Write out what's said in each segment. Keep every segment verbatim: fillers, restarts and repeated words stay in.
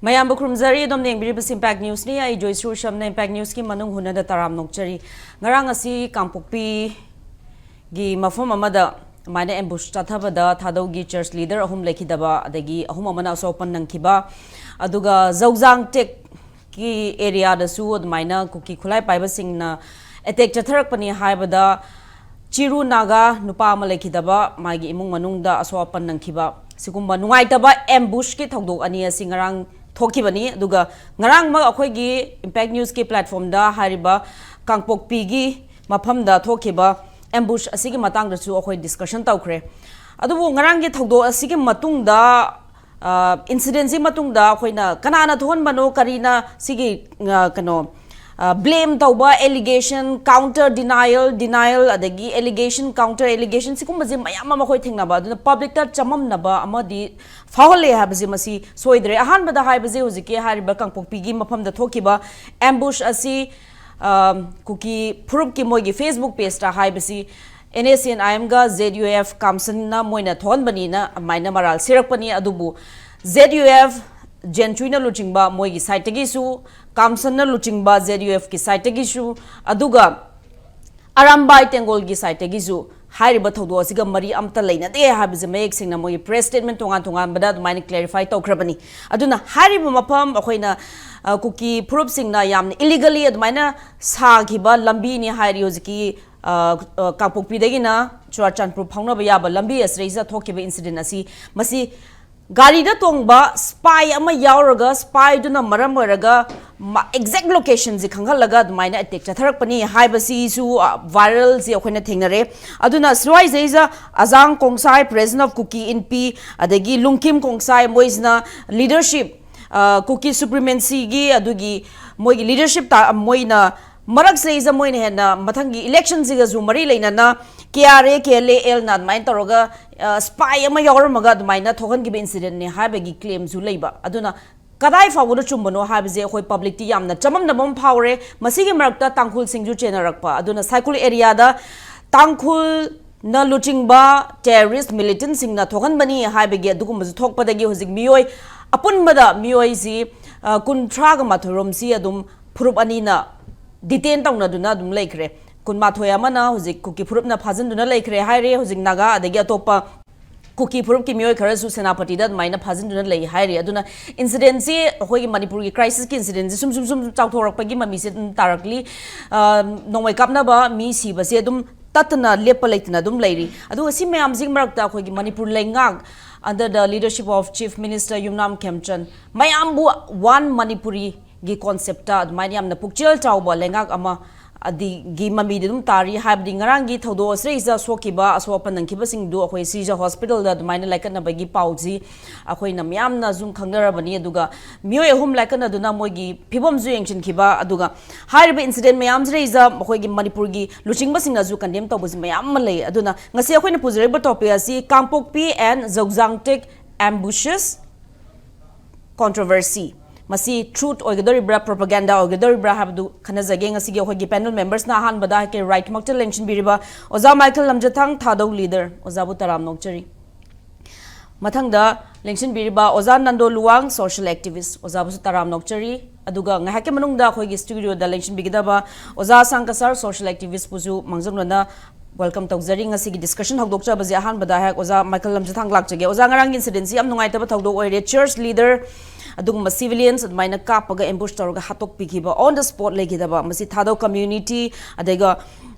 ꯃꯌꯥꯝꯕꯨ ꯈꯨꯔꯨꯝꯖꯔꯤ꯫ ꯑꯗꯣꯝꯅ ꯌꯦꯡꯕꯤꯔꯤꯕꯁꯤ ꯏꯝꯄꯦꯛ ꯅ꯭ꯌꯨꯁꯅꯤ꯫ ꯑꯩ ꯖꯣꯏꯁꯨꯔ ꯁꯝꯅ ꯏꯝꯄꯦꯛ ꯅ꯭ꯌꯨꯁꯀꯤ ꯃꯅꯨꯡ ꯍꯨꯟꯅꯗ ꯇꯔꯥꯝ ꯅꯣꯛꯆꯔꯤ꯫ ꯉꯔꯥꯡ ꯑꯁꯤ ꯀꯥꯡꯄꯣꯛꯄꯤꯒꯤ ꯃꯐꯝ ꯑꯃꯗ ꯑꯗꯨꯃꯥꯏꯅ ꯑꯦꯝꯕꯨꯁ ꯆꯠꯊꯕꯗ ꯊꯥꯗꯧꯒꯤ ꯆꯔꯆ ꯂꯤꯗꯔ ꯑꯍꯨꯝ ꯂꯩꯈꯤꯗꯕ, ꯑꯗꯒꯤ ꯑꯍꯨꯝ ꯑꯃꯅ ꯑꯁꯣꯛ ꯑꯄꯟ ꯅꯪꯈꯤꯕ, ꯑꯗꯨꯒ ꯖꯧꯖꯥꯡ ꯇꯦꯛꯀꯤ ꯑꯦꯔꯤꯌꯥꯗꯁꯨ ꯑꯗꯨꯃꯥꯏꯅ ꯀꯨꯀꯤ ꯈꯨꯠꯂꯥꯏ ꯄꯥꯏꯕꯁꯤꯡꯅ ꯑꯦꯇꯦꯛ ꯆꯠꯊꯔꯛꯄꯅꯤ ꯍꯥꯏꯕꯗ ꯆꯤꯔꯨ ꯅꯥꯒꯥ ꯅꯨꯄꯥ ꯑꯃ ꯂꯩꯈꯤꯗꯕ, ꯃꯥꯒꯤ ꯏꯃꯨꯡ ꯃꯅꯨꯡꯗ ꯑꯁꯣꯛ ꯑꯄꯟ ꯅꯪꯈꯤꯕ, ꯁꯤꯒꯨꯝꯕ ꯅꯨꯡꯉꯥꯏꯇꯕ ꯑꯦꯝꯕꯨꯁꯀꯤ ꯊꯧꯗꯣꯛ ꯑꯅꯤ ꯑꯁꯤ ꯉꯔꯥꯡ ꯊꯣꯛꯈꯤꯕꯅꯤ꯫ ꯑꯗꯨꯒ ꯉꯔꯥꯡꯃꯛ ꯑꯩꯈꯣꯏꯒꯤ ꯏꯝꯄꯦꯛ ꯅ꯭ꯌꯨꯁꯀꯤ ꯄ꯭ꯂꯦꯠꯐꯣꯝꯗ ꯍꯥꯏꯔꯤꯕ ꯀꯥꯡꯄꯣꯛꯄꯤꯒꯤ ꯃꯐꯝꯗ ꯊꯣꯛꯈꯤꯕ ꯑꯦꯝꯕꯨꯁ ꯑꯁꯤꯒꯤ ꯃꯇꯥꯡꯗꯁꯨ ꯑꯩꯈꯣꯏ ꯗꯤꯁꯀꯁꯟ ꯇꯧꯈ꯭ꯔꯦ꯫ ꯑꯗꯨꯕꯨ ꯉꯔꯥꯡꯒꯤ ꯊꯧꯗꯣꯛ ꯑꯁꯤꯒꯤ ꯃꯇꯨꯡꯗ, ꯏꯟꯁꯤꯗꯦꯟꯁꯤ ꯃꯇꯨꯡꯗ ꯑꯩꯈꯣꯏꯅ ꯀꯅꯥꯅ ꯊꯣꯛꯍꯟꯕꯅꯣ, ꯀꯔꯤꯅ ꯁꯤꯒꯤ, ꯑ, ꯀꯩꯅꯣ, ꯕ꯭ꯂꯦꯝ ꯇꯧꯕ, allegation, counter denial, denial, ꯑꯗꯒꯤ allegation, counter allegation, ꯁꯤꯒꯨꯝꯕꯁꯦ ꯃꯌꯥꯝ ꯑꯃ ꯑꯩꯈꯣꯏ ꯊꯦꯡꯅꯕ, ꯑꯗꯨꯅ ꯄꯕ꯭ꯂꯤꯛꯇ ꯆꯃꯝꯅꯕ ꯑꯃꯗꯤ ꯐꯥꯎꯍꯜꯂꯦ ꯍꯥꯏꯕꯁꯤ ꯃꯁꯤ ꯁꯣꯏꯗ꯭ꯔꯦ꯫ ꯑꯍꯥꯟꯕꯗ ꯍꯥꯏꯕꯁꯤ ꯍꯧꯖꯤꯛꯀꯤ ꯍꯥꯏꯔꯤꯕ ꯀꯥꯡꯄꯣꯛꯄꯤꯒꯤ ꯃꯐꯝꯗ ꯊꯣꯛꯈꯤꯕ ꯑꯦꯝꯕꯨꯁ ꯑꯁꯤ, ꯑ, ꯀꯨꯀꯤ ꯐꯨꯔꯨꯞꯀꯤ ꯃꯣꯏꯒꯤ ꯐꯦꯁꯕꯨꯛ ꯄꯦꯖꯇ ꯍꯥꯏꯕꯁꯤ N S C N I ꯑꯦꯝꯒ ꯖꯦꯠ ꯌꯨ ꯑꯦꯐ ꯀꯥꯝꯁꯟꯅ ꯃꯣꯏꯅ ꯊꯣꯛꯍꯟꯕꯅꯤꯅ ꯑꯗꯨꯃꯥꯏꯅ ꯃꯔꯥꯜ ꯁꯤꯔꯛꯄꯅꯤ꯫ ꯑꯗꯨꯕꯨ ꯖꯦꯠ ꯌꯨ ꯑꯦꯐ ꯖꯦꯟꯆꯨꯏꯅ ꯂꯨꯆꯤꯡꯕ ꯃꯣꯏꯒꯤ ꯁꯥꯏꯠꯇꯒꯤꯁꯨ, ꯀꯥꯝꯁꯟꯅ ꯂꯨꯆꯤꯡꯕ ꯖꯦꯠ ꯌꯨ ꯑꯦꯐꯀꯤ ꯁꯥꯏꯠꯇꯒꯤꯁꯨ, ꯑꯗꯨꯒ ꯑꯔꯥꯝꯕꯥꯏ ꯇꯦꯡꯒꯣꯜꯒꯤ ꯁꯥꯏꯠꯇꯒꯤꯁꯨ ꯍꯥꯏꯔꯤꯕ ꯊꯧꯗꯣꯛ ꯑꯁꯤꯒ ꯃꯔꯤ ꯑꯝꯇ ꯂꯩꯅꯗꯦ ꯍꯥꯏꯕꯁꯦ ꯃꯌꯦꯛ ꯁꯦꯡꯅ ꯃꯣꯏꯒꯤ ꯄ꯭ꯔꯦꯁ ꯁ꯭ꯇꯦꯠꯃꯦꯟ ꯇꯣꯉꯥꯟ ꯇꯣꯉꯥꯟꯕꯗ ꯑꯗꯨꯃꯥꯏꯅ ꯀ꯭ꯂꯦꯔꯤꯐꯥꯏ ꯇꯧꯈ꯭ꯔꯕꯅꯤ꯫ ꯑꯗꯨꯅ ꯍꯥꯏꯔꯤꯕ ꯃꯐꯝ ꯑꯩꯈꯣꯏꯅ, ꯑ, ꯀꯨꯀꯤ ꯐꯨꯔꯨꯞꯁꯤꯡꯅ ꯌꯥꯝꯅ ꯏꯂꯤꯒꯦꯜꯂꯤ ꯑꯗꯨꯃꯥꯏꯅ ꯁꯥꯈꯤꯕ ꯂꯝꯕꯤꯅꯤ ꯍꯥꯏꯔꯤ ꯍꯧꯖꯤꯛꯀꯤ, ꯑ, ꯑ, ꯀꯥꯡꯄꯣꯛꯄꯤꯗꯒꯤꯅ ꯆꯨꯔꯥꯆꯥꯟꯄꯨꯔ ꯐꯥꯎꯅꯕ ꯌꯥꯕ ꯂꯝꯕꯤ ꯑꯁꯤꯗꯩꯁꯤꯗ ꯊꯣꯛꯈꯤꯕ ꯏꯟꯁꯤꯗꯦꯟ ꯑꯁꯤ, ꯃꯁꯤ ꯒꯥꯔꯤꯗ ꯇꯣꯡꯕ ꯁ꯭ꯄꯥꯏ ꯑꯃ ꯌꯥꯎꯔꯒ, ꯁ꯭ꯄꯥꯏꯗꯨꯅ ꯃꯔꯝ ꯑꯣꯏꯔꯒ ꯃ-, ꯑꯦꯛꯖꯦꯛ ꯂꯣꯀꯦꯁꯟꯁꯤ ꯈꯪꯍꯜꯂꯒ ꯑꯗꯨꯃꯥꯏꯅ ꯑꯦꯇꯦꯛ ꯆꯠꯊꯔꯛꯄꯅꯤ ꯍꯥꯏꯕꯁꯤꯁꯨ, ꯑ, ꯚꯥꯏꯔꯦꯜꯁꯤ ꯑꯩꯈꯣꯏꯅ ꯊꯦꯡꯅꯔꯦ꯫ ꯑꯗꯨꯅ ꯁ꯭ꯋꯥꯏꯁꯤꯗꯩꯁꯤꯗ ꯑꯖꯥꯡ ꯀꯣꯡꯁꯥꯏ, President of Kuki Inpi, ꯑꯗꯒꯤ ꯂꯨꯡꯀꯤꯝ ꯀꯣꯡꯁꯥꯏ, ꯃꯣꯏꯁꯤꯅ ꯂꯤꯗꯔꯁꯤꯞ, ꯑ, ꯀꯨꯀꯤ ꯁꯨꯄ꯭ꯔꯤꯃꯦꯟꯁꯤꯒꯤ ꯑꯗꯨꯒꯤ ꯃꯣꯏꯒꯤ ꯂꯤꯗꯔꯁꯤꯞ ꯇꯥ-, ꯃꯣꯏꯅ ꯃꯔꯛꯁꯤꯗꯩꯁꯤꯗ ꯃꯣꯏꯅ ꯍꯦꯟꯅ ꯃꯊꯪꯒꯤ ꯏꯂꯦꯛꯁꯟꯁꯤꯒꯁꯨ ꯃꯔꯤ ꯂꯩꯅꯅ ꯀꯦ R A, K L A ꯑꯦꯜꯅ ꯑꯗꯨꯃꯥꯏꯅ ꯇꯧꯔꯒ, ꯑ, ꯁ꯭ꯄꯥꯏ ꯑꯃ ꯌꯥꯎꯔꯝꯃꯒ ꯑꯗꯨꯃꯥꯏꯅ ꯊꯣꯛꯍꯟꯈꯤꯕ ꯏꯟꯁꯤꯗꯦꯟꯠꯅꯤ ꯍꯥꯏꯕꯒꯤ ꯀ꯭ꯂꯦꯝꯁꯨ ꯂꯩꯕ꯫ ꯑꯗꯨꯅ ꯀꯗꯥꯏ ꯐꯥꯎꯕꯗ ꯆꯨꯝꯕꯅꯣ ꯍꯥꯏꯕꯁꯦ ꯑꯩꯈꯣꯏ ꯄꯕ꯭ꯂꯤꯛꯇꯤ ꯌꯥꯝꯅ ꯆꯃꯝꯅꯕ ꯑꯃ ꯐꯥꯎꯔꯦ꯫ ꯃꯁꯤꯒꯤ ꯃꯔꯛꯇ ꯇꯥꯡꯈꯨꯜꯁꯤꯡꯁꯨ ꯆꯦꯟꯅꯔꯛꯄ꯫ ꯑꯗꯨꯅ ꯁꯥꯏꯀꯨꯜ ꯑꯦꯔꯤꯌꯥꯗ ꯇꯥꯡꯈꯨꯜꯅ ꯂꯨꯆꯤꯡꯕ ꯇꯦꯔꯣꯔꯤꯁ ꯃꯤꯂꯤꯇꯦꯟꯠꯁꯤꯡꯅ ꯊꯣꯛꯍꯟꯕꯅꯤ ꯍꯥꯏꯕꯒꯤ ꯑꯗꯨꯒꯨꯝꯕꯁꯨ ꯊꯣꯛꯄꯗꯒꯤ ꯍꯧꯖꯤꯛ ꯃꯤꯑꯣꯏ ꯑꯄꯨꯟꯕꯗ ꯃꯤꯑꯣꯏꯁꯤ ꯀꯨꯟꯊ꯭ꯔꯥꯒ ꯃꯥꯊꯣꯏꯔꯣꯝꯁꯤ ꯑꯗꯨꯝ ꯐꯨꯔꯨꯞ ꯑꯅꯤꯅ ꯗꯤꯇꯦꯟ ꯇꯧꯅꯗꯨꯅ ꯑꯗꯨꯝ ꯂꯩꯈ꯭ꯔꯦ꯫ ꯀꯨꯟꯃꯥꯊꯣꯏ ꯑꯃꯅ ꯍꯧꯖꯤꯛ ꯀꯨꯀꯤ ꯐꯨꯔꯨꯞꯅ ꯐꯥꯖꯤꯟꯗꯨꯅ ꯂꯩꯈ꯭ꯔꯦ ꯍꯥꯏꯔꯦ꯫ ꯍꯧꯖꯤꯛ ꯅꯥꯒꯥ ꯑꯗꯒꯤ ꯑꯇꯣꯞꯄ ꯀꯨꯀꯤ ꯐꯨꯔꯨꯞꯀꯤ ꯃꯤꯑꯣꯏ ꯈꯔꯁꯨ ꯁꯦꯅꯥꯄꯇꯤꯗ ꯑꯗꯨꯃꯥꯏꯅ ꯐꯥꯖꯤꯟꯗꯨꯅ ꯂꯩ ꯍꯥꯏꯔꯤ꯫ ꯑꯗꯨꯅ ꯏꯟꯁꯤꯗꯦꯟꯁꯤ, ꯑꯩꯈꯣꯏꯒꯤ ꯃꯅꯤꯄꯨꯔꯒꯤ ꯀ꯭ꯔꯥꯏꯁꯤꯁꯀꯤ ꯏꯟꯁꯤꯗꯦꯟꯁꯤ ꯁꯨꯝ ꯁꯨꯝ ꯁꯨꯝ ꯆꯥꯎꯊꯣꯔꯛꯄꯒꯤ ꯃꯃꯤꯁꯦ ꯑꯗꯨꯝ ꯇꯥꯔꯛꯂꯤ꯫ ꯅꯣꯡꯃꯩ ꯀꯥꯞꯅꯕ ꯃꯤ ꯁꯤꯕꯁꯦ ꯑꯗꯨꯝ ꯇꯠꯇꯅ ꯂꯦꯞꯄ ꯂꯩꯇꯅ ꯑꯗꯨꯝ ꯂꯩꯔꯤ꯫ ꯑꯗꯨꯒ ꯁꯤ ꯃꯌꯥꯝꯁꯤꯒꯤ ꯃꯔꯛꯇ ꯑꯩꯈꯣꯏꯒꯤ ꯃꯅꯤꯄꯨꯔ ꯂꯩꯉꯥꯛ under the leadership of Chief Minister ꯌꯨꯝꯅꯥꯝ ꯈꯦꯝꯆꯟ ꯃꯌꯥꯝꯕꯨ ꯋꯥꯟ ꯃꯅꯤꯄꯨꯔꯤꯒꯤ ꯀꯣꯟꯁꯦꯞꯇ ꯑꯗꯨꯃꯥꯏꯅ ꯌꯥꯝꯅ ꯄꯨꯛꯆꯦꯜ ꯆꯥꯎꯕ ꯂꯩꯉꯥꯛ ꯑꯃ ꯑꯗꯒꯤ ꯃꯃꯤꯗꯤ ꯑꯗꯨꯝ ꯇꯥꯔꯤ꯫ ꯍꯥꯏꯕꯗꯤ ꯉꯔꯥꯡꯒꯤ ꯊꯧꯗꯣꯛ ꯑꯁꯤꯗꯩꯁꯤꯗ ꯁꯣꯛꯈꯤꯕ, ꯑꯁꯣꯛ ꯑꯄꯟ ꯅꯪꯈꯤꯕꯁꯤꯡꯗꯨ ꯑꯩꯈꯣꯏ ꯁꯤꯖ ꯍꯣꯁꯄꯤꯇꯥꯜꯗ ꯑꯗꯨꯃꯥꯏꯅ ꯂꯥꯏꯀꯠꯅꯕꯒꯤ ꯄꯥꯎꯁꯤ ꯑꯩꯈꯣꯏꯅ ꯃꯌꯥꯝꯅ ꯁꯨꯝ ꯈꯪꯅꯔꯕꯅꯤ꯫ ꯑꯗꯨꯒ ꯃꯤꯑꯣꯏ ꯑꯍꯨꯝ ꯂꯥꯏꯀꯠꯅꯗꯨꯅ ꯃꯣꯏꯒꯤ ꯐꯤꯕꯝꯁꯨ ꯌꯦꯡꯁꯤꯟꯈꯤꯕ, ꯑꯗꯨꯒ ꯍꯥꯏꯔꯤꯕ ꯏꯟꯁꯤꯗꯦꯟ ꯃꯌꯥꯝꯁꯤꯗꯩꯁꯤꯗ ꯑꯩꯈꯣꯏꯒꯤ ꯃꯅꯤꯄꯨꯔꯒꯤ ꯂꯨꯆꯤꯡꯕꯁꯤꯡꯅꯁꯨ ꯀꯟꯗꯦꯝ ꯇꯧꯕꯁꯤ ꯃꯌꯥꯝ ꯑꯃ ꯂꯩ꯫ ꯑꯗꯨꯅ ꯉꯁꯤ ꯑꯩꯈꯣꯏꯅ ꯄꯨꯖꯔꯤꯕ ꯇꯣꯄꯤꯛ ꯑꯁꯤ ꯀꯥꯡꯄꯣꯛꯄꯤ and ꯖꯧꯖꯥꯡꯇꯦꯛ ambushes controversy꯫ ꯃꯁꯤ ꯇ꯭ꯔꯨꯠ ꯑꯣꯏꯒꯗꯧꯔꯤꯕ꯭ꯔꯥ, ꯄ꯭ꯔꯣꯄꯒꯦꯟꯗꯥ ꯑꯣꯏꯒꯗꯧꯔꯤꯕ꯭ꯔꯥ ꯍꯥꯏꯕꯗꯨ ꯈꯟꯅꯖꯒꯦ꯫ ꯉꯁꯤꯒꯤ ꯑꯩꯈꯣꯏꯒꯤ ꯄꯦꯅꯦꯜ ꯃꯦꯝꯕꯔꯁꯅ ꯑꯍꯥꯟꯕꯗ ꯑꯩꯈꯣꯏ ꯔꯥꯏꯠꯃꯛꯇ ꯂꯦꯡꯁꯤꯟꯕꯤꯔꯤꯕ ꯑꯣꯖꯥ ꯃꯥꯏꯀꯦꯜ ꯂꯝꯖꯊꯥꯡ, ꯊꯥꯗꯧ ꯂꯤꯗꯔ, ꯑꯣꯖꯥꯕꯨ ꯇꯔꯥꯝꯅ ꯑꯣꯛꯆꯔꯤ꯫ ꯃꯊꯪꯗ ꯂꯦꯡꯁꯤꯟꯕꯤꯔꯤꯕ ꯑꯣꯖꯥ ꯅꯟꯗꯣ ꯂꯨꯋꯥꯡ, ꯁꯣꯁꯤꯌꯦꯜ ꯑꯦꯛꯇꯤꯚꯤꯁ, ꯑꯣꯖꯥꯕꯨꯁꯨ ꯇꯔꯥꯝꯅ ꯑꯣꯛꯆꯔꯤ꯫ ꯑꯗꯨꯒ ꯉꯥꯏꯍꯥꯛꯀꯤ ꯃꯅꯨꯡꯗ ꯑꯩꯈꯣꯏꯒꯤ ꯁ꯭ꯇꯨꯗꯤꯑꯣꯗ ꯂꯦꯡꯁꯤꯟꯕꯤꯒꯗꯕ ꯑꯣꯖꯥ ꯁꯥꯡꯀ ꯁꯥꯔ, ꯁꯣꯁꯤꯌꯦꯜ ꯑꯦꯛꯇꯤꯚꯤꯁꯄꯨꯁꯨ ꯃꯥꯡꯖꯧꯅꯅ ꯋꯦꯜꯀꯝ ꯇꯧꯖꯔꯤ꯫ ꯉꯁꯤꯒꯤ ꯗꯤꯁꯀꯁꯟ ꯍꯧꯗꯣꯛꯆꯕꯁꯦ ꯑꯍꯥꯟꯕꯗ ꯑꯩꯍꯥꯛ ꯑꯣꯖꯥ ꯃꯥꯏꯀꯦꯜ ꯂꯝꯖꯊꯥꯡ ꯂꯥꯛꯆꯒꯦ꯫ ꯑꯣꯖꯥ, ꯉꯔꯥꯡꯒꯤ ꯏꯟꯁꯤꯗꯦꯟꯁꯤ ꯌꯥꯝ ꯅꯨꯡꯉꯥꯏꯇꯕ ꯊꯧꯗꯣꯛ ꯑꯣꯏꯔꯦ꯫ ꯆꯔꯆ ꯂꯤꯗꯔ ꯑꯗꯨꯒꯨꯝꯕ ꯁꯤꯚꯤꯂꯤꯌꯟꯁ ꯑꯗꯨꯃꯥꯏꯅ ꯀꯥꯞꯄꯒ ꯑꯦꯝꯕꯨꯁ ꯇꯧꯔꯒ ꯍꯥꯠꯇꯣꯛꯄꯤꯈꯤꯕ, on the spot ꯂꯩꯈꯤꯗꯕ, ꯃꯁꯤ ꯊꯥꯗꯧ ꯀꯝꯃ꯭ꯌꯨꯅꯤꯇꯤ ꯑꯗꯨꯒ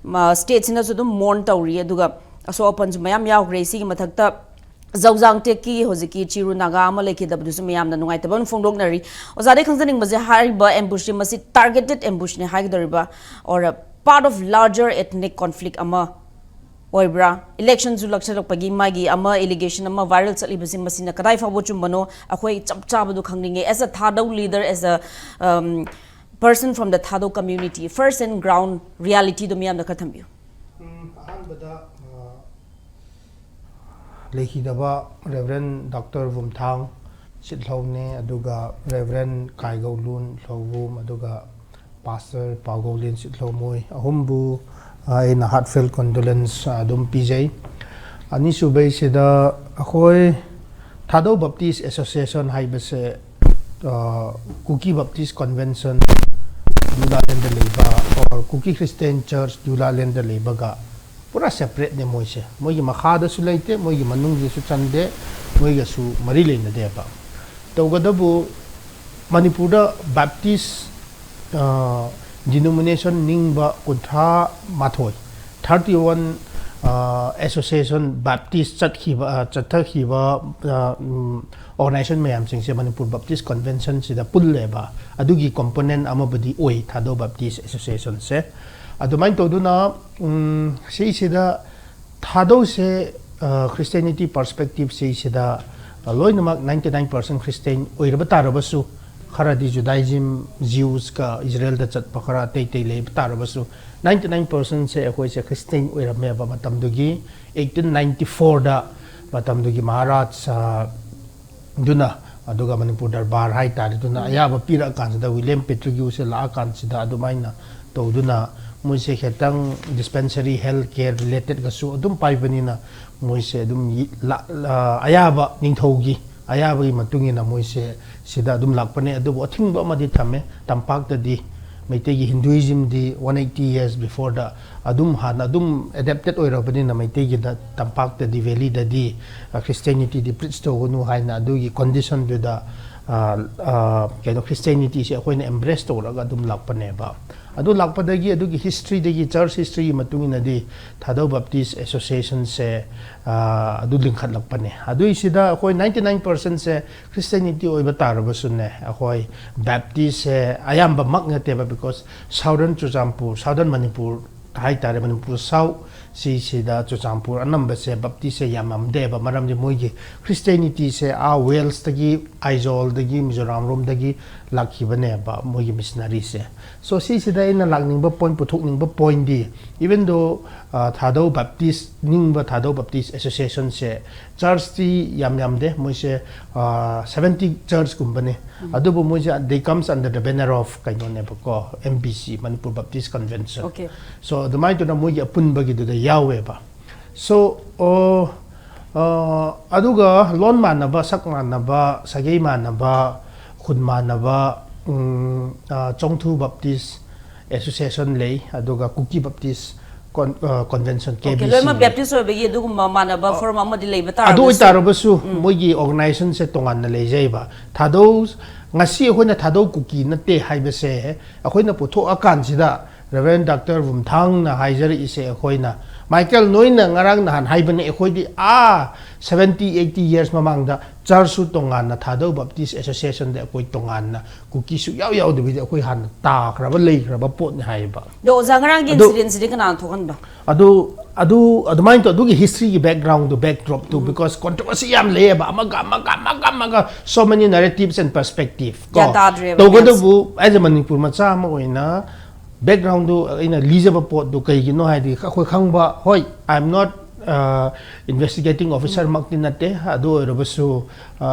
ꯁ꯭ꯇꯦꯠꯁꯤꯅꯁꯨ ꯑꯗꯨꯝ ꯃꯣꯔꯟ ꯇꯧꯔꯤ꯫ ꯑꯗꯨꯒ ꯑꯁꯣꯛ ꯑꯄꯟꯁꯨ ꯃꯌꯥꯝ ꯌꯥꯎꯈ꯭ꯔꯦ꯫ ꯁꯤꯒꯤ ꯃꯊꯛꯇ ꯖꯧꯖꯥꯡꯇꯦꯛꯀꯤ ꯍꯧꯖꯤꯛꯀꯤ ꯆꯤꯔꯨ ꯅꯥꯒꯥ ꯑꯃ ꯂꯩꯈꯤꯗꯕꯗꯨꯁꯨ ꯃꯌꯥꯝꯅ ꯅꯨꯡꯉꯥꯏꯇꯕ ꯑꯃ ꯐꯣꯡꯗꯣꯛꯅꯔꯤ꯫ ꯑꯣꯖꯥꯗꯒꯤ ꯈꯪꯖꯅꯤꯡꯕꯁꯦ, ꯍꯥꯏꯔꯤꯕ ꯑꯦꯝꯕꯨꯁꯁꯤ ꯃꯁꯤ targeted ꯑꯦꯝꯕꯨꯁꯅꯦ ꯍꯥꯏꯒꯗꯧꯔꯤꯕ꯭ꯔꯥ, or a part of larger ethnic conflict ꯑꯃ ꯑꯣꯏꯕ꯭ꯔꯥ? ꯏꯂꯦꯛꯁꯟꯁꯨ ꯂꯥꯛꯁꯤꯜꯂꯛꯄꯒꯤ ꯃꯥꯒꯤ ꯑꯃ ꯑꯦꯂꯤꯒꯦꯁꯟ ꯑꯃ ꯚꯥꯏꯔꯦꯜ ꯆꯠꯂꯤꯕꯁꯤ ꯃꯁꯤꯅ ꯀꯗꯥꯏ ꯐꯥꯎꯕ ꯆꯨꯝꯕꯅꯣ ꯑꯩꯈꯣꯏ ꯆꯞ ꯆꯥꯕꯗꯨ ꯈꯪꯅꯤꯡꯉꯦ꯫ As a Thadou leader, as a, um, person from the Thadou community, first and ground reality ꯗꯣ ꯃꯤꯌꯥꯝꯗ ꯈꯔ ꯊꯝꯕꯤꯌꯨ꯫ ꯎꯝ, ꯑꯍꯥꯟꯕꯗ, ꯑ, ꯂꯩꯈꯤꯗꯕ ꯔꯦꯚꯔꯦꯟ ꯗꯣꯛꯇꯔ ꯕꯨꯝꯊꯥꯡ ꯁꯤꯠꯍꯧꯅꯦ, ꯑꯗꯨꯒ ꯔꯦꯚꯔꯦꯟ ꯀꯥꯏꯒꯧꯂꯨꯟ ꯂꯧꯕꯨꯝ, ꯑꯗꯨꯒ ꯄꯥꯁꯇꯔ ꯄꯥꯎꯒꯧꯂꯦꯟ ꯁꯤꯠꯍꯧ, ꯃꯣꯏ ꯑꯍꯨꯝꯕꯨ, ꯑ, ꯑꯩꯅ heartfelt condolence ꯑꯗꯨꯝ ꯄꯤꯖꯩ꯫ ꯑꯅꯤꯁꯨꯕꯩꯁꯤꯗ ꯑꯩꯈꯣꯏ ꯊꯥꯗꯧ ꯕꯞꯇꯤꯁ ꯑꯦꯁꯣꯁꯤꯌꯦꯁꯟ ꯍꯥꯏꯕꯁꯦ, ꯑ, ꯀꯨꯀꯤ ꯕꯞꯇꯤꯁ ꯀꯟꯚꯦꯟꯁꯟ ꯗꯨꯂꯥꯂꯦꯟꯗ ꯂꯩꯕ, or ꯀꯨꯀꯤ ꯈ꯭ꯔꯤꯁꯇꯤꯌꯥꯟ ꯆꯔꯆ ꯗꯨꯂꯥꯂꯦꯟꯗ ꯂꯩꯕꯒ ꯄꯨꯔꯥ ꯁꯦꯄꯔꯦꯠꯅꯦ ꯃꯣꯏꯁꯦ꯫ ꯃꯣꯏꯒꯤ ꯃꯈꯥꯗꯁꯨ ꯂꯩꯇꯦ, ꯃꯣꯏꯒꯤ ꯃꯅꯨꯡꯒꯤꯁꯨ ꯆꯟꯗꯦ, ꯃꯣꯏꯒꯁꯨ ꯃꯔꯤ ꯂꯩꯅꯗꯦꯕ꯫ ꯇꯧꯒꯗꯕꯨ ꯃꯅꯤꯄꯨꯔꯗ ꯕꯥꯞꯇꯤꯁ, ꯑ, ꯗꯤꯅꯣꯃꯤꯅꯦꯁꯟ ꯅꯤꯡꯕ ꯀꯨꯟꯊ꯭ꯔꯥ ꯃꯥꯊꯣꯏ, ꯊꯥꯔꯇꯤ ꯋꯥꯟ, ꯑ, ꯑꯦꯁꯣꯁꯤꯌꯦꯁꯟ ꯕꯥꯞꯇꯤꯁ ꯆꯠꯈꯤꯕ, ꯑ, ꯆꯠꯊꯈꯤꯕ, ꯑ, ꯎꯝ, ꯑꯣꯔꯒꯅꯥꯏꯖꯦꯁꯟ ꯃꯌꯥꯝꯁꯤꯡꯁꯦ ꯃꯅꯤꯄꯨꯔ ꯕꯥꯞꯇꯤꯁ ꯀꯟꯚꯦꯟꯁꯟꯁꯤꯗ ꯄꯨꯜꯂꯦꯕ꯫ ꯑꯗꯨꯒꯤ ꯀꯣꯝꯄꯣꯅꯦꯟ ꯑꯃꯕꯨꯗꯤ ꯑꯣꯏ ꯊꯥꯗꯧ ꯕꯥꯞꯇꯤꯁ ꯑꯦꯁꯣꯁꯤꯌꯦꯁꯟꯁꯦ꯫ ꯑꯗꯨꯃꯥꯏꯅ ꯇꯧꯗꯨꯅ, ꯎꯝ, ꯁꯤꯁꯤꯗ ꯊꯥꯗꯧꯁꯦ, ꯑ, ꯈ꯭ꯔꯤꯁꯇꯤꯌꯥꯅꯤꯇꯤ ꯄꯔꯁꯄꯦꯛꯇꯤꯞꯁꯤꯁꯤꯗ, ꯑ, ꯂꯣꯏꯅꯃꯛ ꯅꯥꯏꯟꯇꯤ ꯅꯥꯏꯟ ꯄꯥꯔꯁꯦꯟ ꯈ꯭ꯔꯤꯁꯇꯤꯌꯥꯟ ꯑꯣꯏꯔꯕ ꯇꯥꯔꯕꯁꯨ, ꯈꯔꯗꯤ ꯖꯨꯗꯥꯏꯖꯝ, ꯖ꯭ꯌꯨꯁꯀ ꯏꯖꯔꯦꯜꯗ ꯆꯠꯄ ꯈꯔ ꯑꯇꯩ ꯑꯇꯩ ꯂꯩꯕ ꯇꯥꯔꯕꯁꯨ, ꯅꯥꯏꯟꯇꯤ ꯅꯥꯏꯟ ꯄꯥꯔꯁꯦꯟꯁꯦ ꯑꯩꯈꯣꯏꯁꯦ ꯈ꯭ꯔꯤꯁꯇꯤꯌꯥꯟ ꯑꯣꯏꯔꯝꯃꯦꯕ ꯃꯇꯝꯗꯨꯒꯤ ꯑꯩꯠꯇꯤꯟ ꯅꯥꯏꯟꯇꯤ ꯐꯣꯔꯗ, ꯃꯇꯝꯗꯨꯒꯤ ꯃꯍꯥꯔꯥꯖ, ꯑ, ꯑꯗꯨꯅ, ꯑꯗꯨꯒ ꯃꯅꯤꯄꯨꯔ ꯗꯔꯕꯥꯔ ꯍꯥꯏꯇꯥꯔꯦ, ꯑꯗꯨꯅ ꯑꯌꯥꯕ ꯄꯤꯔꯛꯑꯀꯥꯟꯁꯤꯗ ꯋꯤꯂꯤꯌꯝ ꯄꯦꯇ꯭ꯔꯤꯒ꯭ꯌꯨꯁꯦ ꯂꯥꯛꯑꯀꯥꯟꯁꯤꯗ ꯑꯗꯨꯃꯥꯏꯅ ꯇꯧꯗꯨꯅ ꯃꯣꯏꯁꯦ ꯈꯤꯇꯪ ꯗꯤꯁꯄꯦꯟꯁꯔꯤ, ꯍꯦꯜꯊ ꯀꯦꯌꯔ ꯔꯤꯂꯦꯇꯦꯠꯀꯁꯨ ꯑꯗꯨꯝ ꯄꯥꯏꯕꯅꯤꯅ ꯃꯣꯏꯁꯦ ꯑꯗꯨꯝ ꯌꯤ-, ꯂꯥ-, ꯂꯥ-, ꯑꯌꯥꯕ ꯅꯤꯡꯊꯧꯒꯤ ꯑꯌꯥꯕꯒꯤ ꯃꯇꯨꯡ ꯏꯟꯅ ꯃꯣꯏꯁꯦ ꯁꯤꯗ ꯑꯗꯨꯝ ꯂꯥꯛꯄꯅꯦ꯫ ꯑꯗꯨꯕꯨ ꯑꯊꯤꯡꯕ ꯑꯃꯗꯤ ꯊꯝꯃꯦ, ꯇꯝꯄꯥꯛꯇꯗꯤ ꯃꯩꯇꯩꯒꯤ ꯍꯤꯟꯗꯨꯏꯖꯝꯗꯤ ꯋꯥꯟ ꯑꯩꯠꯇꯤ ꯌꯔꯁ ꯕꯤꯐꯣꯔꯗ ꯑꯗꯨꯝ ꯍꯥꯟꯅ ꯑꯗꯨꯝ ꯑꯦꯗꯦꯞꯇꯦꯠ ꯑꯣꯏꯔꯕꯅꯤꯅ ꯃꯩꯇꯩꯒꯤꯗ ꯇꯝꯄꯥꯛꯇꯗꯤ, ꯚꯦꯂꯤꯗꯗꯤ, ꯑ, ꯈ꯭ꯔꯤꯁꯇꯤꯌꯥꯅꯤꯇꯤꯗꯤ ꯄ꯭ꯔꯤꯆ ꯇꯧꯒꯅꯨ ꯍꯥꯏꯅ ꯑꯗꯨꯒꯤ ꯀꯣꯟꯗꯤꯁꯟꯗꯨꯗ, ꯑ, ꯑ, ꯀꯩꯅꯣ, ꯈ꯭ꯔꯤꯁꯇꯤꯌꯥꯅꯤꯇꯤꯁꯦ ꯑꯩꯈꯣꯏꯅ ꯑꯦꯝꯕ꯭ꯔꯦꯁ ꯇꯧꯔꯒ ꯑꯗꯨꯝ ꯂꯥꯛꯄꯅꯦꯕ꯫ ꯑꯗꯨ ꯂꯥꯛꯄꯗꯒꯤ ꯑꯗꯨꯒꯤ ꯍꯤꯁꯇ꯭ꯔꯤꯗꯒꯤ, ꯆꯔꯆ ꯍꯤꯁꯇ꯭ꯔꯤꯒꯤ ꯃꯇꯨꯡ ꯏꯟꯅꯗꯤ ꯊꯥꯗꯧ ꯕꯥꯞꯇꯤꯁ ꯑꯦꯁꯣꯁꯤꯌꯦꯁꯟꯁꯦ, ꯑ, ꯑꯗꯨ ꯂꯤꯡꯈꯠꯂꯛꯄꯅꯦ꯫ ꯑꯗꯨꯏꯁꯤꯗ ꯑꯩꯈꯣꯏ ꯅꯥꯏꯟꯇꯤ ꯅꯥꯏꯟ ꯄꯥꯔꯁꯦꯟꯁꯦ ꯈ꯭ꯔꯤꯁꯇꯤꯌꯥꯅꯤꯇꯤ ꯑꯣꯏꯕ ꯇꯥꯔꯕꯁꯨꯅꯦ, ꯑꯩꯈꯣꯏ ꯕꯦꯞꯇꯤꯁꯁꯦ ꯑꯌꯥꯝꯕꯃꯛ ꯅꯠꯇꯦꯕ, because southern Churachandpur, southern Manipur ꯍꯥꯏꯇꯥꯔꯦ, ꯃꯅꯤꯄꯨꯔ ꯁꯥꯎꯠ ꯁꯤꯁꯤꯗ ꯆꯨꯔꯆꯥꯟꯄꯨꯔ ꯑꯅꯝꯕꯁꯦ ꯕꯦꯞꯇꯤꯁꯁꯦ ꯌꯥꯝꯃꯝꯗꯦꯕ, ꯃꯔꯝꯗꯤ ꯃꯣꯏꯒꯤ ꯈ꯭ꯔꯤꯁꯇꯤꯌꯥꯅꯤꯇꯤꯁꯦ ꯑꯥ ꯋꯦꯜꯁꯇꯒꯤ, ꯑꯥꯏꯖꯣꯜꯗꯒꯤ, ꯃꯤꯖꯣꯔꯥꯝ ꯔꯣꯝꯗꯒꯤ ꯂꯥꯛꯈꯤꯕꯅꯦꯕ ꯃꯣꯏꯒꯤ ꯃꯤꯁꯅꯔꯤꯁꯦ꯫ So ꯁꯤꯁꯤꯗ ꯑꯩꯅ ꯂꯥꯛꯅꯤꯡꯕ ꯄꯣꯏꯟ, ꯄꯨꯊꯣꯛꯅꯤꯡꯕ ꯄꯣꯏꯟꯗꯤ, even though, ꯑ, ꯊꯥꯗꯧ ꯕꯦꯞꯇꯤꯁ, ꯅꯤꯡꯕ ꯊꯥꯗꯧ ꯕꯦꯞꯇꯤꯁ ꯑꯦꯁꯣꯁꯤꯌꯦꯁꯟꯁꯦ ꯆꯔꯆꯇꯤ ꯌꯥꯝ ꯌꯥꯝꯗꯦ, ꯃꯣꯏꯁꯦ, ꯑ, ꯁꯚꯦꯟꯇꯤ ꯆꯔꯆꯀꯨꯝꯕꯅꯦ꯫ ꯑꯗꯨꯕꯨ ꯃꯣꯏꯁꯦ, they comes under the banner of ꯀꯩꯅꯣꯅꯦꯕꯀꯣ, M B C, Manipur Baptist Convention. Okay. So ꯑꯗꯨꯃꯥꯏꯅ ꯇꯧꯅ ꯃꯣꯏꯒꯤ ꯑꯄꯨꯟꯕꯒꯤꯗꯨꯗ ꯌꯥꯎꯋꯦꯕ꯫ So, ꯑꯣ, ꯑ, ꯑꯗꯨꯒ ꯂꯣꯟ ꯃꯥꯟꯅꯕ, ꯁꯛ ꯃꯥꯟꯅꯕ, ꯁꯥꯒꯩ ꯃꯥꯟꯅꯕ, ꯈꯨꯟ ꯃꯥꯟꯅꯕ, ꯎꯝ, ꯑ, ꯆꯣꯡꯊꯨ ꯕꯞꯇꯤꯁ ꯑꯦꯁꯣꯁꯤꯌꯦꯁꯟ ꯂꯩ, ꯑꯗꯨꯒ ꯀꯨꯀꯤ ꯕꯞꯇꯤꯁ ꯀꯣꯟ-, ꯑ, ꯀꯟꯚꯦꯟꯁꯟ, ꯑꯣꯀꯦ, ꯀꯦ ꯕꯤ ꯁꯤ ꯂꯣꯏꯅꯃꯛ ꯂꯩ꯫ ꯕꯦꯞꯇꯤꯁ ꯑꯣꯏꯕꯒꯤ ꯑꯗꯨꯒꯨꯝꯕ ꯃꯥꯟꯅꯕ ꯐꯣꯔꯝ ꯑꯃꯗꯤ ꯂꯩꯕ ꯑꯗꯨ ꯇꯥꯔꯒꯁꯨ ꯑꯣꯏꯇꯥꯔꯕꯁꯨ ꯎꯝ꯫ ꯃꯣꯏꯒꯤ ꯑꯣꯔꯒꯅꯥꯏꯖꯦꯁꯟꯁꯦ ꯇꯣꯉꯥꯟꯅ ꯂꯩꯖꯩꯕ꯫ ꯊꯥꯗꯧ, ꯉꯁꯤ ꯑꯩꯈꯣꯏꯅ ꯊꯥꯗꯧ ꯀꯨꯀꯤ ꯅꯠꯇꯦ ꯍꯥꯏꯕꯁꯦ ꯑꯩꯈꯣꯏꯅ ꯄꯨꯊꯣꯛꯑꯀꯥꯟꯁꯤꯗ ꯔꯦꯚꯔꯦꯟ ꯗꯥꯛꯇꯔ ꯔꯨꯝꯊꯥꯡꯅ ꯍꯥꯏꯖꯔꯛꯏꯁꯦ ꯑꯩꯈꯣꯏꯅ, "ꯃꯥꯏꯀꯦꯜ, ꯅꯣꯏꯅ ꯉꯔꯥꯡ ꯅꯍꯥꯟ ꯍꯥꯏꯕꯅꯦ, ꯑꯩꯈꯣꯏꯗꯤ ꯑꯥ seventy eighty years ꯃꯃꯥꯡꯗ ꯆꯔꯆꯁꯨ ꯇꯣꯉꯥꯟꯅ, ꯊꯥꯗꯧ ꯕꯞꯇꯤꯁ ꯑꯦꯁꯣꯁꯤꯌꯦꯁꯟꯗ ꯑꯩꯈꯣꯏ ꯇꯣꯉꯥꯟꯅ, ꯀꯨꯀꯤ ꯁꯨꯛꯌꯥꯎ ꯌꯥꯎꯗꯕꯤꯗ ꯑꯩꯈꯣꯏ ꯍꯥꯟꯅ ꯇꯥꯈ꯭ꯔꯕ, ꯂꯩꯈ꯭ꯔꯕ ꯄꯣꯠꯅꯤ" ꯍꯥꯏꯌꯦꯕ꯫ ꯑꯗꯣ ꯑꯣꯖꯥ, ꯉꯔꯥꯡꯒꯤ ꯑꯗꯣ ꯏꯟꯁꯤꯗꯦꯟꯁꯤꯗꯤ ꯀꯅꯥꯅ ꯊꯣꯛꯍꯟꯕ? ꯑꯗꯨ, ꯑꯗꯨ, ꯑꯗꯨꯃꯥꯏꯅ ꯇꯧ-, ꯑꯗꯨꯒꯤ ꯍꯤꯁꯇ꯭ꯔꯤꯒꯤ ꯕꯦꯛꯒ꯭ꯔꯥꯎꯟꯗꯨ, ꯕꯦꯛꯗ꯭ꯔꯣꯞꯇꯨ, ꯎꯝ꯫ Because controversy ꯌꯥꯝ ꯂꯩꯌꯦꯕ, ꯑꯃꯒ, ꯑꯃꯒ, ꯑꯃꯒ, ꯑꯃꯒ, so many narratives and perspective, ꯀꯣ? ꯒ꯭ꯌꯥꯟ ꯇꯥꯗ꯭ꯔꯦꯕ ꯇꯧꯕꯇꯕꯨ, as a ꯃꯅꯤꯄꯨꯔ ꯃꯆꯥ ꯑꯃ ꯑꯣꯏꯅ, ꯕꯦꯛꯒ꯭ꯔꯥꯎꯟꯗꯨ ꯑꯩꯅ ꯂꯤꯖꯕ ꯄꯣꯠꯇꯨ ꯀꯩꯒꯤꯅꯣ ꯍꯥꯏꯗꯤ, ꯑꯩꯈꯣꯏ ꯈꯪꯕ, ꯍꯣꯏ, I am not, uh, investigating officer ꯎꯝ꯫ ꯃꯛꯇꯤ ꯅꯠꯇꯦ, ꯑꯗꯨ ꯑꯣꯏꯔꯕꯁꯨ, ꯑ,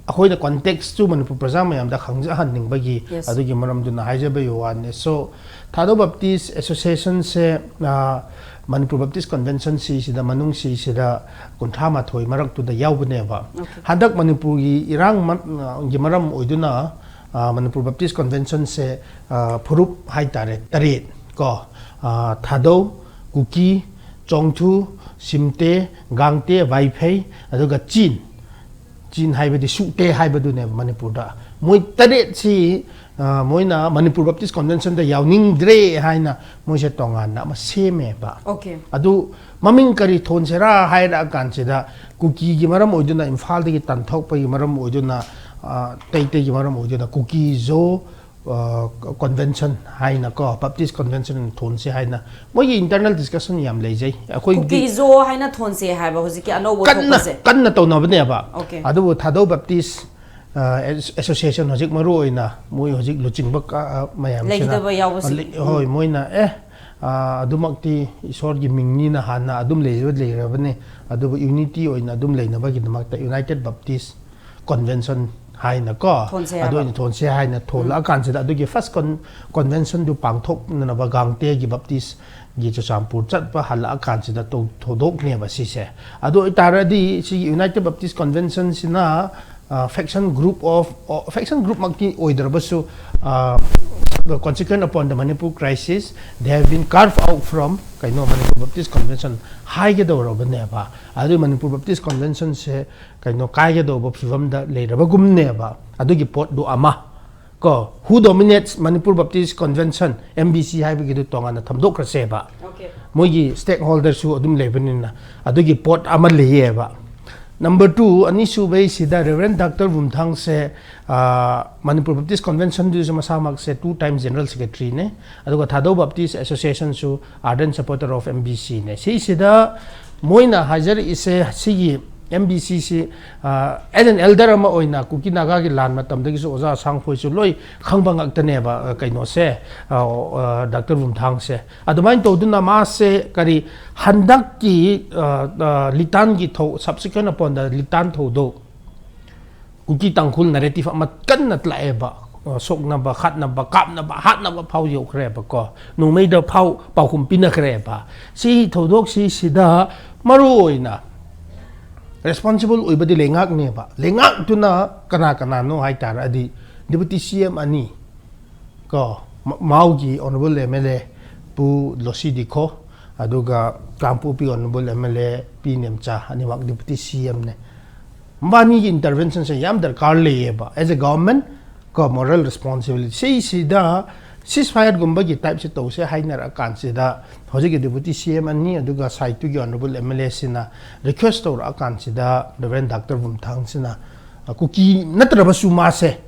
ꯑꯩꯈꯣꯏꯅ ꯀꯣꯟꯇꯦꯛꯁꯇꯨ ꯃꯅꯤꯄꯨꯔ ꯄ꯭ꯔꯖꯥ ꯃꯌꯥꯝꯗ ꯈꯪꯖꯍꯟꯅꯤꯡꯕꯒꯤ Yes. ꯑꯗꯨꯒꯤ ꯃꯔꯝꯗꯨꯅ ꯍꯥꯏꯖꯕꯒꯤ ꯋꯥꯅꯤ꯫ So, ꯊꯥꯗꯧ ꯕꯞꯇꯤꯁ ꯑꯦꯁꯣꯁꯤꯌꯦꯁꯟꯁꯦ, ꯑ, ꯃꯅꯤꯄꯨꯔ ꯕꯞꯇꯤꯁ ꯀꯟꯚꯦꯟꯁꯟ ꯁꯤꯁꯤꯗ, ꯃꯅꯨꯡ ꯁꯤꯁꯤꯗ ꯀꯨꯟꯊ꯭ꯔꯥ ꯃꯥꯊꯣꯏ ꯃꯔꯛꯇꯨꯗ ꯌꯥꯎꯕꯅꯦꯕ꯫ Okay. ꯍꯟꯗꯛ ꯃꯅꯤꯄꯨꯔꯒꯤ ꯏꯔꯥꯡ ꯃ-, ꯒꯤ ꯃꯔꯝ ꯑꯣꯏꯗꯨꯅ, ꯑ, ꯃꯅꯤꯄꯨꯔ ꯕꯞꯇꯤꯁ ꯀꯟꯚꯦꯟꯁꯟꯁꯦ, ꯑ, ꯐꯨꯔꯨꯞ ꯍꯥꯏꯇꯥꯔꯦ, ꯇꯔꯦꯠ ꯀꯣ, ꯑ, ꯊꯥꯗꯧ, ꯀꯨꯀꯤ, ꯆꯣꯡꯊꯨ, ꯁꯤꯝꯇꯦ, ꯒꯥꯡꯇꯦ, ꯋꯥꯏꯐꯩ, ꯑꯗꯨꯒ ꯆꯤꯟ꯫ ꯆꯤꯟ ꯍꯥꯏꯕꯗꯤ ꯁꯨꯛꯇꯦ ꯍꯥꯏꯕꯗꯨꯅꯦꯕ ꯃꯅꯤꯄꯨꯔꯗ꯫ ꯃꯣꯏ ꯇꯔꯦꯠꯁꯤ, ꯑ, ꯃꯣꯏꯅ ꯃꯅꯤꯄꯨꯔ ꯕꯞꯇꯤꯁ ꯀꯟꯚꯦꯟꯁꯟꯗ ꯌꯥꯎꯅꯤꯡꯗ꯭ꯔꯦ ꯍꯥꯏꯅ ꯃꯣꯏꯁꯦ ꯇꯣꯉꯥꯟꯅ ꯑꯃ ꯁꯦꯝꯃꯦꯕ꯫ Okay. ꯑꯗꯨ ꯃꯃꯤꯡ ꯀꯔꯤ ꯊꯣꯟꯁꯤꯔꯥ ꯍꯥꯏꯔꯛꯑꯀꯥꯟꯁꯤꯗ, ꯀꯨꯀꯤꯒꯤ ꯃꯔꯝ ꯑꯣꯏꯗꯨꯅ, ꯏꯝꯐꯥꯜꯗꯒꯤ ꯇꯥꯟꯊꯣꯛꯄꯒꯤ ꯃꯔꯝ ꯑꯣꯏꯗꯨꯅ, ꯑ, ꯇꯩꯇꯩꯒꯤ ꯃꯔꯝ ꯑꯣꯏꯗꯨꯅ ꯀꯨꯀꯤꯖꯣ, ꯑ, ꯀꯟꯚꯦꯟꯁꯟ ꯍꯥꯏꯅꯀꯣ, ꯕꯞꯇꯤꯁ ꯀꯟꯚꯦꯟꯁꯟ ꯊꯣꯟꯁꯤ ꯍꯥꯏꯅ ꯃꯣꯏꯒꯤ ꯏꯟꯇꯔꯅꯦꯜ ꯗꯤꯁꯀꯁꯟ ꯌꯥꯝ ꯂꯩꯖꯩ꯫ ꯑꯩꯈꯣꯏꯒꯤ ꯀꯨꯀꯤꯖꯣ ꯍꯥꯏꯅ ꯊꯣꯟꯁꯦ ꯍꯥꯏꯕ ꯍꯧꯖꯤꯛꯀꯤ ꯑꯅꯧꯕ ꯀꯟꯅ, ꯊꯣꯛꯄꯁꯦ? ꯀꯟꯅ ꯇꯧꯅꯕꯅꯦꯕ꯫ Okay. ꯑꯗꯨꯕꯨ ꯊꯥꯗꯧ ꯕꯞꯇꯤꯁ, ꯑ, ꯑꯦꯁ-, ꯑꯦꯁꯣꯁꯤꯌꯦꯁꯟ ꯍꯧꯖꯤꯛ ꯃꯔꯨ ꯑꯣꯏꯅ ꯃꯣꯏ ꯍꯧꯖꯤꯛ ꯂꯨꯆꯤꯡꯕ ꯀ-, ꯑ, ꯃꯌꯥꯝꯁꯤꯅ ꯂꯩꯈꯤꯗꯕ ꯌꯥꯎꯕꯁꯤꯡ꯫ ꯂꯩ-, ꯎꯝ꯫ ꯍꯣꯏ, ꯃꯣꯏꯅ, "ꯑꯦ, ꯑ, ꯑꯗꯨꯃꯛꯇꯤ ꯏꯁꯣꯔꯒꯤ ꯃꯤꯡꯅꯤꯅ ꯍꯥꯟꯅ ꯑꯗꯨꯝ ꯂꯩꯖ-, ꯂꯩꯔꯕꯅꯦ, ꯑꯗꯨꯕꯨ ꯌꯨꯅꯤꯇꯤ ꯑꯣꯏꯅ ꯑꯗꯨꯝ ꯂꯩꯅꯕꯒꯤꯗꯃꯛꯇ ꯌꯨꯅꯥꯏꯇꯦꯠ ꯕꯞꯇꯤꯁ ꯀꯟꯚꯦꯟꯁꯟ ꯍꯥꯏꯅꯀꯣ, ꯊꯣꯟꯁꯦ ꯑꯗꯨ ꯍꯥꯏꯕ꯫ ꯑꯣꯏꯅ ꯊꯣꯟꯁꯦ ꯍꯥꯏꯅ ꯊꯣꯜꯂꯛꯑꯀꯥꯟꯁꯤꯗ ꯑꯗꯨꯒꯤ ꯐꯥꯔꯁ ꯀꯟ ꯀꯣꯟꯚꯦꯟꯁꯟꯗꯨ ꯄꯥꯡꯊꯣꯛꯅꯅꯕ ꯒꯥꯡꯇꯦꯒꯤ ꯕꯞꯇꯤꯁꯒꯤ ꯆꯨꯔꯆꯥꯟꯄꯨꯔ ꯆꯠꯄ ꯍꯜꯂꯛꯑꯀꯥꯟꯁꯤꯗ ꯇꯧ- ꯊꯧꯗꯣꯛꯅꯦꯕ ꯁꯤꯁꯦ꯫ ꯑꯗꯨ ꯑꯣꯏꯇꯥꯔꯗꯤ ꯁꯤꯒꯤ United Baptist Conventionꯁꯤꯅ faction group of faction groupꯃꯛꯇꯤ ꯑꯣꯏꯗ꯭ꯔꯕꯁꯨ, consequent upon the Manipur crisis, they have been carved out from ꯀꯩꯅꯣ Manipur Baptist Convention ꯍꯥꯏꯒꯗꯧꯔꯕꯅꯦꯕ꯫ ꯑꯗꯨ Manipur Baptist Conventionꯁꯦ ꯀꯩꯅꯣ ꯀꯥꯏꯒꯗꯧꯕ ꯐꯤꯕꯝꯗ ꯂꯩꯔꯕꯒꯨꯝꯅꯦꯕ꯫ ꯑꯗꯨꯒꯤ ꯄꯣꯠꯇꯨ ꯑꯃ ꯀꯣ, who dominates Manipur Baptist Convention, MBC ꯍꯥꯏꯕꯒꯤꯗꯨ ꯇꯣꯉꯥꯟꯅ ꯊꯝꯗꯣꯛꯈ꯭ꯔꯁꯦꯕ꯫ Okay. ꯃꯣꯏꯒꯤ stakeholderꯁꯨ ꯑꯗꯨꯝ ꯂꯩꯕꯅꯤꯅ ꯑꯗꯨꯒꯤ ꯄꯣꯠ ꯑꯃ ꯂꯩꯌꯦꯕ꯫ ꯅꯝꯕꯔ ꯇꯨ, ꯑꯅꯤꯁꯨꯕꯩꯁꯤꯗ Reverend Doctor ꯕꯨꯝꯊꯥꯡꯁꯦ, ꯑ, Manipur Baptist Conventionꯗꯨꯁꯨ ꯃꯁꯥꯃꯛꯁꯦ two time General Secretaryꯅꯦ, ꯑꯗꯨꯒ Thadou Baptist Associationꯁꯨ ardent supporter of MBCꯅꯦ꯫ ꯁꯤꯁꯤꯗ ꯃꯣꯏꯅ ꯍꯥꯏꯖꯔꯛꯏꯁꯦ, ꯁꯤꯒꯤ MBCꯁꯤ, ꯑ, as an elder ꯑꯃ ꯑꯣꯏꯅ ꯀꯨꯀꯤ ꯅꯥꯒꯥꯒꯤ ꯂꯥꯟ ꯃꯇꯝꯗꯒꯤꯁꯨ ꯑꯣꯖꯥ ꯑꯁꯥꯡꯈꯣꯏꯁꯨ ꯂꯣꯏ ꯈꯪꯕ ꯉꯥꯛꯇꯅꯦꯕ, ꯑ, ꯀꯩꯅꯣꯁꯦ, ꯑ, ꯑ, ꯗꯥꯛꯇꯔ ꯕꯨꯝꯊꯥꯡꯁꯦ꯫ ꯑꯗꯨꯃꯥꯏꯅ ꯇꯧꯗꯨꯅ ꯃꯥꯁꯦ ꯀꯔꯤ ꯍꯟꯗꯛꯀꯤ, ꯑ, ꯑ, ꯂꯤꯇꯥꯟꯒꯤ ꯊꯧ-, subsequent upon the ꯂꯤꯇꯥꯟ ꯊꯧꯗꯣꯛ, ꯀꯨꯀꯤ ꯇꯥꯡꯈꯨꯜ narrative ꯑꯃ ꯀꯟꯅ ꯂꯥꯛꯑꯦꯕ꯫ ꯑ, ꯁꯣꯛꯅꯕ, ꯈꯠꯅꯕ, ꯀꯥꯞꯅꯕ, ꯍꯥꯠꯅꯕ ꯐꯥꯎ ꯌꯧꯈ꯭ꯔꯦꯕꯀꯣ꯫ ꯅꯣꯡꯃꯩꯗ ꯐꯥꯎ ꯄꯥꯎꯈꯨꯝ ꯄꯤꯅꯈ꯭ꯔꯦꯕ꯫ ꯁꯤ ꯊꯧꯗꯣꯛꯁꯤꯁꯤꯗ ꯃꯔꯨ ꯑꯣꯏꯅ responsible ꯑꯣꯏꯕꯗꯤ ꯂꯩꯉꯥꯛꯅꯦꯕ꯫ ꯂꯩꯉꯥꯛꯇꯨꯅ ꯀꯅꯥ ꯀꯅꯥꯅꯣ ꯍꯥꯏ ꯇꯥꯔꯗꯤ, Deputy CM ꯑꯅꯤ ꯀꯣ, ꯃ-, ꯃꯥꯎꯒꯤ Honourable MLA ꯄꯨ ꯂꯣꯁꯤ ꯗꯤꯈꯣ, ꯑꯗꯨꯒ ꯀꯥꯡꯄꯣꯛꯄꯤ Honourable MLA ꯄꯤ ꯅꯦꯝꯆꯥ, ꯑꯅꯤꯃꯛ Deputy CMꯅꯦ꯫ ꯃꯕꯥꯅꯤꯒꯤ interventionꯁꯦ ꯌꯥꯝ ꯗꯔꯀꯥꯔ ꯂꯩꯌꯦꯕ, as a government ꯀꯣ, moral responsibility꯫ ꯁꯤꯁꯤꯗ ceasefireꯒꯨꯝꯕꯒꯤ typeꯁꯦ ꯇꯧꯁꯦ ꯍꯥꯏꯅꯔꯛꯑꯀꯥꯟꯁꯤꯗ, ꯍꯧꯖꯤꯛꯀꯤ Deputy CM ꯑꯅꯤ ꯑꯗꯨꯒ siteꯇꯨꯒꯤ Honourable MLAꯁꯤꯅ request ꯇꯧꯔꯛꯑꯀꯥꯟꯁꯤꯗ, Reverend ꯗꯥꯛꯇꯔ ꯕꯨꯝꯊꯥꯡꯁꯤꯅ, ꯑ, ꯀꯨꯀꯤ ꯅꯠꯇ꯭ꯔꯕꯁꯨ ꯃꯥꯁꯦ,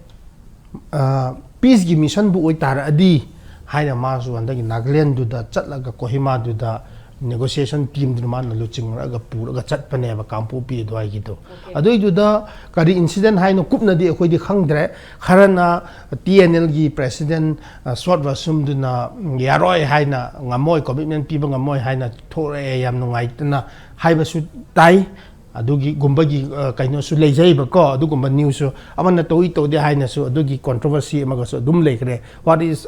ꯑ, peaceꯀꯤ missionꯕꯨ ꯑꯣꯏꯇꯥꯔꯛꯑꯗꯤ ꯍꯥꯏꯅ ꯃꯥꯁꯨ ꯍꯟꯗꯛꯀꯤ ꯅꯥꯒꯥꯂꯦꯟꯗꯨꯗ ꯆꯠꯂꯒ, ꯀꯣꯍꯤꯃꯥꯗꯨꯗ negotiation teamꯗꯨꯅ ꯃꯥꯅ ꯂꯨꯆꯤꯡꯉꯒ ꯄꯨꯔꯒ ꯆꯠꯄꯅꯦꯕ, ꯀꯥꯡꯄꯣꯛꯄꯤ ꯑꯗꯨꯋꯥꯏꯒꯤꯗꯣ꯫ ꯑꯗꯨꯏꯗꯨꯗ ꯀꯔꯤ incident ꯍꯥꯏꯅꯣ ꯀꯨꯞꯅꯗꯤ ꯑꯩꯈꯣꯏꯗꯤ ꯈꯪꯗ꯭ꯔꯦ꯫ ꯈꯔꯅ TNLꯒꯤ president, ꯑ, ꯁꯣꯠ ꯋꯥꯁꯨꯝꯗꯨꯅ, ꯎꯝ, ꯌꯥꯔꯣꯏ ꯍꯥꯏꯅ, ꯉꯝꯃꯣꯏ, commitment ꯄꯤꯕ ꯉꯝꯃꯣꯏ ꯍꯥꯏꯅ ꯊꯣꯛꯂꯛꯑꯦ, ꯌꯥꯝ ꯅꯨꯡꯉꯥꯏꯇꯅ ꯍꯥꯏꯕꯁꯨ ꯇꯥꯏ꯫ ꯑꯗꯨꯒꯤꯒꯨꯝꯕꯒꯤ ꯀꯩꯅꯣꯁꯨ ꯂꯩꯖꯩꯕꯀꯣ꯫ ꯑꯗꯨꯒꯨꯝꯕ ꯅ꯭ꯌꯨꯁꯁꯨ ꯑꯃꯅ ꯇꯧꯏ ꯇꯧꯗꯦ ꯍꯥꯏꯅꯁꯨ ꯑꯗꯨꯒꯤ ꯀꯣꯟꯇ꯭ꯔꯣꯚꯔꯁꯤ ꯑꯃꯒꯁꯨ ꯑꯗꯨꯝ ꯂꯩꯈ꯭ꯔꯦ꯫ What is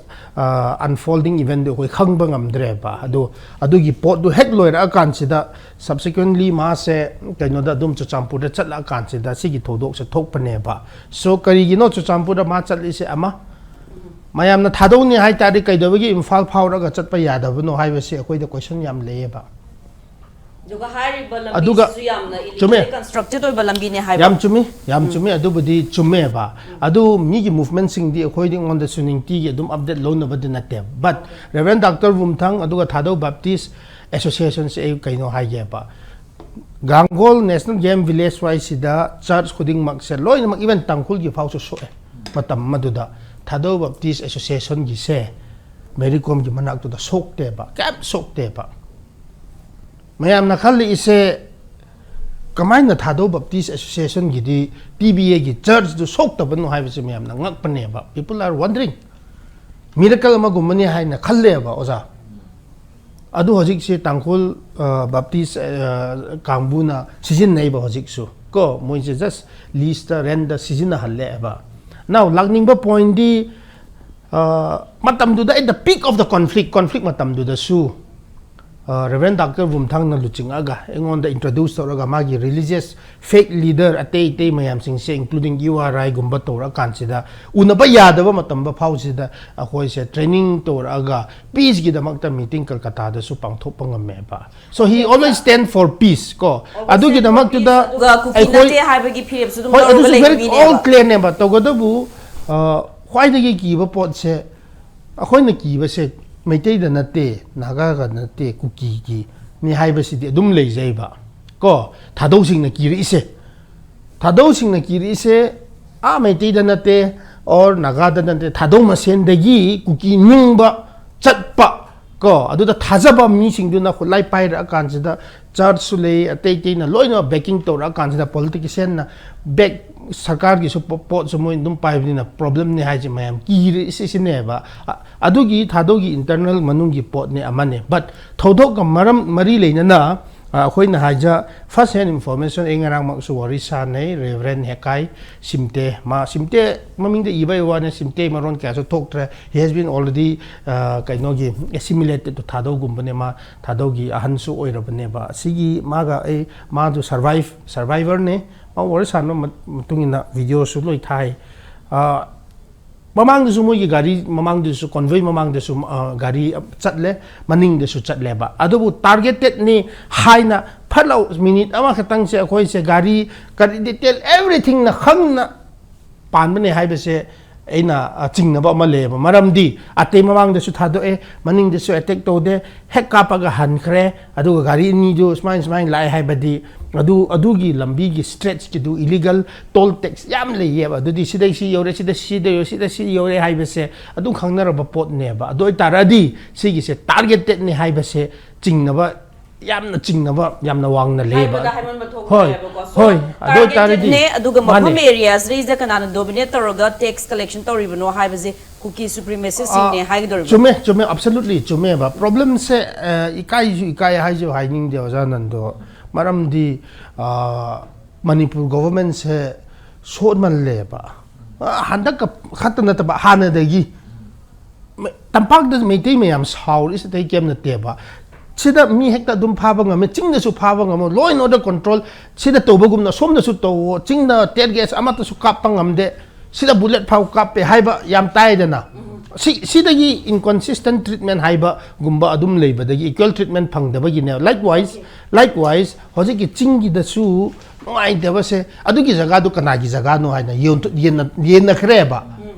unfolding event ꯑꯩꯈꯣꯏ ꯈꯪꯕ ꯉꯝꯗ꯭ꯔꯦꯕ꯫ ꯑꯗꯨ ꯑꯗꯨꯒꯤ ꯄꯣꯠꯇꯨ ꯍꯦꯛ ꯂꯣꯏꯔꯛꯑꯀꯥꯟꯁꯤꯗ subsequently ꯃꯥꯁꯦ ꯀꯩꯅꯣꯗ ꯑꯗꯨꯝ ꯆꯨꯔꯆꯥꯟꯄꯨꯔꯗ ꯆꯠꯂꯛꯑꯀꯥꯟꯁꯤꯗ ꯁꯤꯒꯤ ꯊꯧꯗꯣꯛꯁꯦ ꯊꯣꯛꯄꯅꯦꯕ꯫ So ꯀꯔꯤꯒꯤꯅꯣ ꯆꯨꯔꯆꯥꯟꯄꯨꯔꯗ ꯃꯥ ꯆꯠꯂꯤꯁꯦ? ꯑꯃ, ꯃꯌꯥꯝꯅ ꯊꯥꯗꯧꯅꯤ ꯍꯥꯏ ꯇꯥꯔꯗꯤ ꯀꯩꯗꯧꯕꯒꯤ ꯏꯝꯐꯥꯜ ꯐꯥꯎꯔꯒ ꯆꯠꯄ ꯌꯥꯗꯕꯅꯣ ꯍꯥꯏꯕꯁꯤ ꯑꯩꯈꯣꯏꯗ ꯀꯣꯏꯁꯟ ꯌꯥꯝ ꯂꯩꯌꯦꯕ꯫ ꯑꯗꯨꯒ ꯍꯥꯏꯔꯤꯕ ꯑꯗꯨꯒ ꯂꯝꯕꯤꯁꯤꯁꯨ ꯌꯥꯝꯅ ꯆꯨꯝꯃꯦ꯫ ꯏꯂꯤꯒꯦꯜꯂꯤ ꯀꯟꯁꯇ꯭ꯔꯛꯇꯦꯠ ꯑꯣꯏꯕ ꯂꯝꯕꯤꯅꯦ ꯍꯥꯏꯕ꯫ ꯌꯥꯝ ꯆꯨꯝꯃꯤ, ꯌꯥꯝ ꯆꯨꯝꯃꯤ꯫ ꯑꯗꯨꯕꯨꯗꯤ ꯆꯨꯝꯃꯦꯕ꯫ ꯑꯗꯨ ꯃꯤꯒꯤ ꯃꯨꯚꯃꯦꯟꯁꯤꯡꯗꯤ ꯑꯩꯈꯣꯏꯗꯤ ꯑꯩꯉꯣꯟꯗꯁꯨ ꯅꯨꯡꯇꯤꯒꯤ ꯑꯗꯨꯝ ꯑꯞꯗꯦꯠ ꯂꯧꯅꯕꯗꯤ ꯅꯠꯇꯦ꯫ But Reverend Doctor ꯕꯨꯝꯊꯪ ꯑꯗꯨꯒ ꯊꯥꯗꯧ ꯕꯥꯞꯇꯤꯁ ꯑꯦꯁꯣꯁꯤꯌꯦꯁꯟꯁꯦ ꯑꯩ ꯀꯩꯅꯣ ꯍꯥꯏꯒꯦꯕ, ꯒꯥꯡꯒꯣꯜ ꯅꯦꯁꯅꯦꯜ ꯒꯦꯝ ꯚꯤꯂꯦꯖ ꯋꯥꯏꯁꯤꯗ ꯆꯔꯆ ꯈꯨꯗꯤꯡꯃꯛꯁꯦ ꯂꯣꯏꯅꯃꯛ, ꯏꯚꯟ ꯇꯥꯡꯈꯨꯜꯒꯤ ꯐꯥꯎꯁꯨ ꯁꯣꯛꯑꯦ ꯃꯇꯝ ꯑꯃꯗꯨꯗ꯫ ꯊꯥꯗꯧ ꯕꯥꯞꯇꯤꯁ ꯑꯦꯁꯣꯁꯤꯌꯦꯁꯟꯒꯤꯁꯦ ꯃꯦꯔꯤ ꯀꯣꯝꯒꯤ ꯃꯅꯥꯛꯇꯨꯗ ꯁꯣꯛꯇꯦꯕ, ꯀꯩꯝ ꯁꯣꯛꯇꯦꯕ꯫ ꯃꯌꯥꯝꯅ ꯈꯜꯂꯤꯁꯦ ꯀꯃꯥꯏꯅ ꯊꯥꯗꯧ ꯕꯥꯞꯇꯤꯁ ꯑꯦꯁꯣꯁꯤꯌꯦꯁꯟꯒꯤꯗꯤ ꯇꯤ ꯕꯤ ꯑꯦꯒꯤ ꯆꯔꯆꯇꯨ ꯁꯣꯛꯇꯕꯅꯣ ꯍꯥꯏꯕꯁꯦ ꯃꯌꯥꯝꯅ ꯉꯛꯄꯅꯦꯕ꯫ People are wondering꯫ ꯃꯤꯔꯦꯀꯜ ꯑꯃꯒꯨꯝꯕꯅꯤ ꯍꯥꯏꯅ ꯈꯜꯂꯦꯕ ꯑꯣꯖꯥ꯫ ꯑꯗꯨ ꯍꯧꯖꯤꯛꯁꯦ ꯇꯥꯡꯈꯨꯜ ꯕꯥꯞꯇꯤꯁ ꯀꯥꯡꯕꯨꯅ ꯁꯤꯖꯤꯟꯅꯩꯕ ꯍꯧꯖꯤꯛꯁꯨ ꯀꯣ꯫ ꯃꯣꯏꯁꯦ ꯖꯁ ꯂꯤꯁꯇ, ꯔꯦꯟꯗ ꯁꯤꯖꯤꯟꯅꯍꯜꯂꯦꯕ꯫ Now ꯂꯥꯛꯅꯤꯡꯕ ꯄꯣꯏꯟꯗꯤ, ꯃꯇꯝꯗꯨꯗ, at the peak of the conflict, conflict ꯃꯇꯝꯗꯨꯗꯁꯨ Reverend Doctor ꯕꯨꯝꯊꯪꯅ ꯂꯨꯆꯤꯡꯉꯛꯑꯒ ꯑꯩꯉꯣꯟꯗ ꯏꯟꯇ꯭ꯔꯣꯗ꯭ꯌꯨꯁ ꯇꯧꯔꯒ ꯃꯥꯒꯤ ꯔꯤꯂꯤꯖꯤꯌꯁ ꯐꯦꯛ ꯂꯤꯗꯔ ꯑꯇꯩ ꯑꯇꯩ ꯃꯌꯥꯝꯁꯤꯡꯁꯦ, including ꯌꯨ ꯑꯥꯔ ꯑꯥꯏꯒꯨꯝꯕ ꯇꯧꯔꯛꯑꯀꯥꯟꯁꯤꯗ, ꯎꯅꯕ ꯌꯥꯗꯕ ꯃꯇꯝ ꯐꯥꯎꯁꯤꯗ ꯑꯩꯈꯣꯏꯁꯦ ꯇ꯭ꯔꯦꯅꯤꯡ ꯇꯧꯔꯛꯑꯒ ꯄꯤꯁꯀꯤꯗꯃꯛꯇ ꯃꯤꯇꯤꯡ ꯀꯜꯀꯇꯥꯗꯁꯨ ꯄꯥꯡꯊꯣꯛꯄ ꯉꯝꯃꯦꯕ꯫ So he always stand for peace ꯀꯣ꯫ ꯑꯗꯨꯒꯤꯗꯃꯛꯇꯨꯗ ꯑꯗꯨꯒ ꯀꯨꯀꯤ ꯑꯩꯈꯣꯏ ꯅꯠꯇꯦ ꯍꯥꯏꯕꯒꯤ ꯐꯤꯔꯦꯞꯁꯨ ꯑꯗꯨꯝ ꯍꯣꯏ, ꯇꯧꯔꯒ ꯑꯗꯨꯁꯨ ꯂꯩꯕ very all ꯃꯤꯅꯦꯕ꯫ Clearꯅꯦꯕ꯫ ꯇꯧꯒꯗꯕꯨ ꯈ꯭ꯋꯥꯏꯗꯒꯤ ꯀꯤꯕ ꯄꯣꯠꯁꯦ, ꯑꯩꯈꯣꯏꯅ ꯀꯤꯕꯁꯦ ꯃꯩꯇꯩꯗ ꯅꯠꯇꯦ, ꯅꯥꯒꯥꯒ ꯅꯠꯇꯦ, ꯀꯨꯀꯤꯒꯤꯅꯤ ꯍꯥꯏꯕꯁꯤꯗꯤ ꯑꯗꯨꯝ ꯂꯩꯖꯩꯕ ꯀꯣ꯫ ꯊꯥꯗꯧꯁꯤꯡꯅ ꯀꯤꯔꯛꯏꯁꯦ, ꯊꯥꯗꯧꯁꯤꯡꯅ ꯀꯤꯔꯛꯏꯁꯦ ꯑꯥ ꯃꯩꯇꯩꯗ ꯅꯠꯇꯦ, or ꯅꯥꯒꯥꯗ ꯅꯠꯇꯦ, ꯊꯥꯗꯧ ꯃꯁꯦꯟꯗꯒꯤ ꯀꯨꯀꯤ ꯅꯤꯡꯕ ꯆꯠꯄ ꯀꯣ꯫ ꯑꯗꯨꯗ ꯊꯥꯖꯕ ꯃꯤꯁꯤꯡꯗꯨꯅ ꯈꯨꯠꯂꯥꯏ ꯄꯥꯏꯔꯛꯑꯀꯥꯟꯁꯤꯗ, ꯆꯔꯆꯁꯨ ꯂꯩ, ꯑꯇꯩ ꯑꯇꯩꯅ ꯂꯣꯏꯅ backing ꯇꯧꯔꯛꯑꯀꯥꯟꯁꯤꯗ, ꯄꯣꯂꯤꯇꯤꯁꯤꯌꯥꯟꯅ ꯕꯦꯛ, ꯁꯔꯀꯥꯔꯒꯤꯁꯨ ꯄꯣ-, ꯄꯣꯠꯁꯨ ꯃꯣꯏ ꯑꯗꯨꯝ ꯄꯥꯏꯕꯅꯤꯅ ꯄ꯭ꯔꯣꯕ꯭ꯂꯦꯝꯅꯤ ꯍꯥꯏꯁꯦ ꯃꯌꯥꯝ ꯀꯤꯔꯛꯏꯁꯤꯅꯦꯕ꯫ ꯑ-, ꯑꯗꯨꯒꯤ ꯊꯥꯗꯧꯒꯤ ꯏꯟꯇꯔꯅꯦꯜ ꯃꯅꯨꯡꯒꯤ ꯄꯣꯠꯅꯦ ꯑꯃꯅꯦ꯫ But ꯊꯧꯗꯣꯛꯀ ꯃꯔꯝ, ꯃꯔꯤ ꯂꯩꯅꯅ ꯑꯩꯈꯣꯏꯅ ꯍꯥꯏꯖ first hand information, ꯑꯩ ꯉꯔꯥꯡꯃꯛꯁꯨ ꯋꯥꯔꯤ ꯁꯥꯟꯅꯩ, Reverend ꯍꯦꯀꯥꯏ ꯁꯤꯝꯇꯦ, ꯃꯥ ꯁꯤꯝꯇꯦ ꯃꯃꯤꯡꯗ ꯏꯕꯩ ꯋꯥꯅꯦ, ꯁꯤꯝꯇꯦ ꯃꯔꯣꯟ ꯀꯌꯥꯁꯨ ꯊꯣꯛꯇ꯭ꯔꯦ, he has been already ꯀꯩꯅꯣꯒꯤ assimilated to ꯊꯥꯗꯧꯒꯨꯝꯕꯅꯦ, ꯃꯥ ꯊꯥꯗꯧꯒꯤ ꯑꯍꯟꯁꯨ ꯑꯣꯏꯔꯕꯅꯦꯕ꯫ ꯑꯁꯤꯒꯤ ꯃꯥꯒ ꯑꯩ, ꯃꯥꯗꯨ survive survivorꯅꯦ, ꯃꯥ ꯋꯥꯔꯤ ꯁꯥꯟꯅꯕ ꯃꯇꯨꯡ ꯏꯟꯅ videoꯁꯨ ꯂꯣꯏ ꯊꯥꯏ꯫ ꯃꯃꯥꯡꯗꯁꯨ ꯃꯣꯏꯒꯤ ꯒꯥꯔꯤ ꯃꯃꯥꯡꯗꯁꯨ, convoy ꯃꯃꯥꯡꯗꯁꯨ ꯒꯥꯔꯤ ꯆꯠꯂꯦ, ꯃꯅꯤꯡꯗꯁꯨ ꯆꯠꯂꯦꯕ꯫ ꯑꯗꯨꯕꯨ targetedꯅꯤ ꯍꯥꯏꯅ ꯐꯠ ꯂꯥꯎ ꯃꯤꯅꯤꯠ ꯑꯃꯈꯛꯇꯪꯁꯦ ꯑꯩꯈꯣꯏꯁꯦ ꯒꯥꯔꯤ ꯀꯔꯤ detail everythingꯅ ꯈꯪꯅ ꯄꯥꯟꯕꯅꯦ ꯍꯥꯏꯕꯁꯦ ꯑꯩꯅ ꯆꯤꯡꯅꯕ ꯑꯃ ꯂꯩꯌꯦꯕ꯫ ꯃꯔꯝꯗꯤ ꯑꯇꯩ ꯃꯃꯥꯡꯗꯁꯨ ꯊꯥꯗꯣꯛꯑꯦ, ꯃꯅꯤꯡꯗꯁꯨ attack ꯇꯧꯗꯦ, ꯍꯦꯛ ꯀꯥꯞꯄꯒ ꯍꯟꯈ꯭ꯔꯦ꯫ ꯑꯗꯨꯒ ꯒꯥꯔꯤ ꯑꯅꯤꯗꯨ ꯁꯨꯃꯥꯏꯅ ꯁꯨꯃꯥꯏꯅ ꯂꯥꯛꯑꯦ ꯍꯥꯏꯕꯗꯤ ꯑꯗꯨ, ꯑꯗꯨꯒꯤ ꯂꯝꯕꯤꯒꯤ stretchꯀꯤꯗꯨ illegal toll tax ꯌꯥꯝ ꯂꯩꯌꯦꯕ꯫ ꯑꯗꯨꯗꯤ ꯁꯤꯗꯩ ꯁꯤ ꯌꯧꯔꯦ, ꯁꯤꯗ ꯁꯤ ꯌꯧꯔꯦ, ꯁꯤꯗ ꯁꯤ ꯌꯧꯔꯦ ꯍꯥꯏꯕꯁꯦ ꯑꯗꯨꯝ ꯈꯪꯅꯔꯕ ꯄꯣꯠꯅꯦꯕ꯫ ꯑꯗꯨ ꯑꯣꯏꯇꯥꯔꯗꯤ ꯁꯤꯒꯤꯁꯦ targetedꯅꯤ ꯍꯥꯏꯕꯁꯦ ꯆꯤꯡꯅꯕ, ꯌꯥꯝꯅ ꯆꯤꯡꯅꯕ, ꯌꯥꯝꯅ ꯋꯥꯡꯅ ꯂꯩꯌꯦꯕ꯫ ꯍꯥꯏꯕꯗ ꯍꯥꯏꯃꯟꯕ ꯊꯣꯛꯄ ꯍꯣꯏ, ꯌꯥꯏꯕꯀꯣ꯫ So, ꯍꯣꯏ, ꯑꯗꯨ ꯑꯣꯏꯇꯥꯔꯗꯤ targetedꯅꯦ, ꯑꯗꯨꯒ ꯃꯐꯝ ꯃꯥꯅꯦ꯫ Areaꯁꯤꯗꯩꯁꯤꯗ ꯀꯅꯥꯅ dominate ꯇꯧꯔꯒ tax collection ꯇꯧꯔꯤꯕꯅꯣ ꯍꯥꯏꯕꯁꯦ ꯀꯨꯀꯤ supremacistꯁꯤꯡꯅꯦ ꯍꯥꯏꯒꯗꯧꯔꯤꯕ꯫ ꯆꯨꯝꯃꯦ, ꯆꯨꯝꯃꯦ, absolutely ꯆꯨꯝꯃꯦꯕ꯫ Problemꯁꯦ ꯏꯀꯥꯏꯁꯨ ꯏꯀꯥꯏ ꯍꯥꯏꯁꯨ ꯍꯥꯏꯅꯤꯡꯗꯦ, ꯑꯣꯖꯥ ꯅꯟꯗꯣ꯫ ꯃꯔꯝꯗꯤ ꯃꯅꯤꯄꯨꯔ governmentꯁꯦ ꯁꯣꯠꯃꯜꯂꯦꯕ꯫ ꯍꯟꯗꯛꯀ ꯈꯛꯇ ꯅꯠꯇꯕ, ꯍꯥꯟꯅꯗꯒꯤ ꯇꯝꯄꯥꯛꯇ ꯃꯩꯇꯩ ꯃꯌꯥꯝ ꯁꯥꯎꯔꯤꯁꯤ ꯑꯇꯩ ꯀꯩꯝ ꯅꯠꯇꯦꯕ꯫ ꯁꯤꯗ ꯃꯤ ꯍꯦꯛꯇ ꯑꯗꯨꯝ ꯐꯥꯕ ꯉꯝꯃꯦ, ꯆꯤꯡꯗꯁꯨ ꯐꯥꯕ ꯉꯝꯃꯣ, law and order control ꯁꯤꯗ ꯇꯧꯕꯒꯨꯝꯅ ꯁꯣꯝꯗꯁꯨ ꯇꯧꯋꯣ, ꯆꯤꯡꯗ tear gas ꯑꯃꯠꯇꯁꯨ ꯀꯥꯞꯄ ꯉꯝꯗꯦ, ꯁꯤꯗ bullet ꯐꯥꯎ ꯀꯥꯞꯄꯦ ꯍꯥꯏꯕ ꯌꯥꯝ ꯇꯥꯏꯗꯅ꯫ ꯁꯤ, ꯁꯤꯗꯒꯤ inconsistent treatment ꯍꯥꯏꯕꯒꯨꯝꯕ ꯑꯗꯨꯝ ꯂꯩꯕꯗꯒꯤ equal treatment ꯐꯪꯗꯕꯒꯤꯅꯦ꯫ Likewise, likewise, ꯍꯧꯖꯤꯛꯀꯤ ꯆꯤꯡꯒꯤꯗꯁꯨ ꯅꯨꯡꯉꯥꯏꯇꯕꯁꯦ, ꯑꯗꯨꯒꯤ ꯖꯒꯥꯗꯨ ꯀꯅꯥꯒꯤ ꯖꯒꯥꯅꯣ ꯍꯥꯏꯅ ꯌꯦꯟꯅꯈ꯭ꯔꯦꯕ꯫